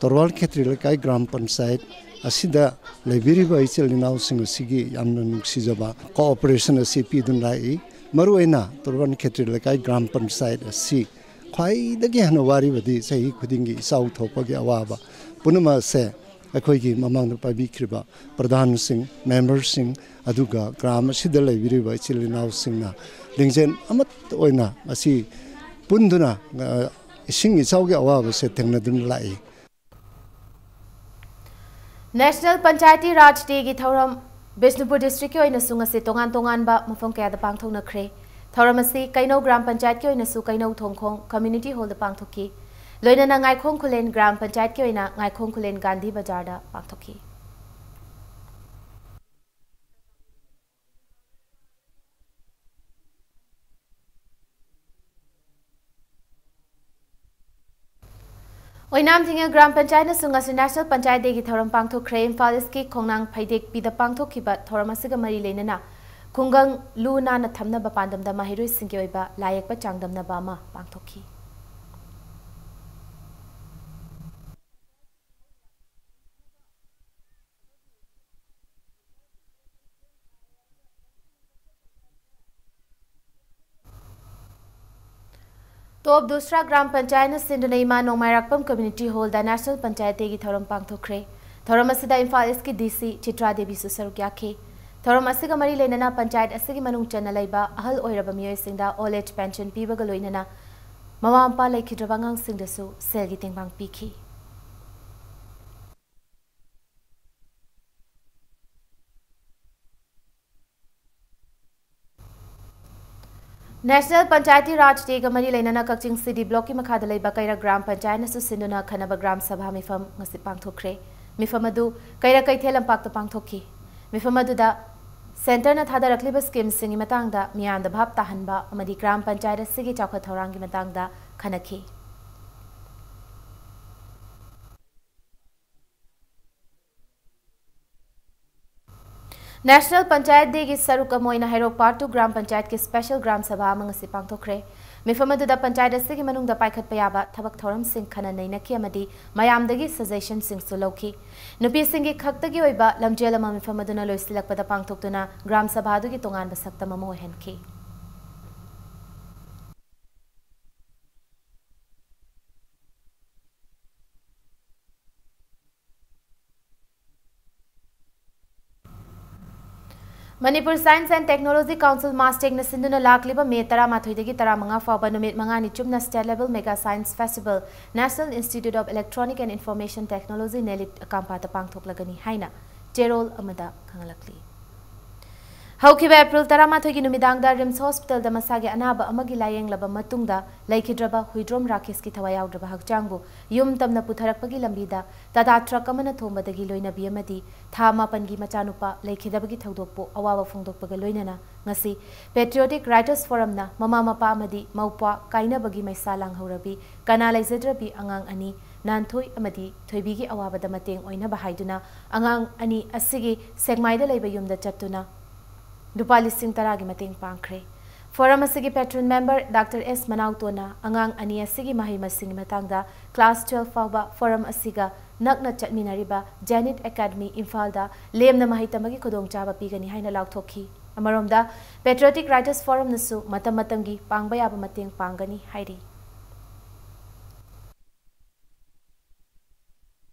ꯇꯣꯔꯕꯥꯟ ꯈꯦꯇ꯭ꯔꯤ ꯂꯩꯀꯥꯏ ꯒ꯭ꯔꯥꯝ ꯄꯟꯆꯥꯌꯠ ꯑꯁꯤꯗ ꯂꯩꯕꯤꯔꯤꯕ ꯏꯆꯤꯜ ꯏꯅꯥꯎꯁꯤꯡ ꯑꯁꯤꯒꯤ ꯌꯥꯝꯅ ꯅꯨꯡꯁꯤꯖꯕ cooperation ꯑꯁꯤ ꯄꯤꯗꯨꯅ ꯂꯥꯛꯏ꯫ ꯃꯔꯨꯑꯣꯏꯅ ꯇꯣꯔꯕꯥꯟ ꯈꯦꯇ꯭ꯔꯤ ꯂꯩꯀꯥꯏ ꯒ꯭ꯔꯥꯝ ꯄꯟꯆꯥꯌꯠ ꯑꯁꯤ ꯈ꯭ꯋꯥꯏꯗꯒꯤ ꯍꯦꯟꯅ ꯋꯥꯔꯤꯕꯗꯤ ꯆꯍꯤ ꯈꯨꯗꯤꯡꯒꯤ ꯏꯆꯥꯎ ꯊꯣꯛꯄꯒꯤ ꯑꯋꯥꯕ ꯄꯨꯝꯅꯃꯛ ꯑꯁꯦ ꯑꯩꯈꯣꯏꯒꯤ ꯃꯃꯥꯡꯗ ꯄꯥꯏꯕꯤꯈ꯭ꯔꯤꯕ ꯄ꯭ꯔꯙꯥꯟꯁꯤꯡ, ꯃꯦꯝꯕꯔꯁꯤꯡ, ꯑꯗꯨꯒ ꯒ꯭ꯔꯥꯝ ꯑꯁꯤꯗ ꯂꯩꯕꯤꯔꯤꯕ ꯏꯆꯤꯜ ꯏꯅꯥꯎꯁꯤꯡꯅ ꯂꯤꯡꯖꯦꯜ ꯑꯃꯠꯇ ꯑꯣꯏꯅ ꯃꯁꯤ ꯄꯨꯟꯗꯨꯅ, ꯑ, ꯏꯁꯤꯡ ꯏꯆꯥꯎꯒꯤ ꯑꯋꯥꯕꯁꯦ ꯊꯦꯡꯅꯗꯨꯅ ꯂꯥꯛꯏ꯫ National Panchayati Raj Day ꯒꯤ ꯊꯧꯔꯝ ꯕꯤꯁꯅꯨꯄꯨꯔ district ꯀꯤ ꯑꯣꯏꯅꯁꯨ ꯉꯁꯤ ꯇꯣꯉꯥꯟ ꯇꯣꯉꯥꯟꯕ ꯃꯐꯝ ꯀꯌꯥꯗ ꯄꯥꯡꯊꯣꯛꯅꯈ꯭ꯔꯦ꯫ ꯊꯧꯔꯝ ꯑꯁꯤ ꯀꯩꯅꯧ ꯒ꯭ꯔꯥꯝ ꯄꯟꯆꯥꯌꯠꯀꯤ ꯑꯣꯏꯅꯁꯨ ꯀꯩꯅꯧ ꯊꯣꯡꯈꯣꯡ community hall ꯗ ꯄꯥꯡꯊꯣꯛꯈꯤ꯫ ꯂꯣꯏꯅꯅ ꯉꯥꯏꯈꯣꯡ ꯈꯨꯂꯦꯟ ꯒ꯭ꯔꯥꯝ ꯄꯟꯆꯥꯌꯠꯀꯤ ꯑꯣꯏꯅ ꯉꯥꯏꯈꯣꯡ ꯈꯨꯂꯦꯟ ꯒꯥꯟꯙꯤ ꯕꯖꯥꯔꯗ ꯄꯥꯡꯊꯣꯛꯈꯤ꯫ ꯑꯣꯏꯅꯥꯝ ꯊꯤꯡꯉꯦꯜ ꯒ꯭ꯔꯥꯝ ꯄꯟꯆꯥꯌꯠꯅꯁꯨ ꯉꯁꯤ National Panchayat Day ꯒꯤ ꯊꯧꯔꯝ ꯄꯥꯡꯊꯣꯛꯈ꯭ꯔꯦ꯫ ꯏꯝꯐꯥꯜ East ꯀꯤ ꯈꯣꯡꯅꯥꯡ ꯐꯩꯗꯦꯛꯄꯤꯗ ꯄꯥꯡꯊꯣꯛꯈꯤꯕ ꯊꯧꯔꯝ ꯑꯁꯤꯒ ꯃꯔꯤ ꯂꯩꯅꯅ ꯈꯨꯡꯒꯪ ꯂꯨ ꯅꯥꯟꯅ ꯊꯝꯅꯕ ꯄꯥꯟꯗꯝꯗ ꯃꯍꯩꯔꯣꯏꯁꯤꯡꯒꯤ ꯑꯣꯏꯕ ꯂꯥꯏ ꯌꯦꯛꯄ ꯆꯥꯡꯗꯝꯅꯕ ꯑꯃ ꯄꯥꯡꯊꯣꯛꯈꯤ꯫ ꯇꯣꯞ ꯗꯨꯁ꯭ꯔꯥ ꯒ꯭ꯔꯥꯝ ꯄꯟꯆꯥꯌꯠꯅ ꯁꯤꯟꯗꯨꯅ ꯏꯃꯥ ꯅꯣꯡꯃꯥꯏꯔꯥꯛꯄꯝ community hall ꯗ National Panchayat Day ꯒꯤ ꯊꯧꯔꯝ ꯄꯥꯡꯊꯣꯛꯈ꯭ꯔꯦ꯫ ꯊꯧꯔꯝ ꯑꯁꯤꯗ ꯏꯝꯐꯥꯜ East ꯀꯤ D C ꯆꯤꯇ꯭ꯔꯥ ꯗꯦꯕꯤꯁꯨ ꯁꯔꯨꯛ ꯌꯥꯈꯤ꯫ ꯊꯧꯔꯝ ꯑꯁꯤꯒ ꯃꯔꯤ ꯂꯩꯅꯅ ꯄꯟꯆꯥꯌꯠ ꯑꯁꯤꯒꯤ ꯃꯅꯨꯡ ꯆꯟꯅ ꯂꯩꯕ ꯑꯍꯜ ꯑꯣꯏꯔꯕ ꯃꯤꯑꯣꯏꯁꯤꯡꯗ old age pension ꯄꯤꯕꯒ ꯂꯣꯏꯅꯅ ꯃꯃꯥ ꯃꯄꯥ ꯂꯩꯈꯤꯗ꯭ꯔꯕ ꯑꯉꯥꯡꯁꯤꯡꯗꯁꯨ ꯁꯦꯜꯒꯤ ꯇꯦꯡꯕꯥꯡ ꯄꯤꯈꯤ꯫ National Panchayati Raj Day ꯒ ꯃꯔꯤ ꯂꯩꯅꯅ ꯀꯛꯆꯤꯡ C D block ꯀꯤ ꯃꯈꯥꯗ ꯂꯩꯕ ꯀꯩꯔꯛ ꯒ꯭ꯔꯥꯝ ꯄꯟꯆꯥꯌꯠꯅꯁꯨ ꯁꯤꯟꯗꯨꯅ ꯈꯟꯅꯕ ꯒ꯭ꯔꯥꯝ ꯁꯚꯥ ꯃꯤꯐꯝ ꯉꯁꯤ ꯄꯥꯡꯊꯣꯛꯈ꯭ꯔꯦ꯫ ꯃꯤꯐꯝ ꯑꯗꯨ ꯀꯩꯔꯛ ꯀꯩꯊꯦꯜ ꯂꯝꯄꯥꯛꯇ ꯄꯥꯡꯊꯣꯛꯈꯤ꯫ ꯃꯤꯐꯝ ꯑꯗꯨꯗ centre ꯅ ꯊꯥꯗꯔꯛꯂꯤꯕ scheme ꯁꯤꯡꯒꯤ ꯃꯇꯥꯡꯗ ꯃꯤꯌꯥꯝꯗ ꯚꯥꯞ ꯇꯥꯍꯟꯕ ꯑꯃꯗꯤ ꯒ꯭ꯔꯥꯝ ꯄꯟꯆꯥꯌꯠ ꯑꯁꯤꯒꯤ ꯆꯥꯎꯈꯠ ꯊꯧꯔꯥꯡꯒꯤ ꯃꯇꯥꯡꯗ ꯈꯟꯅꯈꯤ꯫ National Panchayat Day ꯒꯤ ꯁꯔꯨꯛ ꯑꯃ ꯑꯣꯏꯅ ꯍꯩꯔꯣꯛ Part two ꯒ꯭ꯔꯥꯝ ꯄꯟꯆꯥꯌꯠꯀꯤ special ꯒ꯭ꯔꯥꯝ ꯁꯚꯥ ꯑꯃ ꯉꯁꯤ ꯄꯥꯡꯊꯣꯛꯈ꯭ꯔꯦ꯫ ꯃꯤꯐꯝ ꯑꯗꯨꯗ ꯄꯟꯆꯥꯌꯠ ꯑꯁꯤꯒꯤ ꯃꯅꯨꯡꯗ ꯄꯥꯏꯈꯠꯄ ꯌꯥꯕ ꯊꯕꯛ ꯊꯧꯔꯝꯁꯤꯡ ꯈꯟꯅ ꯅꯩꯅꯈꯤ ꯑꯃꯗꯤ ꯃꯌꯥꯝꯗꯒꯤ suggestionꯁꯤꯡꯁꯨ ꯂꯧꯈꯤ꯫ ꯅꯨꯄꯤꯁꯤꯡꯒꯤ ꯈꯛꯇꯒꯤ ꯑꯣꯏꯕ ꯂꯝꯖꯦꯜ ꯑꯃ ꯃꯤꯐꯝ ꯑꯗꯨꯅ ꯂꯣꯏꯁꯤꯜꯂꯛꯄꯗ ꯄꯥꯡꯊꯣꯛꯇꯨꯅ ꯒ꯭ꯔꯥꯝ ꯁꯚꯥ ꯑꯗꯨꯒꯤ ꯇꯣꯉꯥꯟꯕ ꯁꯛꯇꯝ ꯑꯃ ꯑꯣꯏꯍꯟꯈꯤ꯫ Manipur Science and Technology Council, MASTECꯅ ꯁꯤꯟꯗꯨꯅ ꯂꯥꯛꯂꯤꯕ ꯃꯦ ꯇꯔꯥꯃꯥꯊꯣꯏꯗꯒꯤ ꯇꯔꯥꯃꯉꯥ ꯐꯥꯎꯕ ꯅꯨꯃꯤꯠ ꯃꯉꯥꯅꯤ ꯆꯨꯞꯅ State Level Mega Science Festival, National Institute of Electronic and Information Technology, NELIT, ꯑꯀꯥꯝꯄꯥꯠꯇ ꯄꯥꯡꯊꯣꯛꯂꯒꯅꯤ ꯍꯥꯏꯅ ꯆꯦꯔꯣꯜ ꯑꯃꯗ ꯈꯪꯍꯜꯂꯛꯂꯤ꯫ ꯍꯧꯈꯤꯕ ꯑꯦꯄ꯭ꯔꯤꯜ ꯇꯔꯥꯃꯥꯊꯣꯏꯒꯤ ꯅꯨꯃꯤꯗꯥꯡꯗ ꯔꯤꯝꯁ ꯍꯣꯁꯄꯤꯇꯥꯜꯗ ꯃꯁꯥꯒꯤ ꯑꯅꯥꯕ ꯑꯃꯒꯤ ꯂꯥꯌꯦꯡꯂꯕ ꯃꯇꯨꯡꯗ ꯂꯩꯈꯤꯗ꯭ꯔꯕ ꯍꯨꯏꯗ꯭ꯔꯣꯝ ꯔꯥꯀꯦꯁꯀꯤ ꯊꯋꯥꯏ ꯌꯥꯎꯗ꯭ꯔꯕ ꯍꯛꯆꯥꯡꯕꯨ ꯌꯨꯝ ꯇꯝꯅ ꯄꯨꯊꯔꯛꯄꯒꯤ ꯂꯝꯕꯤꯗ ꯇꯥꯇꯥ ꯇ꯭ꯔꯛ ꯑꯃꯅ ꯊꯣꯝꯕꯗꯒꯤ ꯂꯣꯏꯅꯕꯤ ꯑꯃꯗꯤ ꯊꯥ ꯃꯥꯄꯟꯒꯤ ꯃꯆꯥꯅꯨꯄꯥ ꯂꯩꯈꯤꯗꯕꯒꯤ ꯊꯧꯗꯣꯛꯄꯨ ꯑꯋꯥꯕ ꯐꯣꯡꯗꯣꯛꯄꯒ ꯂꯣꯏꯅꯅ ꯉꯁꯤ Patriotic Writers Forumꯅ ꯃꯃꯥ ꯃꯄꯥ ꯑꯃꯗꯤ ꯃꯧꯄ꯭ꯋꯥ ꯀꯥꯏꯅꯕꯒꯤ ꯃꯩꯁꯥ ꯂꯥꯡꯍꯧꯔꯕꯤ ꯀꯅꯥ ꯂꯩꯖꯗ꯭ꯔꯕꯤ ꯑꯉꯥꯡ ꯑꯅꯤ ꯅꯥꯟꯊꯣꯏ ꯑꯃꯗꯤ ꯊꯣꯏꯕꯤꯒꯤ ꯑꯋꯥꯕꯗ ꯃꯇꯦꯡ ꯑꯣꯏꯅꯕ ꯍꯥꯏꯗꯨꯅ ꯑꯉꯥꯡ ꯑꯅꯤ ꯑꯁꯤꯒꯤ ꯁꯦꯛꯃꯥꯏꯗ ꯂꯩꯕ ꯌꯨꯝꯗ ꯆꯠꯇꯨꯅ ꯂꯨꯄꯥ ꯂꯤꯁꯤꯡ ꯇꯔꯥꯒꯤ ꯃꯇꯦꯡ ꯄꯥꯡꯈ꯭ꯔꯦ꯫ Forum ꯑꯁꯤꯒꯤ patron member Doctor S ꯃꯅꯥꯎꯇꯣꯟꯅ ꯑꯉꯥꯡ ꯑꯅꯤ ꯑꯁꯤꯒꯤ ꯃꯍꯩ ꯃꯁꯤꯡꯒꯤ ꯃꯇꯥꯡꯗ class twelve ꯐꯥꯎꯕ forum ꯑꯁꯤꯒ ꯅꯛꯅ ꯆꯠꯃꯤꯟꯅꯔꯤꯕ Zenith Academy ꯏꯝꯐꯥꯜꯗ ꯂꯦꯝꯅ ꯃꯍꯩ ꯇꯝꯕꯒꯤ ꯈꯨꯗꯣꯡꯆꯥꯕ ꯄꯤꯒꯅꯤ ꯍꯥꯏꯅ ꯂꯥꯎꯊꯣꯛꯈꯤ꯫ ꯑꯃꯔꯣꯝꯗ, Patriotic Writers Forumꯅꯁꯨ ꯃꯇꯝ ꯃꯇꯝꯒꯤ ꯄꯥꯡꯕ ꯌꯥꯕ ꯃꯇꯦꯡ ꯄꯥꯡꯒꯅꯤ ꯍꯥꯏꯔꯤ꯫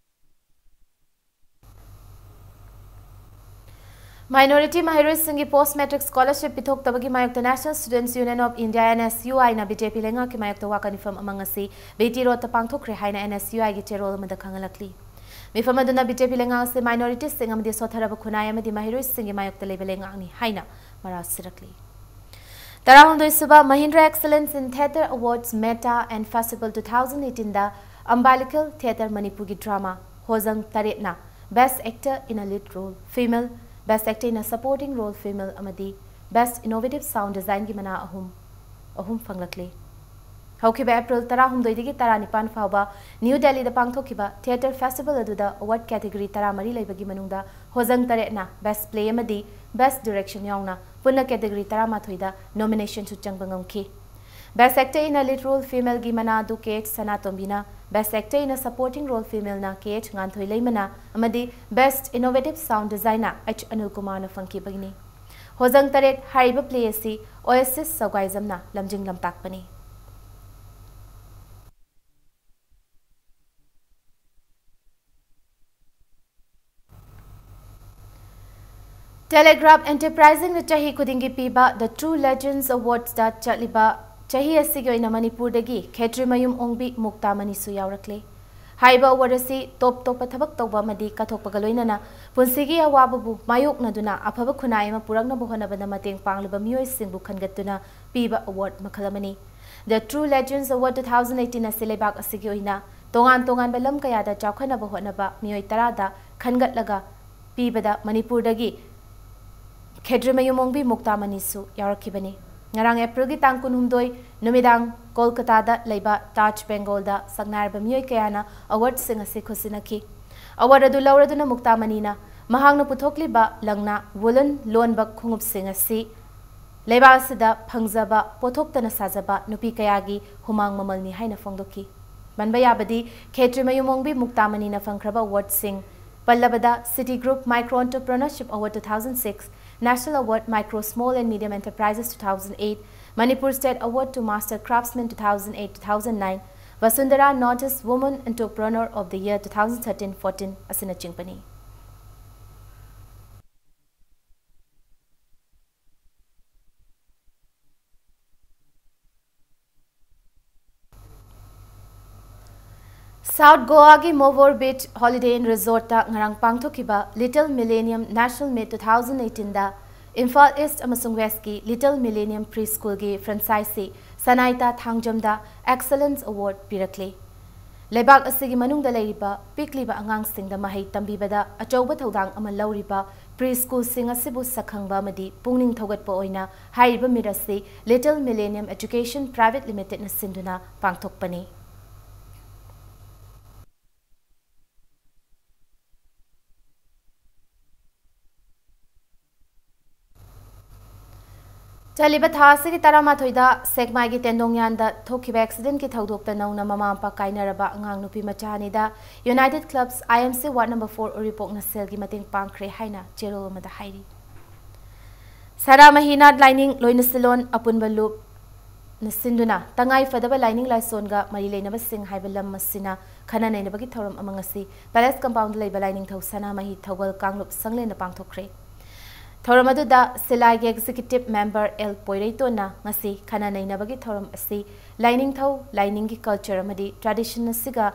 Minority ꯃꯍꯩꯔꯣꯏꯁꯤꯡꯒꯤ post matric scholarship ꯄꯤꯊꯣꯛꯇꯕꯒꯤ ꯃꯥꯌꯣꯛꯇ National Students Union of India, NSUIꯅ BJP ꯂꯩꯉꯥꯛꯀꯤ ꯃꯥꯌꯣꯛꯇ ꯋꯥꯀꯠ ꯃꯤꯐꯝ ꯑꯃ ꯉꯁꯤ BT Roadꯇ ꯄꯥꯡꯊꯣꯛꯈ꯭ꯔꯦ ꯍꯥꯏꯅ NSUIꯒꯤ ꯆꯦꯔꯣꯜ ꯑꯃꯗ ꯈꯪꯍꯜꯂꯛꯂꯤ꯫ ꯃꯤꯐꯝ ꯑꯗꯨꯅ BJP ꯂꯩꯉꯥꯛ ꯑꯁꯤ minorityꯁꯤꯡ ꯑꯃꯗꯤ ꯁꯣꯠꯊꯔꯕ ꯈꯨꯟꯅꯥꯏ ꯑꯃꯗꯤ ꯃꯍꯩꯔꯣꯏꯁꯤꯡꯒꯤ ꯃꯥꯌꯣꯛꯇ ꯂꯩꯕ ꯂꯩꯉꯥꯛꯅꯤ ꯍꯥꯏꯅ ꯃꯔꯥꯜ ꯁꯤꯔꯛꯂꯤ꯫ ꯇꯔꯥꯍꯨꯝꯗꯣꯏꯁꯨꯕ Mahindra Excellence in Theatre Awards, META and Festival two thousand eighteenꯗ Umbilical Theatre Manipurꯒꯤ drama ꯍꯣꯖꯪ ꯇꯔꯦꯠꯅ Best Actor in a Lead Role Female, Best Actor in a Supporting Role Female ꯑꯃꯗꯤ Best Innovative Sound Designꯒꯤ ꯃꯅꯥ ꯑꯍꯨꯝ ꯑꯍꯨꯝ ꯐꯪꯂꯛꯂꯤ꯫ ꯍꯧꯈꯤꯕ ꯑꯦꯄ꯭ꯔꯤꯜ ꯇꯔꯥꯍꯨꯝꯗꯣꯏꯗꯒꯤ ꯇꯔꯥꯅꯤꯄꯥꯟ ꯐꯥꯎꯕ new ꯗꯦꯜꯂꯤꯗ ꯄꯥꯡꯊꯣꯛꯈꯤꯕ theatre festival ꯑꯗꯨꯗ award category ꯇꯔꯥꯃꯔꯤ ꯂꯩꯕꯒꯤ ꯃꯅꯨꯡꯗ ꯍꯣꯖꯪ ꯇꯔꯦꯠꯅ Best Play ꯑꯃꯗꯤ Best Direction ꯌꯥꯎꯅ ꯄꯨꯟꯅ category ꯇꯔꯥꯃꯥꯊꯣꯏꯗ nominationꯁꯨ ꯆꯪꯕ ꯉꯝꯈꯤ꯫ Best Actor in a Lead Role Female ꯒꯤ ꯃꯅꯥ ꯑꯗꯨ ꯀꯦ H ꯁꯅꯥꯇꯣꯝꯕꯤꯅ, Best Actor in a Supporting Role Female ꯅ ꯀꯦ ꯑꯩꯆ ꯉꯥꯟꯊꯣꯏ ꯂꯩꯃꯅ ꯑꯃꯗꯤ Best Innovative Sound Designer H Anil ꯀꯨꯃꯥꯔꯅ ꯐꯪꯈꯤꯕꯅꯤ꯫ ꯍꯣꯖꯪ ꯇꯔꯦꯠ ꯍꯥꯏꯔꯤꯕ ꯄ꯭ꯂꯦ ꯑꯁꯤ ꯑꯣꯌꯦꯁꯤꯁ ꯁꯧꯒꯥꯏꯖꯝꯅ ꯂꯝꯖꯤꯡ ꯂꯝꯇꯥꯛꯄꯅꯤ꯫ ꯇꯦꯂꯦꯒ꯭ꯔꯥꯐ ꯑꯦꯟꯇꯔꯄ꯭ꯔꯥꯏꯖꯤꯡꯅ ꯆꯍꯤ ꯈꯨꯗꯤꯡꯒꯤ ꯄꯤꯕ The True Legends Awards ꯇ ꯆꯠꯂꯤꯕ ꯆꯍꯤ ꯑꯁꯤꯒꯤ ꯑꯣꯏꯅ ꯃꯅꯤꯄꯨꯔꯗꯒꯤ ꯈꯦꯇ꯭ꯔꯤꯃꯌꯨꯝ ꯑꯣꯡꯕꯤ ꯃꯨꯛꯇꯥ ꯃꯅꯤꯁꯨ ꯌꯥꯎꯔꯛꯂꯦ꯫ ꯍꯥꯏꯔꯤꯕ ꯑꯦꯋꯥꯔꯗ ꯑꯁꯤ ꯇꯣꯞ ꯇꯣꯞꯄ ꯊꯕꯛ ꯇꯧꯕ ꯑꯃꯗꯤ ꯀꯠꯊꯣꯛꯄꯒ ꯂꯣꯏꯅꯅ ꯄꯨꯟꯁꯤꯒꯤ ꯑꯋꯥꯕꯕꯨ ꯃꯥꯌꯣꯛꯅꯗꯨꯅ ꯑꯐꯕ ꯈꯨꯟꯅꯥꯏ ꯑꯃ ꯄꯨꯔꯛꯅꯕ ꯍꯣꯠꯅꯕꯗ ꯃꯇꯦꯡ ꯄꯥꯡꯂꯤꯕ ꯃꯤꯑꯣꯏꯁꯤꯡꯕꯨ ꯈꯟꯒꯠꯇꯨꯅ ꯄꯤꯕ ꯑꯦꯋꯥꯔꯗ ꯃꯈꯜ ꯑꯃꯅꯤ꯫ The True Legends Award two thousand eighteen ꯑꯁꯤ ꯂꯩꯕꯥꯛ ꯑꯁꯤꯒꯤ ꯑꯣꯏꯅ ꯇꯣꯉꯥꯟ ꯇꯣꯉꯥꯟꯕ ꯂꯝ ꯀꯌꯥꯗ ꯆꯥꯎꯈꯠꯅꯕ ꯍꯣꯠꯅꯕ ꯃꯤꯑꯣꯏ ꯇꯔꯥꯗ ꯈꯟꯒꯠꯂꯒ ꯄꯤꯕꯗ ꯃꯅꯤꯄꯨꯔꯗꯒꯤ ꯈꯦꯗ꯭ꯔꯤꯃꯌꯨꯝ ꯑꯣꯡꯕꯤ ꯃꯨꯛꯇꯥ ꯃꯅꯤꯁꯨ ꯌꯥꯎꯔꯛꯈꯤꯕꯅꯤ꯫ ꯉꯔꯥꯡ ꯑꯦꯄ꯭ꯔꯤꯜꯒꯤ ꯇꯥꯡ ꯀꯨꯟꯍꯨꯝꯗꯣꯏ ꯅꯨꯃꯤꯗꯥꯡ ꯀꯣꯜꯀꯇꯥꯗ ꯂꯩꯕ ꯇꯥꯖ ꯕꯦꯡꯒꯣꯜꯗ ꯁꯛꯅꯥꯏꯔꯕ ꯃꯤꯑꯣꯏ ꯀꯌꯥꯅ ꯑꯦꯋꯥꯔꯗꯁꯤꯡ ꯑꯁꯤ ꯈꯨꯠꯁꯤꯟꯅꯈꯤ꯫ ꯑꯦꯋꯥꯔꯗ ꯑꯗꯨ ꯂꯧꯔꯗꯨꯅ ꯃꯨꯛꯇꯥ ꯃꯅꯤꯅ ꯃꯍꯥꯛꯅ ꯄꯨꯊꯣꯛꯂꯤꯕ ꯂꯪꯅꯥ, ꯋꯨꯂꯟ ꯂꯣꯟꯕ ꯈꯣꯡꯎꯞꯁꯤꯡ ꯑꯁꯤ ꯂꯩꯕꯥꯛ ꯑꯁꯤꯗ ꯐꯪꯖꯕ ꯄꯣꯠꯊꯣꯛꯇꯅ ꯁꯥꯖꯕ ꯅꯨꯄꯤ ꯀꯌꯥꯒꯤ ꯍꯨꯃꯥꯡ ꯃꯃꯜꯅꯤ ꯍꯥꯏꯅ ꯐꯣꯡꯗꯣꯛꯈꯤ꯫ ꯄꯟꯕ ꯌꯥꯕꯗꯤ, ꯈꯦꯇ꯭ꯔꯤꯃꯌꯨꯝ ꯑꯣꯡꯕꯤ ꯃꯨꯛꯇꯥ ꯃꯅꯤꯅ ꯐꯪꯈ꯭ꯔꯕ ꯑꯦꯋꯥꯔꯗꯁꯤꯡ ꯄꯜꯂꯕꯗ, City Group Micro Entrepreneurship Award two thousand six, National Award Micro Small and Medium Enterprises two thousand eight, Manipur State Award to Master Craftsman two thousand eight two thousand nine, Vasundhara Northeast Woman Entrepreneur of the Year two thousand thirteen fourteen ꯑꯁꯤꯅꯆꯤꯡꯕꯅꯤ꯫ South ꯒꯣꯋꯥꯒꯤ ꯃꯣꯕꯣꯔ beach holiday ꯏꯟ ꯔꯤꯖꯣꯔꯠꯇ ꯉꯔꯥꯡ ꯄꯥꯡꯊꯣꯛꯈꯤꯕ Little Millennium National Meet two thousand eighteen ꯗ Imphal east ꯑꯃꯁꯨꯡ ꯋꯦꯁ꯭ꯠꯀꯤ Little Millennium Preschool ꯒꯤ franchise ꯁꯤ ꯁꯅꯥꯏꯇꯥ ꯊꯥꯡꯖꯝꯗ Excellence Award ꯄꯤꯔꯛꯂꯤ꯫ ꯂꯩꯕꯥꯛ ꯑꯁꯤꯒꯤ ꯃꯅꯨꯡꯗ ꯂꯩꯔꯤꯕ ꯄꯤꯛꯂꯤꯕ ꯑꯉꯥꯡꯁꯤꯡꯗ ꯃꯍꯩ ꯇꯝꯕꯤꯕꯗ ꯑꯆꯧꯕ ꯊꯧꯗꯥꯡ ꯑꯃ ꯂꯧꯔꯤꯕ preschoolꯁꯤꯡ ꯑꯁꯤꯕꯨ ꯁꯛꯈꯪꯕ ꯑꯃꯗꯤ ꯄꯨꯛꯅꯤꯡ ꯊꯧꯒꯠꯄ ꯑꯣꯏꯅ ꯍꯥꯏꯔꯤꯕ meet ꯑꯁꯤ Little Millennium Education Private Limited ꯅ ꯁꯤꯟꯗꯨꯅ ꯄꯥꯡꯊꯣꯛꯄꯅꯤ꯫ ꯆꯠꯂꯤꯕ ꯊꯥ ꯑꯁꯤꯒꯤ ꯇꯔꯥꯃꯥꯊꯣꯏꯗ ꯁꯦꯛꯃꯥꯏꯒꯤ ꯇꯦꯟꯗꯣꯡꯌꯥꯟꯗ ꯊꯣꯛꯈꯤꯕ ꯑꯦꯛꯁꯤꯗꯦꯟꯠꯀꯤ ꯊꯧꯗꯣꯛꯇ ꯅꯧꯅ ꯃꯃꯥ ꯃꯄꯥ ꯀꯥꯏꯅꯔꯕ ꯑꯉꯥꯡ ꯅꯨꯄꯤ ꯃꯆꯥ ꯑꯅꯤꯗ ꯌꯨꯅꯥꯏꯇꯦꯗ ꯀ꯭ꯂꯕꯁ ꯑꯥꯏ M C ward number four ꯎꯔꯤꯄꯣꯛꯅ ꯁꯦꯜꯒꯤ ꯃꯇꯦꯡ ꯄꯥꯡꯈ꯭ꯔꯦ ꯍꯥꯏꯅ ꯆꯦꯔꯣꯜ ꯑꯃꯗ ꯍꯥꯏꯔꯤ꯫ ꯁꯅꯥꯃꯍꯤ ꯅꯥꯠ ꯂꯥꯏꯅꯤꯡ ꯂꯣꯏꯅꯁꯤꯂꯣꯟ ꯑꯄꯨꯟꯕ ꯂꯨꯞꯅ ꯁꯤꯟꯗꯨꯅ ꯇꯉꯥꯏ ꯐꯗꯕ ꯂꯥꯏꯅꯤꯡ ꯂꯥꯏꯁꯣꯟꯒ ꯃꯔꯤ ꯂꯩꯅꯕꯁꯤꯡ ꯍꯥꯏꯕ ꯂꯝ ꯑꯁꯤꯅ ꯈꯟꯅ ꯅꯩꯅꯕꯒꯤ ꯊꯧꯔꯝ ꯑꯃ ꯉꯁꯤ ꯄꯦꯂꯦꯁ ꯀꯝꯄꯥꯎꯟꯗ ꯂꯩꯕ ꯂꯥꯏꯅꯤꯡꯊꯧ ꯁꯅꯥꯃꯍꯤ ꯊꯧꯒꯜ ꯀꯥꯡꯂꯨꯞ ꯁꯪꯂꯦꯟꯗ ꯄꯥꯡꯊꯣꯛꯈ꯭ꯔꯦ꯫ ꯊꯧꯔꯝ ꯑꯗꯨꯗ ꯁꯤꯂꯥꯏꯒꯤ ꯑꯦꯛꯖꯤꯀ꯭ꯌꯨꯇꯤꯕ ꯃꯦꯝꯕꯔ ꯑꯦꯜ ꯄꯣꯏꯔꯩꯇꯣꯟꯅ ꯉꯁꯤ ꯈꯟꯅ ꯅꯩꯅꯕꯒꯤ ꯊꯧꯔꯝ ꯑꯁꯤ ꯂꯥꯏꯅꯤꯡꯊꯧ ꯂꯥꯏꯅꯤꯡꯒꯤ ꯀꯜꯆꯔ ꯑꯃꯗꯤ ꯇ꯭ꯔꯦꯗꯤꯁꯟ ꯑꯁꯤꯒ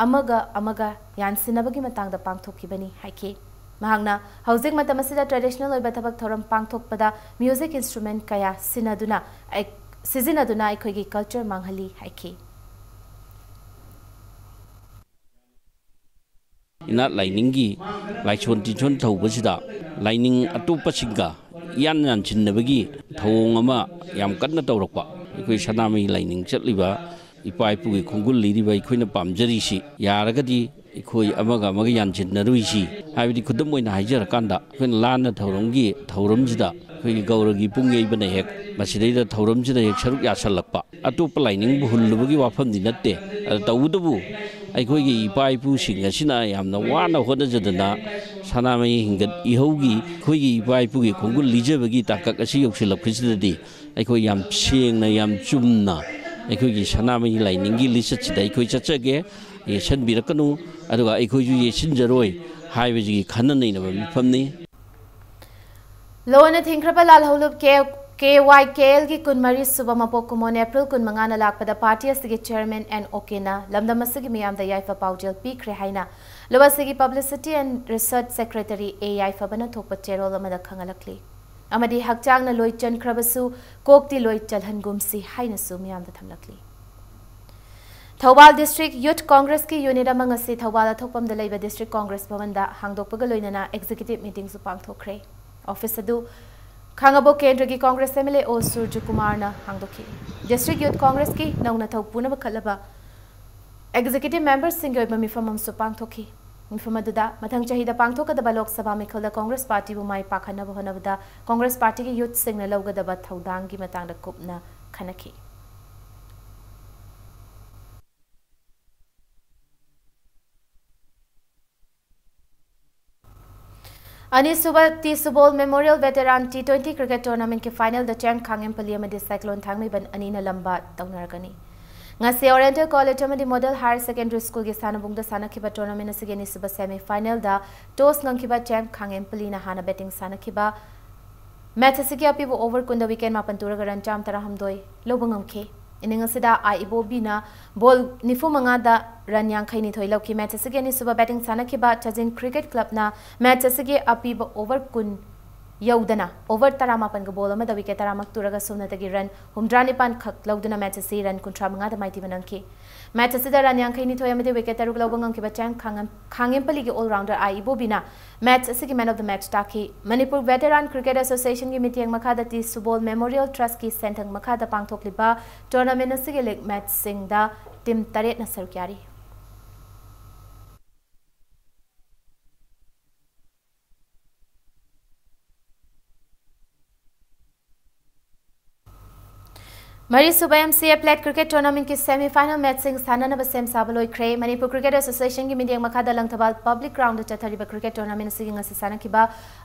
ꯑꯃꯒ ꯑꯃꯒ ꯌꯥꯟꯁꯤꯟꯅꯕꯒꯤ ꯃꯇꯥꯡꯗ ꯄꯥꯡꯊꯣꯛꯈꯤꯕꯅꯤ ꯍꯥꯏꯈꯤ꯫ ꯃꯍꯥꯛꯅ ꯍꯧꯖꯤꯛ ꯃꯇꯝ ꯑꯁꯤꯗ ꯇ꯭ꯔꯦꯗꯤꯁꯅꯦꯜ ꯑꯣꯏꯕ ꯊꯕꯛ ꯊꯧꯔꯝ ꯄꯥꯡꯊꯣꯛꯄꯗ ꯃ꯭ꯌꯨꯖꯤꯛ ꯏꯟꯁꯇ꯭ꯔꯨꯃꯦꯟꯠ ꯀꯌꯥ ꯁꯤꯖꯤꯟꯅꯗꯨꯅ ꯑꯩ-, ꯁꯤꯖꯤꯟꯅꯗꯨꯅ ꯑꯩꯈꯣꯏꯒꯤ ꯀꯜꯆꯔ ꯃꯥꯡꯍꯜꯂꯤ ꯍꯥꯏꯈꯤ꯫ ꯏꯅꯥꯠ ꯂꯥꯏꯅꯤꯡꯒꯤ ꯂꯥꯏꯁꯣꯟ ꯇꯤꯟꯁꯣꯟ ꯇꯧꯕꯁꯤꯗ ꯂꯥꯏꯅꯤꯡ ꯑꯇꯣꯞꯄꯁꯤꯡꯒ ꯏꯌꯥꯟ ꯌꯥꯟꯁꯤꯟꯅꯕꯒꯤ ꯊꯧꯑꯣꯡ ꯑꯃ ꯌꯥꯝ ꯀꯟꯅ ꯇꯧꯔꯛꯄ꯫ ꯑꯩꯈꯣꯏ ꯁꯅꯥꯃꯍꯤ ꯂꯥꯏꯅꯤꯡ ꯆꯠꯂꯤꯕ ꯏꯄꯥ ꯏꯄꯨꯒꯤ ꯈꯣꯡꯒꯨꯜ ꯂꯤꯔꯤꯕ ꯑꯩꯈꯣꯏꯅ ꯄꯥꯝꯖꯔꯤꯁꯤ, ꯌꯥꯔꯒꯗꯤ ꯑꯩꯈꯣꯏ ꯑꯃꯒ ꯑꯃꯒ ꯌꯥꯟꯁꯤꯟꯅꯔꯨꯏꯁꯤ꯫ ꯍꯥꯏꯕꯗꯤ ꯈꯨꯗꯝ ꯑꯣꯏꯅ ꯍꯥꯏꯖꯔꯀꯥꯟꯗ, ꯑꯩꯈꯣꯏꯅ ꯂꯥꯟꯅ ꯊꯧꯔꯝꯒꯤ ꯊꯧꯔꯝꯁꯤꯗ ꯑꯩꯈꯣꯏꯒꯤ ꯒꯧꯔꯒꯤ ꯄꯨꯡ ꯌꯩꯕꯅ ꯍꯦꯛ ꯃꯁꯤꯗꯩꯗ ꯊꯧꯔꯝꯁꯤꯗ ꯍꯦꯛ ꯁꯔꯨꯛ ꯌꯥꯁꯜꯂꯛꯄ꯫ ꯑꯇꯣꯞꯄ ꯂꯥꯏꯅꯤꯡꯕꯨ ꯍꯨꯜꯂꯨꯕꯒꯤ ꯋꯥꯐꯝꯗꯤ ꯅꯠꯇꯦ꯫ ꯑꯗ ꯇꯧꯕꯇꯕꯨ ꯑꯩꯈꯣꯏꯒꯤ ꯏꯄꯥ ꯏꯄꯨꯁꯤꯡ ꯑꯁꯤꯅ ꯌꯥꯝꯅ ꯋꯥꯅ ꯍꯣꯠꯅꯖꯗꯅ ꯁꯅꯥꯃꯍꯤ ꯍꯤꯡꯒꯠ ꯏꯍꯧꯒꯤ ꯑꯩꯈꯣꯏꯒꯤ ꯏꯄꯥ ꯏꯄꯨꯒꯤ ꯈꯣꯡꯒꯨꯜ ꯂꯤꯖꯕꯒꯤ ꯇꯥꯡꯀꯛ ꯑꯁꯤ ꯌꯧꯁꯤꯜꯂꯛꯄꯁꯤꯗꯗꯤ ꯑꯩꯈꯣꯏ ꯌꯥꯝ ꯁꯦꯡꯅ, ꯌꯥꯝ ꯆꯨꯝꯅ ꯑꯩꯈꯣꯏꯒꯤ ꯁꯅꯥꯃꯍꯤ ꯂꯥꯏꯅꯤꯡꯒꯤ ꯂꯤꯆꯠꯁꯤꯗ ꯑꯩꯈꯣꯏ ꯆꯠꯆꯒꯦ, ꯌꯦꯠꯁꯟꯕꯤꯔꯛꯀꯅꯨ, ꯑꯗꯨꯒ ꯑꯩꯈꯣꯏꯁꯨ ꯌꯦꯠꯁꯤꯟꯖꯔꯣꯏ ꯍꯥꯏꯕꯁꯤꯒꯤ ꯈꯟꯅ ꯅꯩꯅꯕ ꯃꯤꯐꯝꯅꯤ꯫ ꯂꯣꯟꯅ ꯊꯤꯡꯈ꯭ꯔꯕ ꯂꯥꯜꯍꯧꯂꯨꯞ ꯀꯦ, ꯀꯦ ꯋꯥꯏ ꯀꯦ ꯑꯦꯜꯒꯤ ꯀꯨꯟꯃꯔꯤ ꯁꯨꯕ ꯃꯄꯣꯛ ꯀꯨꯝꯑꯣꯟ ꯑꯦꯄ꯭ꯔꯤꯜ ꯀꯨꯟꯃꯉꯥꯅ ꯂꯥꯛꯄꯗ ꯄꯥꯔꯇꯤ ꯑꯁꯤꯒꯤ ꯆꯦꯌꯔꯃꯦꯟ ꯑꯦꯟ ꯑꯣꯀꯦꯅ ꯂꯝꯗꯝ ꯑꯁꯤꯒꯤ ꯃꯤꯌꯥꯝꯗ ꯌꯥꯏꯐ ꯄꯥꯎꯖꯦꯜ ꯄꯤꯈ꯭ꯔꯦ ꯍꯥꯏꯅ ꯂꯣ ꯑꯁꯤꯒꯤ ꯄꯕ꯭ꯂꯤꯁꯤꯇꯤ ꯑꯦꯟ ꯔꯤꯁꯔꯆ ꯁꯦꯀ꯭ꯔꯦꯇꯔꯤ ꯑꯦ ꯌꯥꯏꯐꯕꯅ ꯊꯣꯛꯄ ꯆꯦꯔꯣꯜ ꯑꯃꯗ ꯈꯪꯍꯜꯂꯛꯂꯤ꯫ ꯑꯃꯗꯤ ꯍꯛꯆꯥꯡꯅ ꯂꯣꯏ ꯆꯟꯈ꯭ꯔꯕꯁꯨ ꯀꯣꯛꯇꯤ ꯂꯣꯏ ꯆꯜꯍꯟꯒꯨꯝꯁꯤ ꯍꯥꯏꯅꯁꯨ ꯃꯤꯌꯥꯝꯗ ꯊꯝꯂꯛꯂꯤ꯫ ꯊꯧꯕꯥꯜ ꯗꯤꯁꯇ꯭ꯔꯤꯛ ꯌꯨꯊ ꯀꯣꯡꯒ꯭ꯔꯦꯁꯀꯤ ꯌꯨꯅꯤꯠ ꯑꯃ ꯉꯁꯤ ꯊꯧꯕꯥꯜ ꯑꯊꯣꯛꯄꯝꯗ ꯂꯩꯕ ꯗꯤꯁꯇ꯭ꯔꯤꯛ ꯀꯣꯡꯒ꯭ꯔꯦꯁ ꯚꯕꯟꯗ ꯍꯥꯡꯗꯣꯛꯄꯒ ꯂꯣꯏꯅꯅ ꯑꯦꯛꯖꯤꯀ꯭ꯌꯨꯇꯤꯚ ꯃꯤꯇꯤꯡꯁꯨ ꯄꯥꯡꯊꯣꯛꯈ꯭ꯔꯦ꯫ ꯑꯣꯐꯤꯁ ꯑꯗꯨ ꯈꯥꯉꯕꯣꯛ ꯀꯦꯟꯗ꯭ꯔꯒꯤ ꯀꯣꯡꯒ꯭ꯔꯦꯁ ꯑꯦꯝ ꯑꯦꯜ ꯑꯦ ꯑꯣ ꯁꯨꯔꯖꯀꯨꯃꯥꯔꯅ ꯍꯥꯡꯗꯣꯛꯈꯤ꯫ ꯗꯤꯁꯇ꯭ꯔꯤꯛ ꯌꯨꯊ ꯀꯣꯡꯒ꯭ꯔꯦꯁꯀꯤ ꯅꯧꯅ ꯊꯧ ꯄꯨꯅꯕ ꯈꯠꯂꯕ ꯑꯦꯛꯖꯤꯀ꯭ꯌꯨꯇꯤꯚ ꯃꯦꯝꯕꯔꯁꯤꯡꯒꯤ ꯑꯣꯏꯕ ꯃꯤꯐꯝ ꯑꯃꯁꯨ ꯄꯥꯡꯊꯣꯛꯈꯤ꯫ ꯃꯤꯐꯝ ꯑꯗꯨꯗ ꯃꯊꯪ ꯆꯍꯤꯗ ꯄꯥꯡꯊꯣꯛꯀꯗꯕ ꯂꯣꯛ ꯁꯚꯥ ꯃꯤꯈꯜꯗ ꯀꯣꯡꯒ꯭ꯔꯦꯁ ꯄꯥꯔꯇꯤꯕꯨ ꯃꯥꯏ ꯄꯥꯛꯍꯟꯅꯕ ꯍꯣꯠꯅꯕꯗ ꯀꯣꯡꯒ꯭ꯔꯦꯁ ꯄꯥꯔꯇꯤꯒꯤ ꯌꯨꯠꯁꯤꯡꯅ ꯂꯧꯒꯗꯕ ꯊꯧꯗꯥꯡꯒꯤ ꯃꯇꯥꯡꯗ ꯀꯨꯞꯅ ꯈꯟꯅꯈꯤ꯫ ꯑꯅꯤꯁꯨꯕ T Subol memorial veteran T twenty cricket ꯇꯣꯔꯅꯥꯃꯦꯟꯠꯀꯤ ꯐꯥꯏꯅꯦꯜꯗ ꯆꯦꯡ ꯈꯥꯡꯉꯦꯝꯄꯂꯤ ꯑꯃꯗꯤ ꯁꯥꯏꯀ꯭ꯂꯣꯟ ꯊꯥꯡꯃꯩꯕꯟ ꯑꯅꯤꯅ ꯂꯝꯕꯥ ꯇꯧꯅꯔꯒꯅꯤ꯫ ꯉꯁꯤ ꯑꯣꯔꯤꯌꯦꯟꯇꯦꯜ ꯀꯣꯂꯦꯖ ꯑꯃꯗꯤ ꯃꯣꯗꯦꯜ ꯍꯥꯌꯔ ꯁꯦꯀꯦꯟꯗꯔꯤ ꯁ꯭ꯀꯨꯜꯒꯤ ꯁꯥꯟꯅꯕꯨꯡꯗ ꯁꯥꯟꯅꯈꯤꯕ ꯇꯣꯔꯅꯥꯃꯦꯟꯠ ꯑꯁꯤꯒꯤ ꯑꯅꯤꯁꯨꯕ ꯁꯦꯃꯤ ꯐꯥꯏꯅꯦꯜꯗ ꯇꯣꯁ ꯉꯝꯈꯤꯕ ꯆꯦꯡ ꯈꯥꯡꯉꯦꯝꯄꯂꯤꯅ ꯍꯥꯟꯅ ꯕꯦꯇꯤꯡ ꯁꯥꯟꯅꯈꯤꯕ ꯃꯦꯆ ꯑꯁꯤꯒꯤ ꯑꯄꯤꯕ ꯑꯣꯚꯔ ꯀꯨꯟꯗ ꯋꯤꯀꯦꯠ ꯃꯥꯄꯟ ꯇꯨꯔꯒ ꯔꯟ ꯆꯥꯝ ꯇꯔꯥꯍꯨꯝꯗꯣꯏ ꯂꯧꯕ ꯉꯝꯈꯤ꯫ ꯏꯅꯤꯡ ꯑꯁꯤꯗ ꯑꯥꯏ ꯏꯕꯣꯕꯤꯅ ꯕꯣꯜ ꯅꯤꯐꯨ ꯃꯉꯥꯗ ꯔꯟ ꯌꯥꯡꯈꯩ ꯅꯤꯊꯣꯏ ꯂꯧꯈꯤ꯫ ꯃꯦꯆ ꯑꯁꯤꯒꯤ ꯑꯅꯤꯁꯨꯕ ꯕꯦꯇꯤꯡ ꯁꯥꯟꯅꯈꯤꯕ ꯆꯥꯖꯤꯡ ꯀ꯭ꯔꯤꯀꯦꯠ ꯀ꯭ꯂꯕꯅ ꯃꯦꯆ ꯑꯁꯤꯒꯤ ꯑꯄꯤꯕ ꯑꯣꯚꯔ ꯀꯨꯟ ꯌꯧꯗꯅ ꯑꯣꯚꯔ ꯇꯔꯥꯃꯥꯄꯟꯒ ꯕꯣꯜ ꯑꯃꯗ ꯋꯤꯀꯦꯠ ꯇꯔꯥꯃꯛ ꯇꯨꯔꯒ ꯁꯨꯞꯅꯇꯒꯤ ꯔꯟ ꯍꯨꯝꯗ꯭ꯔꯥ ꯅꯤꯄꯥꯟ ꯈꯛ ꯂꯧꯗꯨꯅ ꯃꯦꯆ ꯑꯁꯤ ꯔꯟ ꯀꯨꯟꯊ꯭ꯔꯥ ꯃꯉꯥꯗ ꯃꯥꯏꯊꯤꯕ ꯅꯪꯈꯤ꯫ ꯃꯦꯆ ꯑꯁꯤꯗ ꯔꯟ ꯌꯥꯡꯈꯩ ꯅꯤꯊꯣꯏ ꯑꯃꯗꯤ ꯋꯤꯀꯦꯠ ꯇꯔꯨꯛ ꯂꯧꯕ ꯉꯝꯈꯤꯕ ꯆꯦꯡ ꯈꯥꯡꯉꯝ-, ꯈꯥꯡꯉꯦꯝꯄꯂꯤꯒꯤ ꯑꯣꯜ ꯔꯥꯎꯟꯗꯔ ꯑꯥꯏ ꯏꯕꯣꯕꯤꯅ ꯃꯦꯆ ꯑꯁꯤꯒꯤ ꯃꯦꯟ ꯑꯣꯐ ꯗ ꯃꯦꯆ ꯇꯥꯈꯤ꯫ ꯃꯅꯤꯄꯨꯔ ꯚꯦꯇꯦꯔꯥꯟ ꯀ꯭ꯔꯤꯀꯦꯠ ꯑꯦꯁꯣꯁꯤꯌꯦꯁꯟꯒꯤ ꯃꯤꯠꯌꯦꯡ ꯃꯈꯥꯗ ꯇꯤ ꯁꯨꯕꯣꯜ ꯃꯦꯃꯣꯔꯤꯌꯦꯜ ꯇ꯭ꯔꯁꯀꯤ ꯁꯦꯟꯊꯪ ꯃꯈꯥꯗ ꯄꯥꯡꯊꯣꯛꯂꯤꯕ ꯇꯣꯔꯅꯥꯃꯦꯟ ꯑꯁꯤꯒꯤ ꯂꯤꯒ ꯃꯦꯆꯁꯤꯡꯗ ꯇꯤꯝ ꯇꯔꯦꯠꯅ ꯁꯔꯨꯛ ꯌꯥꯔꯤ꯫ ꯃꯔꯤꯁꯨꯕ ꯑꯦꯝ ꯁꯤ ꯑꯦ ꯄ꯭ꯂꯦꯠ ꯀ꯭ꯔꯤꯀꯦꯠ ꯇꯣꯔꯅꯥꯃꯦꯟꯠꯀꯤ ꯁꯦꯃꯤ ꯐꯥꯏꯅꯦꯜ ꯃꯦꯆꯁꯤꯡ ꯁꯥꯟꯅꯅꯕ ꯁꯦꯝ ꯁꯥꯕ ꯂꯣꯏꯈ꯭ꯔꯦ꯫ ꯃꯅꯤꯄꯨꯔ ꯀ꯭ꯔꯤꯀꯦꯠ ꯑꯦꯁꯣꯁꯤꯌꯦꯁꯟꯒꯤ ꯃꯤꯠꯌꯦꯡ ꯃꯈꯥꯗ ꯂꯪꯊꯕꯥꯜ ꯄꯕ꯭ꯂꯤꯛ ꯒ꯭ꯔꯥꯎꯟꯗ ꯆꯠꯊꯔꯤꯕ ꯀ꯭ꯔꯤꯀꯦꯠ ꯇꯣꯔꯅꯥꯃꯦꯟꯠ ꯑꯁꯤꯒꯤ ꯉꯁꯤ ꯁꯥꯟꯅꯈꯤꯕ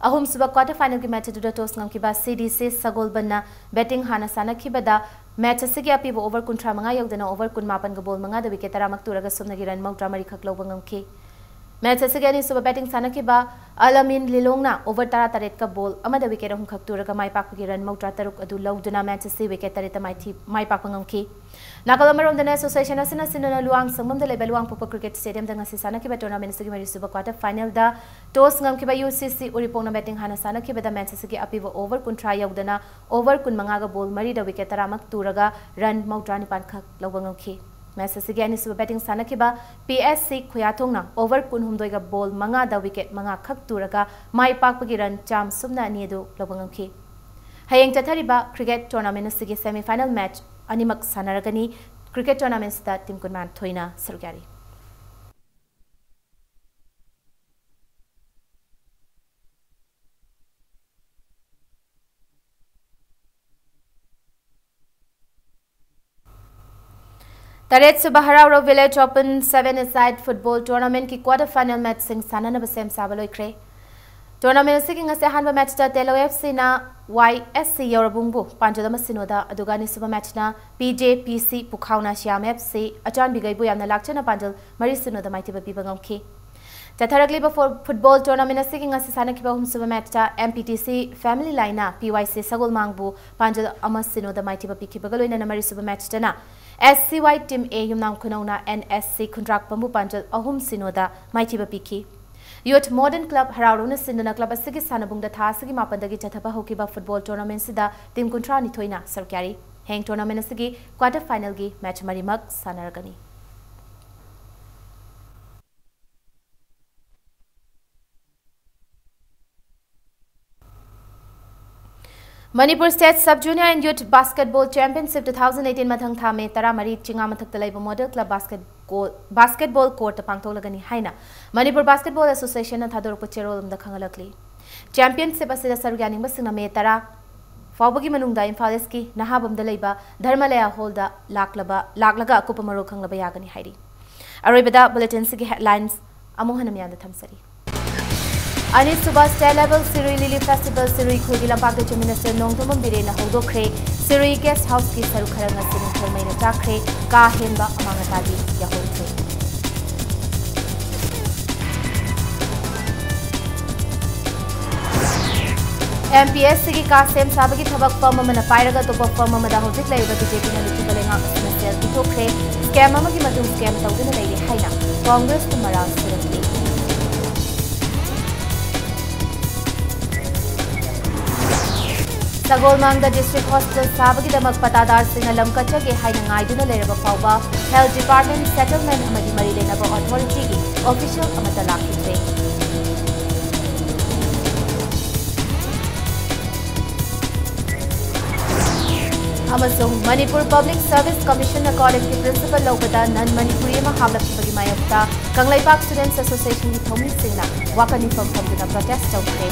ꯑꯍꯨꯝꯁꯨꯕ ꯀ꯭ꯋꯥꯇꯔ ꯐꯥꯏꯅꯦꯜꯒꯤ ꯃꯦꯆ ꯑꯗꯨꯗ ꯇꯣꯁ ꯉꯝꯈꯤꯕ ꯁꯤ ꯗꯤ ꯁꯤ ꯁꯒꯣꯜꯕꯟꯅ ꯕꯦꯇꯤꯡ ꯍꯥꯟꯅ ꯁꯥꯟꯅꯈꯤꯕꯗ ꯃꯦꯆ ꯑꯁꯤꯒꯤ ꯑꯄꯤꯕ ꯑꯣꯚꯔ ꯀꯨꯟꯊ꯭ꯔꯥ ꯃꯉꯥ ꯌꯧꯗꯅ ꯑꯣꯚꯔ ꯀꯨꯟ ꯃꯥꯄꯟꯒ ꯕꯣꯜ ꯃꯉꯥꯗ ꯋꯤꯀꯦꯠ ꯇꯔꯥꯃꯛ ꯇꯨꯔꯒ ꯁꯨꯞꯅꯒꯤ ꯔꯟ ꯃꯧꯗ꯭ꯔꯥ ꯃꯔꯤꯈꯛ ꯂꯧꯕ ꯉꯝꯈꯤ꯫ ꯃꯦꯆ ꯑꯁꯤꯒꯤ ꯑꯅꯤꯁꯨꯕ ꯕꯦꯇꯤꯡ ꯁꯥꯟꯅꯈꯤꯕ ꯑꯂꯃꯤꯟ ꯂꯤꯂꯣꯡꯅ ꯑꯣꯚꯔ ꯇꯔꯥ ꯇꯔꯦꯠꯀ ꯕꯣꯜ ꯑꯃꯗ ꯋꯤꯀꯦꯠ ꯑꯍꯨꯝꯈꯛ ꯇꯨꯔꯒ ꯃꯥꯏ ꯄꯥꯛꯄꯒꯤ ꯔꯟ ꯃꯧꯗ꯭ꯔꯥ ꯇꯔꯨꯛ ꯑꯗꯨ ꯂꯧꯗꯨꯅ ꯃꯦꯆ ꯑꯁꯤ ꯋꯤꯀꯦꯠ ꯇꯔꯦꯠꯇ ꯃꯥꯏꯊꯤ-, ꯃꯥꯏ ꯄꯥꯛꯄ ꯉꯝꯈꯤ꯫ ꯅꯥꯀꯜ ꯑꯃꯔꯣꯝꯗꯅ ꯑꯦꯁꯣꯁꯤꯌꯦꯁꯟ ꯑꯁꯤꯅ ꯁꯤꯟꯗꯨꯅ ꯂꯨꯋꯥꯡꯁꯪꯕꯝꯗ ꯂꯩꯕ ꯂꯨꯋꯥꯡꯄꯣꯛꯄ ꯀ꯭ꯔꯤꯀꯦꯠ ꯁ꯭ꯇꯦꯗꯤꯌꯝꯗ ꯉꯁꯤ ꯁꯥꯟꯅꯈꯤꯕ ꯇꯣꯔꯅꯥꯃꯦꯟꯠ ꯑꯁꯤꯒꯤ ꯃꯔꯤꯁꯨꯕ ꯀ꯭ꯋꯥꯇꯔ ꯐꯥꯏꯅꯦꯜꯗ ꯇꯣꯁ ꯉꯝꯈꯤꯕ ꯌꯨ ꯁꯤ ꯁꯤ ꯎꯔꯤꯄꯣꯛꯅ ꯕꯦꯇꯤꯡ ꯍꯥꯟꯅ ꯁꯥꯟꯅꯈꯤꯕꯗ ꯃꯦꯆ ꯑꯁꯤꯒꯤ ꯑꯄꯤꯕ ꯑꯣꯚꯔ ꯀꯨꯟꯊ꯭ꯔꯥ ꯌꯧꯗꯅ ꯑꯣꯚꯔ ꯀꯨꯟꯃꯉꯥꯒ ꯕꯣꯜ ꯃꯔꯤꯗ ꯋꯤꯀꯦꯠ ꯇꯔꯥꯃꯛ ꯇꯨꯔꯒ ꯔꯟ ꯃꯧꯗ꯭ꯔꯥ ꯅꯤꯄꯥꯟ ꯈꯛ ꯂꯧꯕ ꯉꯝꯈꯤ꯫ ꯃꯦꯆ ꯑꯁꯤꯒꯤ ꯑꯅꯤꯁꯨꯕ ꯕꯦꯇꯤꯡ ꯁꯥꯟꯅꯈꯤꯕ ꯄꯤ ꯑꯦꯁ ꯁꯤ ꯈꯨꯌꯥꯊꯣꯡꯅ ꯑꯣꯚꯔ ꯀꯨꯟꯍꯨꯝꯗꯣꯏꯒ ꯕꯣꯜ ꯃꯉꯥꯗ ꯋꯤꯀꯦꯠ ꯃꯉꯥ ꯈꯛ ꯇꯨꯔꯒ ꯃꯥꯏ ꯄꯥꯛꯄꯒꯤ ꯔꯟ ꯆꯥꯝ ꯁꯨꯞꯅ ꯑꯅꯤ ꯑꯗꯨ ꯂꯧꯕ ꯉꯝꯈꯤ꯫ ꯍꯌꯦꯡ ꯆꯠꯊꯔꯤꯕ ꯀ꯭ꯔꯤꯀꯦꯠ ꯇꯣꯔꯅꯥꯃꯦꯟꯠ ꯑꯁꯤꯒꯤ ꯁꯦꯃꯤ ꯐꯥꯏꯅꯦꯜ ꯃꯦꯆ ꯑꯅꯤꯃꯛ ꯁꯥꯟꯅꯔꯒꯅꯤ꯫ ꯀ꯭ꯔꯤꯀꯦꯠ ꯇꯣꯔꯅꯥꯃꯦꯟꯠꯁꯤꯗ ꯇꯤꯝ ꯀꯨꯟꯃꯥꯊꯣꯏꯅ ꯁꯔꯨꯛ ꯌꯥꯔꯤ꯫ ꯇꯔꯦꯠꯁꯨꯕ ꯍꯔꯥꯎꯔꯧ Village Open Seven Aside Football Tournamentꯀꯤ quarter final matchꯁꯤꯡ ꯁꯥꯟꯅꯅꯕ ꯁꯦꯝ ꯁꯥꯕ ꯂꯣꯏꯈ꯭ꯔꯦ꯫ Tournament ꯑꯁꯤꯒꯤ ꯉꯁꯤ ꯑꯍꯥꯟꯕ matchꯇ Telo FCꯅ YSC ꯌꯧꯔꯕꯨꯡꯕꯨ ꯄꯥꯟꯖꯜ ꯑꯃ ꯁꯤꯅꯣꯗ, ꯑꯗꯨꯒ ꯑꯅꯤꯁꯨꯕ matchꯅ PJPC ꯄꯨꯈꯥꯎꯅ Siam FC ꯑꯆꯥꯟꯕꯤꯒꯩꯕꯨ ꯌꯥꯝꯅ ꯂꯥꯛꯆꯅ ꯄꯥꯟꯖꯜ ꯃꯔꯤ ꯁꯤꯅꯣꯗ ꯃꯥꯏꯊꯤꯕ ꯄꯤꯕ ꯉꯝꯈꯤ꯫ ꯆꯠꯊꯔꯛꯂꯤꯕ ꯐꯣ-, football tournament ꯑꯁꯤꯒꯤ ꯉꯁꯤ ꯁꯥꯟꯅꯈꯤꯕ ꯑꯍꯨꯝꯁꯨꯕ matchꯇ MPTC Family Lineꯅ PYC ꯁꯒꯣꯜꯃꯥꯡꯕꯨ ꯄꯥꯟꯖꯜ ꯑꯃ ꯁꯤꯅꯣꯗ ꯃꯥꯏꯊꯤꯕ ꯄꯤꯈꯤꯕꯒ ꯂꯣꯏꯅꯅ ꯃꯔꯤꯁꯨꯕ matchꯇꯅ SCY Team A Yumnam ꯈꯨꯅꯧꯅ NSC ꯈꯨꯟꯗ꯭ꯔꯥꯛꯄꯝꯕꯨ ꯄꯥꯟꯖꯜ ꯑꯍꯨꯝ ꯁꯤꯅꯣꯗ ꯃꯥꯏꯊꯤꯕ ꯄꯤꯈꯤ꯫ Youth Modern Club ꯍꯔꯥꯎꯔꯧꯅ ꯁꯤꯟꯗꯨꯅ club ꯑꯁꯤꯒꯤ ꯁꯥꯟꯅꯕꯨꯡꯗ ꯊꯥ ꯑꯁꯤꯒꯤ ꯃꯥꯄꯟꯗꯒꯤ ꯆꯠꯊꯕ ꯍꯧꯈꯤꯕ football tournamentꯁꯤꯗ team ꯀꯨꯟꯊ꯭ꯔꯥ ꯅꯤꯊꯣꯏꯅ ꯁꯔꯨꯛ ꯌꯥꯔꯤ꯫ ꯍꯌꯦꯡ tournament ꯑꯁꯤꯒꯤ quarter finalꯒꯤ match ꯃꯔꯤꯃꯛ ꯁꯥꯟꯅꯔꯒꯅꯤ꯫ Manipur State Sub Junior and Youth Basketball Championship two thousand eighteen ꯃꯊꯪ ꯊꯥ ꯃꯦ ꯇꯔꯥꯃꯔꯤ ꯆꯤꯉꯥ ꯃꯊꯛꯇ ꯂꯩꯕ Model Club Basketball, Basketball Courtꯇ ꯄꯥꯡꯊꯣꯛꯂꯒꯅꯤ ꯍꯥꯏꯅ Manipur Basketball Associationꯅ ꯊꯥꯗꯣꯔꯛꯄ ꯆꯦꯔꯣꯜ ꯑꯃꯗ ꯈꯪꯍꯜꯂꯛꯂꯤ꯫ Championship ꯑꯁꯤꯗ ꯁꯔꯨꯛ ꯌꯥꯅꯤꯡꯕꯁꯤꯡꯅ ꯃꯦ ꯇꯔꯥ ꯐꯥꯎꯕꯒꯤ ꯃꯅꯨꯡꯗ ꯏꯝꯐꯥꯜ ꯏꯁꯀꯤ ꯅꯍꯥꯕꯝꯗ ꯂꯩꯕ ꯙꯔꯃꯂꯌꯥ ꯍꯣꯜꯗ ꯂꯥꯛꯂꯕ, ꯂꯥꯛꯂꯒ ꯑꯀꯨꯞꯄ ꯃꯔꯣꯜ ꯈꯪꯂꯕ ꯌꯥꯒꯅꯤ ꯍꯥꯏꯔꯤ꯫ ꯑꯔꯣꯏꯕꯗ bulletinꯁꯤꯒꯤ headlines ꯑꯃꯨꯛ ꯍꯟꯅ ꯃꯤꯌꯥꯝꯗ ꯊꯝꯖꯔꯤ꯫ ꯑꯅꯤꯁꯨꯕ State Level Shirui Lily Festival Shirui ꯈꯨꯜꯒꯤ ꯂꯝꯄꯥꯛꯇ Chief Minister Nongthombam ꯕꯤꯔꯦꯟꯅ ꯍꯧꯗꯣꯛꯈ꯭ꯔꯦ꯫ Shirui Guest Houseꯀꯤ ꯁꯔꯨꯛ ꯈꯔ ꯉꯁꯤ ꯅꯨꯡꯊꯤꯜ ꯃꯩꯅ ꯆꯥꯛꯈ꯭ꯔꯦ꯫ ꯀꯥ ꯍꯦꯟꯕ ꯑꯃꯥꯡ ꯑꯇꯥꯗꯤ ꯌꯥꯎꯍꯧꯗ꯭ꯔꯦ꯫ MPSCꯒꯤ ꯀꯥ ꯁꯦꯝ ꯁꯥꯕꯒꯤ ꯊꯕꯛ firm ꯑꯃꯅ ꯄꯥꯏꯔꯒ ꯑꯇꯣꯞꯄ firm ꯑꯃꯗ ꯍꯧꯖꯤꯛ ꯂꯩꯔꯤꯕ BJPꯅ ꯂꯨꯆꯤꯡꯕ ꯂꯩꯉꯥꯛ ꯑꯁꯤꯅ ꯁꯦꯜ ꯄꯤꯊꯣꯛꯈ꯭ꯔꯦ꯫ Scam ꯑꯃꯒꯤ ꯃꯇꯨꯡ scam ꯇꯧꯗꯨꯅ ꯂꯩꯔꯦ ꯍꯥꯏꯅ ꯀꯣꯡꯒ꯭ꯔꯦꯁꯅ ꯃꯔꯥꯜ ꯁꯤꯔꯛꯂꯤ꯫ ꯁꯒꯣꯜꯃꯥꯡꯗ District Hospital ꯁꯥꯕꯒꯤꯗꯃꯛ ꯄꯇꯥꯗꯥꯔꯁꯤꯡꯅ ꯂꯝ ꯀꯠꯆꯒꯦ ꯍꯥꯏꯅ ꯉꯥꯏꯗꯨꯅ ꯂꯩꯔꯕ ꯐꯥꯎꯕ Health Department, Settlement ꯑꯃꯗꯤ ꯃꯔꯤ ꯂꯩꯅꯕ authorityꯒꯤ official ꯑꯃꯠꯇ ꯂꯥꯛꯈꯤꯗ꯭ꯔꯦ꯫ ꯑꯃꯁꯨꯡ Manipur Public Service Commissionꯅ collegeꯀꯤ principal ꯂꯧꯕꯗ non Manipuri ꯑꯃ ꯍꯥꯞꯂꯛꯈꯤꯕꯒꯤ ꯃꯥꯌꯣꯛꯇ ꯀꯪꯂꯩꯄꯥꯛ Students Associationꯒꯤ ꯊꯧꯃꯤꯁꯤꯡꯅ ꯋꯥꯀꯠ ꯃꯤꯐꯝ ꯐꯝꯗꯨꯅ protest ꯇꯧꯈ꯭ꯔꯦ꯫